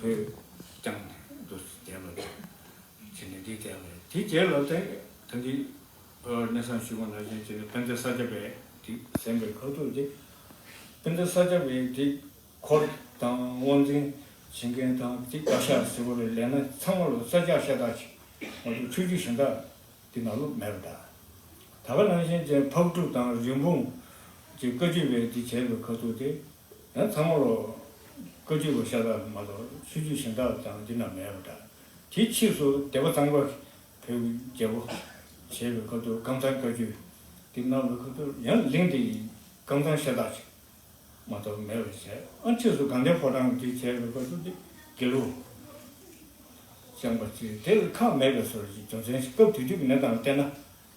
བོད་བསྐྱངས་ནས་འདུག་རྒྱལ་བ་བྱས་ནས་འདི་བསྟན་པ་རེད། དེ་རྗེས་ལ་དེ་ད་འདི་གནས་སམ་ཞུ་བ་ནང་བཞིན་བྱས་ནས་དཔལ་ལྡན་ས་སྐྱ་པས་དེ་གསན་པའི་ཁ་ཐུག་དེ་དཔལ་ལྡན་ས་སྐྱ་པས་དེ་འཁོར་དང་དབང་འཛིན་བྱེད་མཁན་དང་དེ་བཀའ་ཤག་ཟེར་བ་ལས་ལས་ན་ཚང་མ་ལ་ས་སྐྱ་ཤ་སྟག་ཅིག་མ་གཏོགས་ཆོས་བརྒྱུད་གཞན་དག་དེ་ནང་ལོགས་མེད་པ་འདྲ། ད་ག་ནང་བཞིན་བྱས་ཕག་གྲུ་དང་རིན་སྤུངས་ཀྱི་བཀའ་བརྒྱུད་པས་དེ་བྱས་པའི་ཁ་ཐུག་དེ་ཡང་ཚང་མ་ལོ་བཀའ་བརྒྱུད་པ་ཤ་སྟག་མ་གཏོགས་ཆོས་བརྒྱུད་གཞན་དག་ཀྱང་འདི་ན་མེད་པ་འདྲ། དེའི་ཕྱིས་སུ་སྡེ་པ་གཙང་པ་བོད་ཀྱི་རྒྱལ་པོ་བྱས་པའི་ཁ་ཐུག་ཀམ་ཚང་བཀའ་བརྒྱུད་དེ་གནང་བའི་ཁ་ཐུག་ཡང་གླིང་དེ་ཀམ་ཚང་ཤ་སྟག་ཅིག་མ་གཏོགས་མེད་པ་བྱས། ཨ་ཕྱིས་སུ་དགའ་ལྡན་ཕོ་བྲང་གིས་བྱས་པའི་སྐབས་སུ་དེ་དགེ་ལུགས་བསྐྱངས་པ་ཅིག་དེ་ལ་ཁག་མེད་པའི་བཟོ་འདྲ་ཅིག་རྒྱུ་མཚན་ཞིག་སྐབས་དེ་དུས་ཀྱི་གནས་སྟངས་ལ་བལྟས་ན།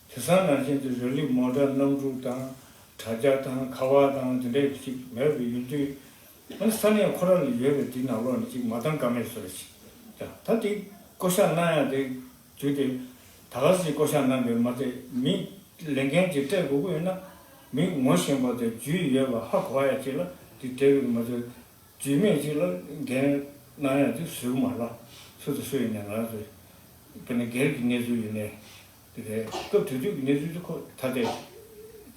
དེང་སང་ནང་བཞིན་དུ་རི་ལི་མོ་ཊ་གནམ་གྲུ་དང་དྲ་རྒྱ་དང་ཁ་པར་དང་དེ་འདྲའི་ཅིག་མེད་པའི་ཡུལ་དུས། ཨ་ནི་ས་གནས་ཁོ་རང་ལ་ཡོད་པའི་དེའི་ནང་ལོགས་ནས་ཅིག་མ་བཏང་ཀ་མེད་བཟོ་འདྲ་ཅིག་ད་ད་དེ་བསྐོ་བཞག་གནང་ཡ་དེ་དུས་དེ་ད་ག་ཟེ་བསྐོ་བཞག་གནང་པའི་མ་ཚད་མི་ལས་འགན་ཅིག་སྤྲད་དགོས་ཀྱི་ཡོད་ན། མི་ངོ་ཤེས་པ་དང་རྒྱུས་ཡོད་པ་ཧ་གོ་ཡ་ཅིག་ལ་དེ་སྤྲད་པའི་མ་ཚད། རྒྱུས་མེད་ཅིག་ལ་འགན་གནང་ཡ་དེ་བཟོས་མ་རེད། སུ་དང་སུ་ཡིན་ནའི་ང་ཚོ་དཔེར་ན་སྒེར་གྱི་གནས་ཚུལ་ཡིན་ནའི་དེ་རེད། སྐབས་དེ་དུས་ཀྱི་གནས་ཚུལ་དེ་ཁོ་ཐ་དད་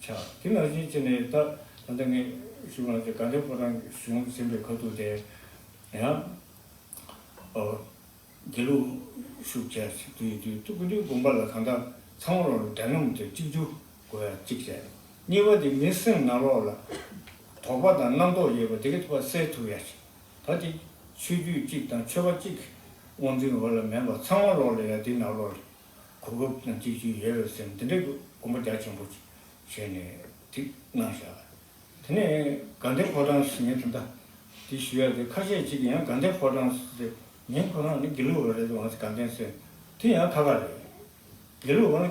ཆགས། དེ་ནང་བཞིན་བྱས་ནས་ད་ད་ལྟ་ངས་ཞུ་བ་ནང་བཞིན་དགའ་ལྡན་ཕོ་བྲང་གི་གཞུང་ཟིན་པའི་ཁ་ཐུག་དེ་ཡང་ཨོ། དགེ་ལུགས་ཤུགས་ཆེ་ཞིག་ཏུ་ཡིན་དུས་སྐུ་མདུན་དགོངས་པ་ལ་གང་ལྟར་ཚང་མ་ལོ་ལ་འདྲ་མཉམ་དུ་གཅིག་གྱུར་དགོས་ཡ་གཅིག་བྱས། གཉིས་པ་དེ་མི་སེམས་ནང་ལོགས་ལ་དོགས་པ་དང་རྣམ་རྟོག་ཡོད་པ་དེ་གི་ཐུབ་པ་སེལ་ཐུབ་ཡ་ཞིག་ད་དེ་ཆོས་བརྒྱུད་གཅིག་དང་ཆོས་པ་གཅིག་དབང་འཛིན་འོག་ལ་མེད་པ་ཚང་མ་ལོགས་ལ་ཡ་དེ་ནང་ལོགས་ལ་གོ་སྐབས་དང་གཅིག་གྱུར་ཡོད་པའི་སེམས་དེ་འདྲའི་དགོངས་པ་རྒྱ་ཆེན་པོ་ཞིག་བྱས་ནས་དེ་གནང་བཞག་དེ་ནས་དགའ་ལྡན་ཕོ་བྲང་ཟེར་ངས་ད་ལྟ་འདི་ཞུ་ཡ་དེ་ཁ་ཤས་ཅིག་གིས་ཡང་དགའ་ལྡན་ཕོ་བྲང་ཟེར་ངས་ཁོ་རང་ནི་དགེ་ལུགས་པ་རེད་འདུག་ཨང་ཟེར་དགའ་ལྡན་ཟེར་དེ་ཡང་ཁག་ཁག་རེད། དགེ་ལུགས་པ་ནི་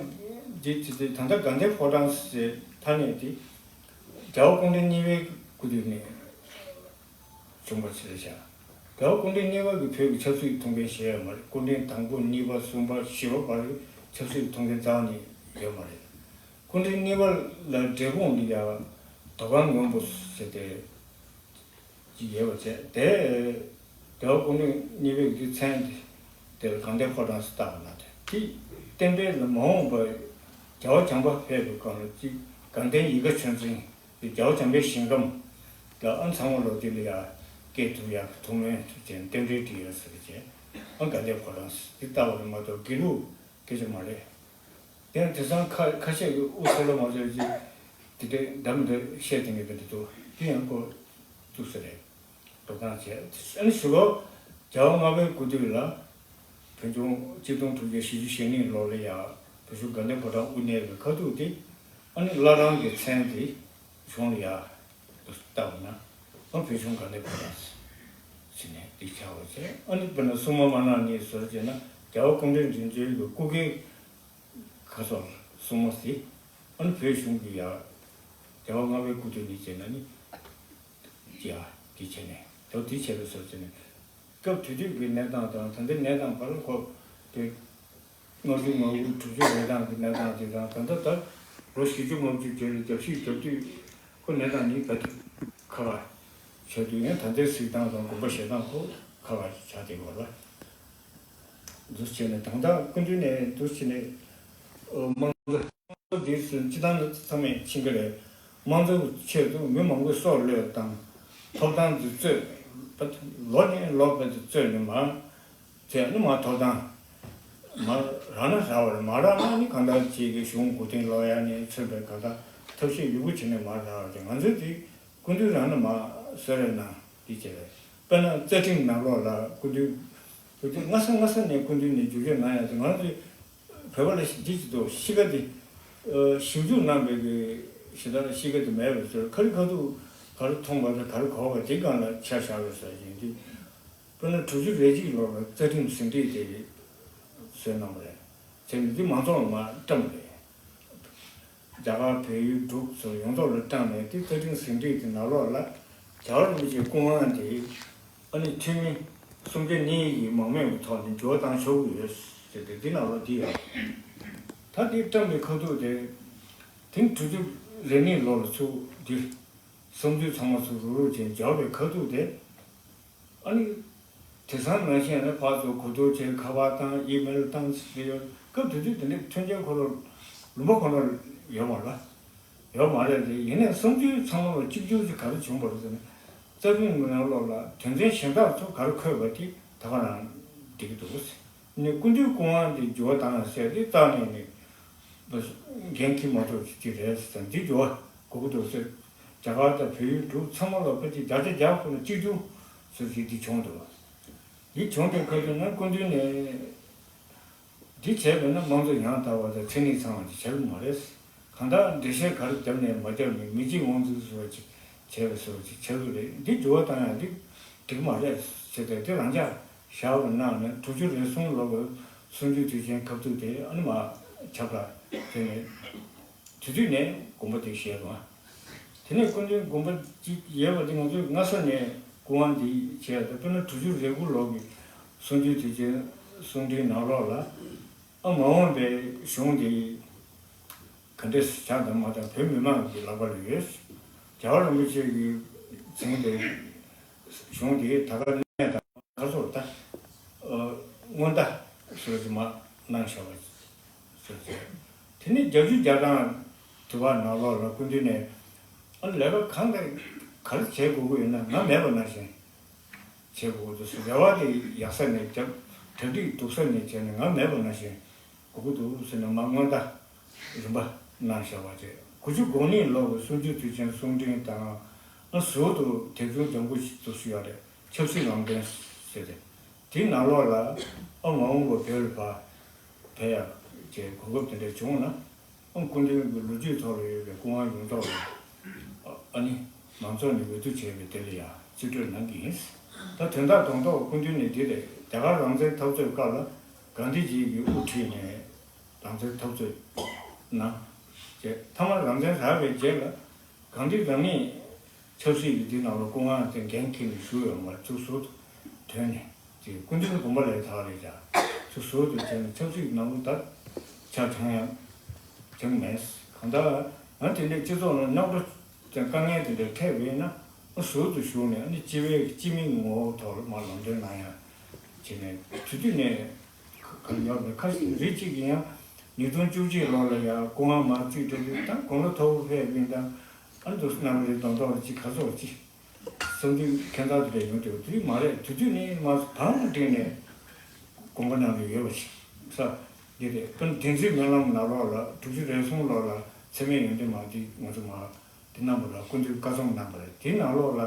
འདི་དེ་དེ་ད་ལྟ་དགའ་ལྡན་ཕོ་བྲང་ཟེར་ཐ་སྙད་དེ་རྒྱལ་བ་སྐུ་ཕྲེང་གཉིས་པའི་སྐུ་དུས་ནས་བྱུང་བ་ཞིག་རེད་ཤག་རྒྱལ་བ་སྐུ་ཕྲེང་གཉིས་པ་གིས་བོད་ཀྱི་ཆབ་སྲིད་ཐུགས་འགན་བཞེས་ཡོད་མ་རེད། སྐུ་ཕྲེང་དང་པོ་གཉིས་པ་གསུམ་པ་བཞི་པ་བར་གྱི་ཆབ་སྲིད་ཐུགས་འགན་རྩ་བ་ནས་ཡོད་མ་རེད། སྐུ་ཕྲེང་གཉིས་པ་ལ་འབྲས་སྤུངས་འདི་ཡང་དོ་དགོང་སྔོན་པོ་ཟེར་ཏེ་ཅིག་ཡོད་པ་བྱས་དེ། རྒྱལ་བ་སྐུ་ཕྲེང་གཉིས་པའི་གི་མཚན་དེ་དེ་ལ་དགའ་ལྡན་ཕོ་བྲང་ཟེར་བཏགས་པ་ན་དེ་དེ་བསྟན་པའི་ལ་མ་འོངས་པ་རྒྱལ་བ་བྱམས་པ་ཕེབས་པའི་སྐབས་ལ་ཅིག་དགའ་ལྡན་ཡིད་དགའ་ཆོས་འཛིན་དེ་རྒྱལ་བ་བྱམས་པའི་ཞིང་ཁམས་ལ་ཨ་ཚང་མ་ལོ་དེ་ལ་ཡང་སྐད་ཐུབ་ཡག་གི་ཐུགས་སྨོན་ཐུགས་ཆེན་རྟེན་འབྲེལ་བྲིས་ཡོད་ཟེར་བྱས་ཨ་དགའ་ལྡན་ཕོ་བྲང་ཟེར་དེ་བཏགས་པ་རེད་མ་གཏོགས་དགེ་ལུགས་སྐད་ཆ་མ་རེད། དེ་ཡང་དེང་སང་ཁ་ཁ་ཤས་ཀྱིས་དབུ་ཚད་ལ་མ་ཚོད་ཅིག་དེ་འདྲའི་འདྲ་མི་འདྲ་བཤད་དེ་ངེས་པའི་འདི་འདུག་དེ་ཡང་ཁོ་ཐུགས་སུ་རེད། འགྲོ་སྟངས་བྱས་ཨ་ནི་ཞུ་གོ་རྒྱལ་བ་ལྔ་པའི་སྐུ་དུས་ལ་བོད་ལྗོངས་གཅིག་སྟོང་དྲུག་བརྒྱ་བཞི་བཅུ་ཞེ་གཉིས་ལོ་ལ་ཡང་བོད་གཞུང་དགའ་ལྡན་ཕོ་བྲང་དབུ་བརྙེས་པའི་ཁ་ཐུག་དེ་ཨ་ནི་བླ་བྲང་གི་མཚན་དེ་གཞུང་ལ་ཡང་བཏགས་པ་ན་ཨ་བོད་གཞུང་དགའ་ལྡན་ཕོ་བྲང་ཟེར་ནས་འདི་ཆགས་པ་བྱས་ཨ་ནི་དཔེར་ན་སྲུང་མ་དམར་ནག་གཉིས་ཟེར་བྱས་ན་རྒྱལ་བ་སྐུ་ཕྲེང་རིམ་བྱོན་གྱི་སྐུ་སྒེར་ཁ་སོགས་སྲུང་མ་ཟེར། ཨ་ནི་བོད་གཞུང་གི་ཡ། རྒྱལ་བ་ལྔ་པའི་སྐུ་དུས་ནས་བྱས་ན་ནི། ཡ། དེ་བྱས་ནས་ད་དེ་བྱས་པའི་སོར་བྱས་ནས། སྐབས་དེ་དུས་ཀྱི་གནས་སྟངས་དང་ད་ལྟའི་གནས་སྟངས་བར་ལ་ཁོ། དེ། ལྔ་བཅུ་ང་དགུ་དྲུག་ཅུ་ལོའི་སྟེང་གི་གནས་སྟངས་དེ་དང་ད་ལྟ་ད། ལོ་བཞི་བཅུ་ལྔ་བཅུ་བརྒྱད་ལ་རྒྱབ་བཤིག་རྒྱབ་དུས། ཁོ་གནས་སྟངས་ནི་ད་དུས་ཁ་བ། བྱས་དུས་ཡང་ད་ལྟའི་གཟིགས་སྟངས་དང་དགོངས་པ་བཞེས་སྟངས་ཁོ་ཁ་བ་ཆགས་བསྡད་ཡོད་ལ། འདུ་བྱས་ནས་དང་ཐག་སྐུ་མདུན་ནས་འདུ་བྱས་ནས་དམངས་གཙོ་འདི་ཚོ་སྤྱི་བཏང་ནི་ཚང་མས་ཤེས་ཀྱི་རེད། དམངས་གཙོའི་ཆེད་དུ་མི་མང་པོས་སྲོག་བློས་བཏང་། ཐོབ་ཐང་འདི་རྩོད། ལོ་ནས་ལོ་བར་དུ་རྩོད་ནས་མར་བྱས་ནས་མར་ཐོབ་ཐང་མར་རག་ན་རག་པ་རེད། མ་རག་ན་ནི་གང་ལྟར་ཅིག་གི་གཞུང་མགོ་རྟིང་སློག་ཡ་ནས་མཚོན་པའི་གང་ལྟར་ཐབས་ཤེས་ཡོད་རྒུ་བྱས་ནས་མར་རག་པ་རེད། ང་ཚོས་དེ། སྐུ་མདུན་རང་ནས་མར་གསོལ་རས་གནང་འདི་བྱས་པས། དཔེར་ན་རྩ་ཁྲིམས་ནང་ལོགས་ལ་སྐུ་མདུན། སྐུ་མདུན་སྔ་ས་སྔ་ས་ནས་སྐུ་མདུན་ནས་བསྒྱུར་བཅོས་གནང་ཡ་དེ་ང་ཚོས་བོད་པ་ལ་འདི་ཅི་འདུག་གཤིས་ཀ་དེ། ཞིབ་འཇུག་གནང་བའི་གི་ཞེ་དྲག་གཤིས་ཀ་དེ་མེད་པའི་ཚོད་ཁ་རི་ཁ་ཐུག་ཁ་ ག་རེ་མཐོང་བ་དང་ག་རེ་གོ་བ་དེ་སྒང་ལ་ཆ་བཞག་པའི་ས་ཡིན་དུས། དཔེར་ན་དྲུག་ཅུ་རེ་གཅིག་ལོ་ལ་རྩ་ཁྲིམས་ཟིན་བྲིས་དེ་བཟོས་གནང་བ་རེད། བྱས་ནས་འདི་མང་ཚོགས་ལ་མར་བཀྲམ་རེད། རྒྱ་གར་བལ་ཡུལ་འབྲུག་སོགས་ཡོངས་རྫོགས་ལ་བཀྲམ་ནས་དེ་རྩ་ཁྲིམས་ཟིན་བྲིས་དེ་ནང་ལོགས་ལ་རྒྱལ་བ་རིན་པོ་ཆེའི་སྐུ་དབང་དེ་ཨ་ནི་འཐུས་མི་སུམ་བརྒྱ་གཉིས་ཀྱི་མང་མོས་ཀྱི་ཐོག་ནས་འགྱུར་བ་བཏང་ཆོག་གི་ཡོད་ཟེར་ཏེ་འདི་ནང་ལོགས་འདི་ཡོད། ད་དེ་བཀྲམ་པའི་ཁ་ཐུག་དེ་དེང་དྲུག་ཅུ་རེ་གཉིས་ལོ་ལ་ཚུགས་འདི་བསམ་ཚུལ་ཚང་མ་ཚུར་རུག་རུག་བྱས་འབྱོར་བའི་ཁ་ཐུག་དེ། ཨ་ནི། དེང་སང་ནང་བཞིན་ནི་ཕར་ཚུར་གོ་བསྡུར་བྱས་ཁ་པར་བཏང་ཨི་མེལ་བཏང་ཟེར་ཡོད་སྐབས་དེ་དུས་དེ་འདྲའི་མཐུན་རྐྱེན་ཁོ་རང་ལུང་པ་ཁོ་ན་ཡོད་མ་རེད། ཡོད་མ་རེད་དེ་ཡིན་ནའི་བསམ་ཚུལ་ཚང་མ་ལ་གཅིག་གྱུར་གྱི་ག་རེ་བྱུང་བ་རེད་ཟེར་ན། རྩ་ཁྲིམས་ཀྱི་ནང་ལོགས་ལ་དོན་ཚན་གཞན་དག་ཚོ་ག་རེ་འཁོད་པ་དེ་ད་ག་རང་འགྲིག་གི་འདུག་ཟེར། ནི་སྐུ་མདུན་སྐུ་དབང་དེ་འགྱུར་བ་བཏང་ཡ་ཟེར་དེ་རྩ་ནས་ནི་འགན་འཁྱེར་མ་ཐུབ་ཅིག་རེད་ཟེར་འདི་འགྱུར་བ་དགོས་ཀྱི་འདུག་ཟེར། རྒྱ་གར་དང་བལ་ཡུལ་འབྲུག་ཚང་མ་ལ་ཕལ་ཆེར་བརྒྱ་ཆ་བརྒྱ་ཁོ་ན་གཅིག་གྱུར་ཟེར་ཞིག་འདི་བྱུང་འདུག་འདི་བྱུང་དུས་ཁ་ཐུག་ན་སྐུ་མདུན་ནས་འདི་བྱས་པས་ན་དམངས་གཙོ་ཡང་དག་པ་དང་ཚན་རིག་ཚང་བ་ཅིག་བྱ་གི་མ་རེད། གང་ལྟར་འགྲེལ་བཤད་ག་རེ་བརྒྱབ་ནས་མ་བརྒྱབ་ནས་མི་གཅིག་དབང་འཛིན་བཟོ་བ་ཅིག་བྱས་པ་བཟོ་བ་ཅིག་བྱ་གི་རེད། འདི་འགྱུར་བ་བཏང་ཡང་འདི་འགྲིག་མ་རེད་ཟེར་ཏེ་འདི་རང་འཇགས་བཞག་པ་གནང་ནས་དྲུག་ཅུ་རེ་གསུམ་ལོ་གི་གསུམ་བཅུའི་དུས་ཆེན་ཁ་ཐུག་དེ་ཨ་ནི་མ་ཁྱབ་བསྒྲགས་དེ་ནས། དེ་དུས་ནས་དགོངས་པ་དེ་བཞེས་པ། དེ་ནས་སྐུ་མདུན་དགོངས་པ་ཅིག་ཡོད་པ་དེ་ང་ཚོས་སྔ་ས་ནས་སྐུ་དབང་འདི་བྱས་ཏེ་དཔེར་ན་དྲུག་ཅུ་རེ་དགུ་ལོ་གི་གསུང་ཆོས་དུས་ཆེན་གསུང་འཕྲིན་ནང་ལོགས་ལ་ཨ་མ་འོངས་པའི་གཞུང་འདི་ག་འདྲས་ཆགས་དང་མ་དང་བོད་མི་མང་གི་ལག་པ་ལ་ཡོད། རྒྱལ་བ་རིན་པོ་ཆེ་གིས་འཛིན་པའི་གཞུང་འདི་ད་ག་གནས་དང་ག་ཚོད་ད་སྔོན་བརྡ་ཟེར་གྱི་མ་གནང་བཞག་པ། ཟེར་ཟེར། དེ་ནས་བརྒྱད་ཅུ་གྱ་གྲངས་དུ་བ་ནང་ལོགས་ལ་སྐུ་མདུན་ནས་ཨ་ལས་ཀ་གང་དང་ག་རེ་བྱེད་དགོས་ཀྱི་ཡོད་ན་ང་མེད་པ་ནང་བཞིན་བྱེད་དགོས་ཀྱི་འདུག་ཟེར། རེ་བ་དེ་ཡག་ས་ནས་བརྒྱབ། གྲ་སྒྲིག་སྡུག་ས་ནས་བྱས་ནས་ང་མེད་པ་ནང་བཞིན་དགོས་ཀྱི་འདུག་ཟེར་ནས་མ་སྔོན་བརྡ་རིམ་པ་གནང་བཞག་པ་བྱས། དགུ་བཅུ་གོ་གཉིས་ལོ་གི་གསུང་ཆོས་དུས་ཆེན་གསུང་འཕྲིན་དང་ཨ་ཟུར་དུ་དེབ་ཆུང་ལྗང་གུ་ཞིག་ཏུ་ཞུ་ཡ་རེད། ཆབ་སྲིད་ལམ་སྟོན་ཟེར་ཏེ། དེའི་ནང་ལོགས་ལ་ཨ་མ་འོངས་པ་བོད་ལ་ཕར་ཕེབས་ཡག་ཅེས་གོ་སྐབས་དེ་འདྲ་བྱུང་ན་ཨ་སྐུ་མདུན་གྱི་ལོ་རྒྱུས་ཐོག་ལ་ཡོད་པའི་སྐུ་དབང་ཡོངས་རྫོགས་ལ་ཨ་ནི་མང་ཚོགས་ནས་འོས་བསྡུ་བྱས་པའི་དེ་ལ་ཡང་རྩིས་སྤྲོད་གནང་གི་ཡིན། ད་དོན་དག་དང་ཐོག་སྐུ་མདུན་ནས་འདི་རེད། རྒྱ་གར་རང་བཙན་འཐབ་རྩོད་སྐབས་ལ་གྷན་དྷི་ཇི་ཡིས་དབུ་ཁྲིད་ནས་རང་བཙན་འཐབ་རྩོད་གནང་། ཅེས་མཐའ་མར་རང་བཙན་རག་པའི་རྗེས་ལ། གང་དེ་རང་ཉིད་ཆབ་སྲིད་ཀྱི་འདི་ནང་ལ་སྐུ་དབང་དེ་འགན་འཁྱེར་ནས་བཞུགས་ཡོད་མ་རེད། ཚུར་ཟུར་དུ་ཐོན་ནས་དེ་སྐུ་མདུན་དགོངས་པ་ལས་ཐག་རེད་ཀྱང་ཚུར་ཟུར་དུ་བྱས་ནས་ཆབ་སྲིད་ཀྱི་ནང་ལ་ད་ཆ་ཚང་ཡང་བྱུང་མེད། གང་ལྟར་ང་དེ་འདྲའི་སྤྱི་ཚོགས་ནང་རྙོག་དྲ་དང་དཀའ་ངལ་དེ་འདྲ་འཕྲད་པ་ཡིན་ན་ཟུར་དུ་བཞུགས་ནས་ཨ་ནི་སྤྱི་པའི་སྤྱི་མིང་ངོ་བོ་ཐོག་ལ་མར་ལམ་སྟོན་གནང་ཡ་བྱས་ནས་དུས་དུས་ནས། གང་ཡོད་པའི་ཁ་ཤས་རིགས་གཅིག་གིས་ཡང་ཉིས་སྟོང་བཅུ་གཅིག་ལོ་ལ་ཡང་སྐུ་དབང་མར་རྩིས་སྤྲད་དུས་ད་དགུང་ལོ་མཐོ་པོ་ཕེབས་པ་ཡིན་ཙང་ཨ་འདུག་སྣང་རེ་གདོང་ཐོག་ལ་ཅིག་ག་ཚོད་ཅིག་བསམ་ཚུལ་ཁྱད་མཚར་དེ་འདྲ་ཡོང་དུས་དེ་མ་རེད། དུས་དུས་ནས་མར་བང་བསྒྲིགས་ནས་དགོངས་པ་གནང་གི་ཡོད་པ་ཞིག་ས་འདི་རེད། དཔེར་ན་བདེན་ཚིག་སྨོན་ལམ་ནང་ལོགས་ལ་དྲུག་ཅུ་རེ་གསུམ་ལོ་ལ་འཚེ་མེད་ཡོན་ཏན་མ་འདི་ང་ཚོ་མ་འདི་གནང་བ་ལ་སྐུ་མདུན་བཀའ་རྩོམ་གནང་བ་རེད། དེའི་ནང་ལོགས་ལ་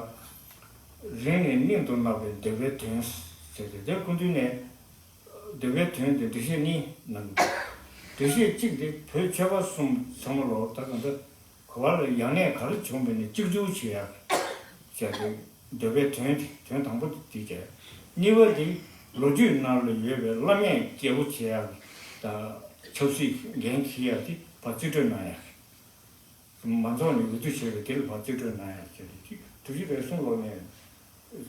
རིང་ནས་སྙིང་དུ་བརྣག་པའི་འདོད་པའི་དོན་ཟེར་ཏེ་དེ་སྐུ་མདུན་ནས། འདོད་པའི་དོན་དེ་འགྲེལ་བཤད་གཉིས་གནང་གི་འདུག་འགྲེལ་བཤད་གཅིག་དེ་བོད་ཆོལ་ཁ་གསུམ་ཚང་མ་ལོ་ད་གང་ལྟར་གོ་བ་ལ་ཡང་ནས་ག་རེ་བྱུང་བས་ནས་གཅིག་གྱུར་བྱེད་ཡག་བྱས་ཏེ་འདོད་པའི་དོན་དེ་དོན་དང་པོ་དེ་བྱས། གཉིས་པ་དེ་ལོ་རྒྱུས་ནང་ལ་ཡོད་པའི་བླ་མས་སྐྱེས་བུ་བྱེད་ཡག་དང་ཆབ་སྲིད་འགན་འཁྱེར་ཡག་དེ་ཕར་རྩིས་སྤྲོད་གནང་ཡག་མང་ཚོགས་ནས་འོས་བསྡུ་བྱས་པའི་དེ་ལ་ཕར་རྩིས་སྤྲོད་གནང་ཡག་བྱས་ཏེ་དུས་ཅི་རེ་ཟུང་ལོག་ནས་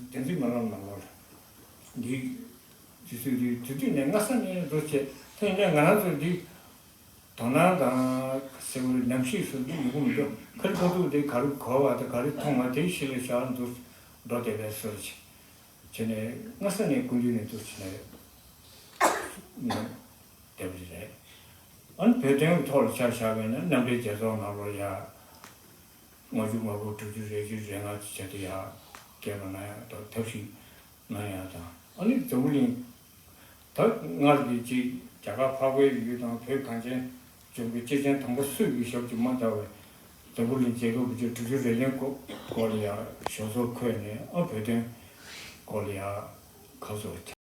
བདེན་ཚིག་སྨོན་ལམ་ནང་ལོགས་ལ་འདི་དུས་ཚོད་འདི་དུས་དུས་ནས་སྔ་ས་ནས་འདུག་བྱས་ཐེངས་ནས་ང་རང་ཚོ་འདི་དོ་སྣང་དང་ཟེར་བའི་ཉམས་ཞིབ་སུ་འདི་ཡོང་གི་མི་འདུག་ཁ་རི་ཁ་ཐུག་འདི་ག་རེ་གོ་བ་དང་ག་རེ་མཐོང་བ་དེ་ཤི་ལ་བཞག་འདུག་འགྲོ་བསྡད་པའི་སོར་ཆེ་བྱས་ནས་སྔ་ས་ནས་སྐུ་མདུན་ནས་འདུག་བྱས་ནས། ནས་བསྡད་པ་རེད། ཨ་ནི་བོད་དོན་གྱི་ཐོག་ལ་ཆ་བཞག་པ་ཡིན་ན་མཉམ་འབྲེལ་རྒྱལ་ཚོགས་ནང་ལོགས་ཡ། ལྔ་བཅུ་ང་དགུ་དྲུག་ཅུ་རེ་བཅུ་རེ་ལྔ་བྱས་ཏེ་ཡ། སྐད་མ་གནང་ཡ་དང་ཐབས་ཤེས་གནང་ཡ་དང་ཨ་ནི་འཛམ་བུ་གླིང་། ད་སྔར་གྱི་ཅིག་རྒྱ་གར་འཕགས་པའི་ཡུལ་དང་བོད་གངས་ཅན་ལྗོངས་ཀྱི་སྐྱེས་ཆེན་དམ་པ་སུས་ཀྱི་ཞབས་ཀྱིས་མ་དར་བའི་འཛམ་བུ་གླིང་རྒྱལ་ཁབ་ཀྱི་དྲུག་ཅུ་རེ་བདུན་སྐོར་ལ་ཡ་ཞོགས་ཚོགས་འཁོད་ནས་ཨ་བོད་དོན་སྐོར་ལ་ཡ་ཁ་སོ།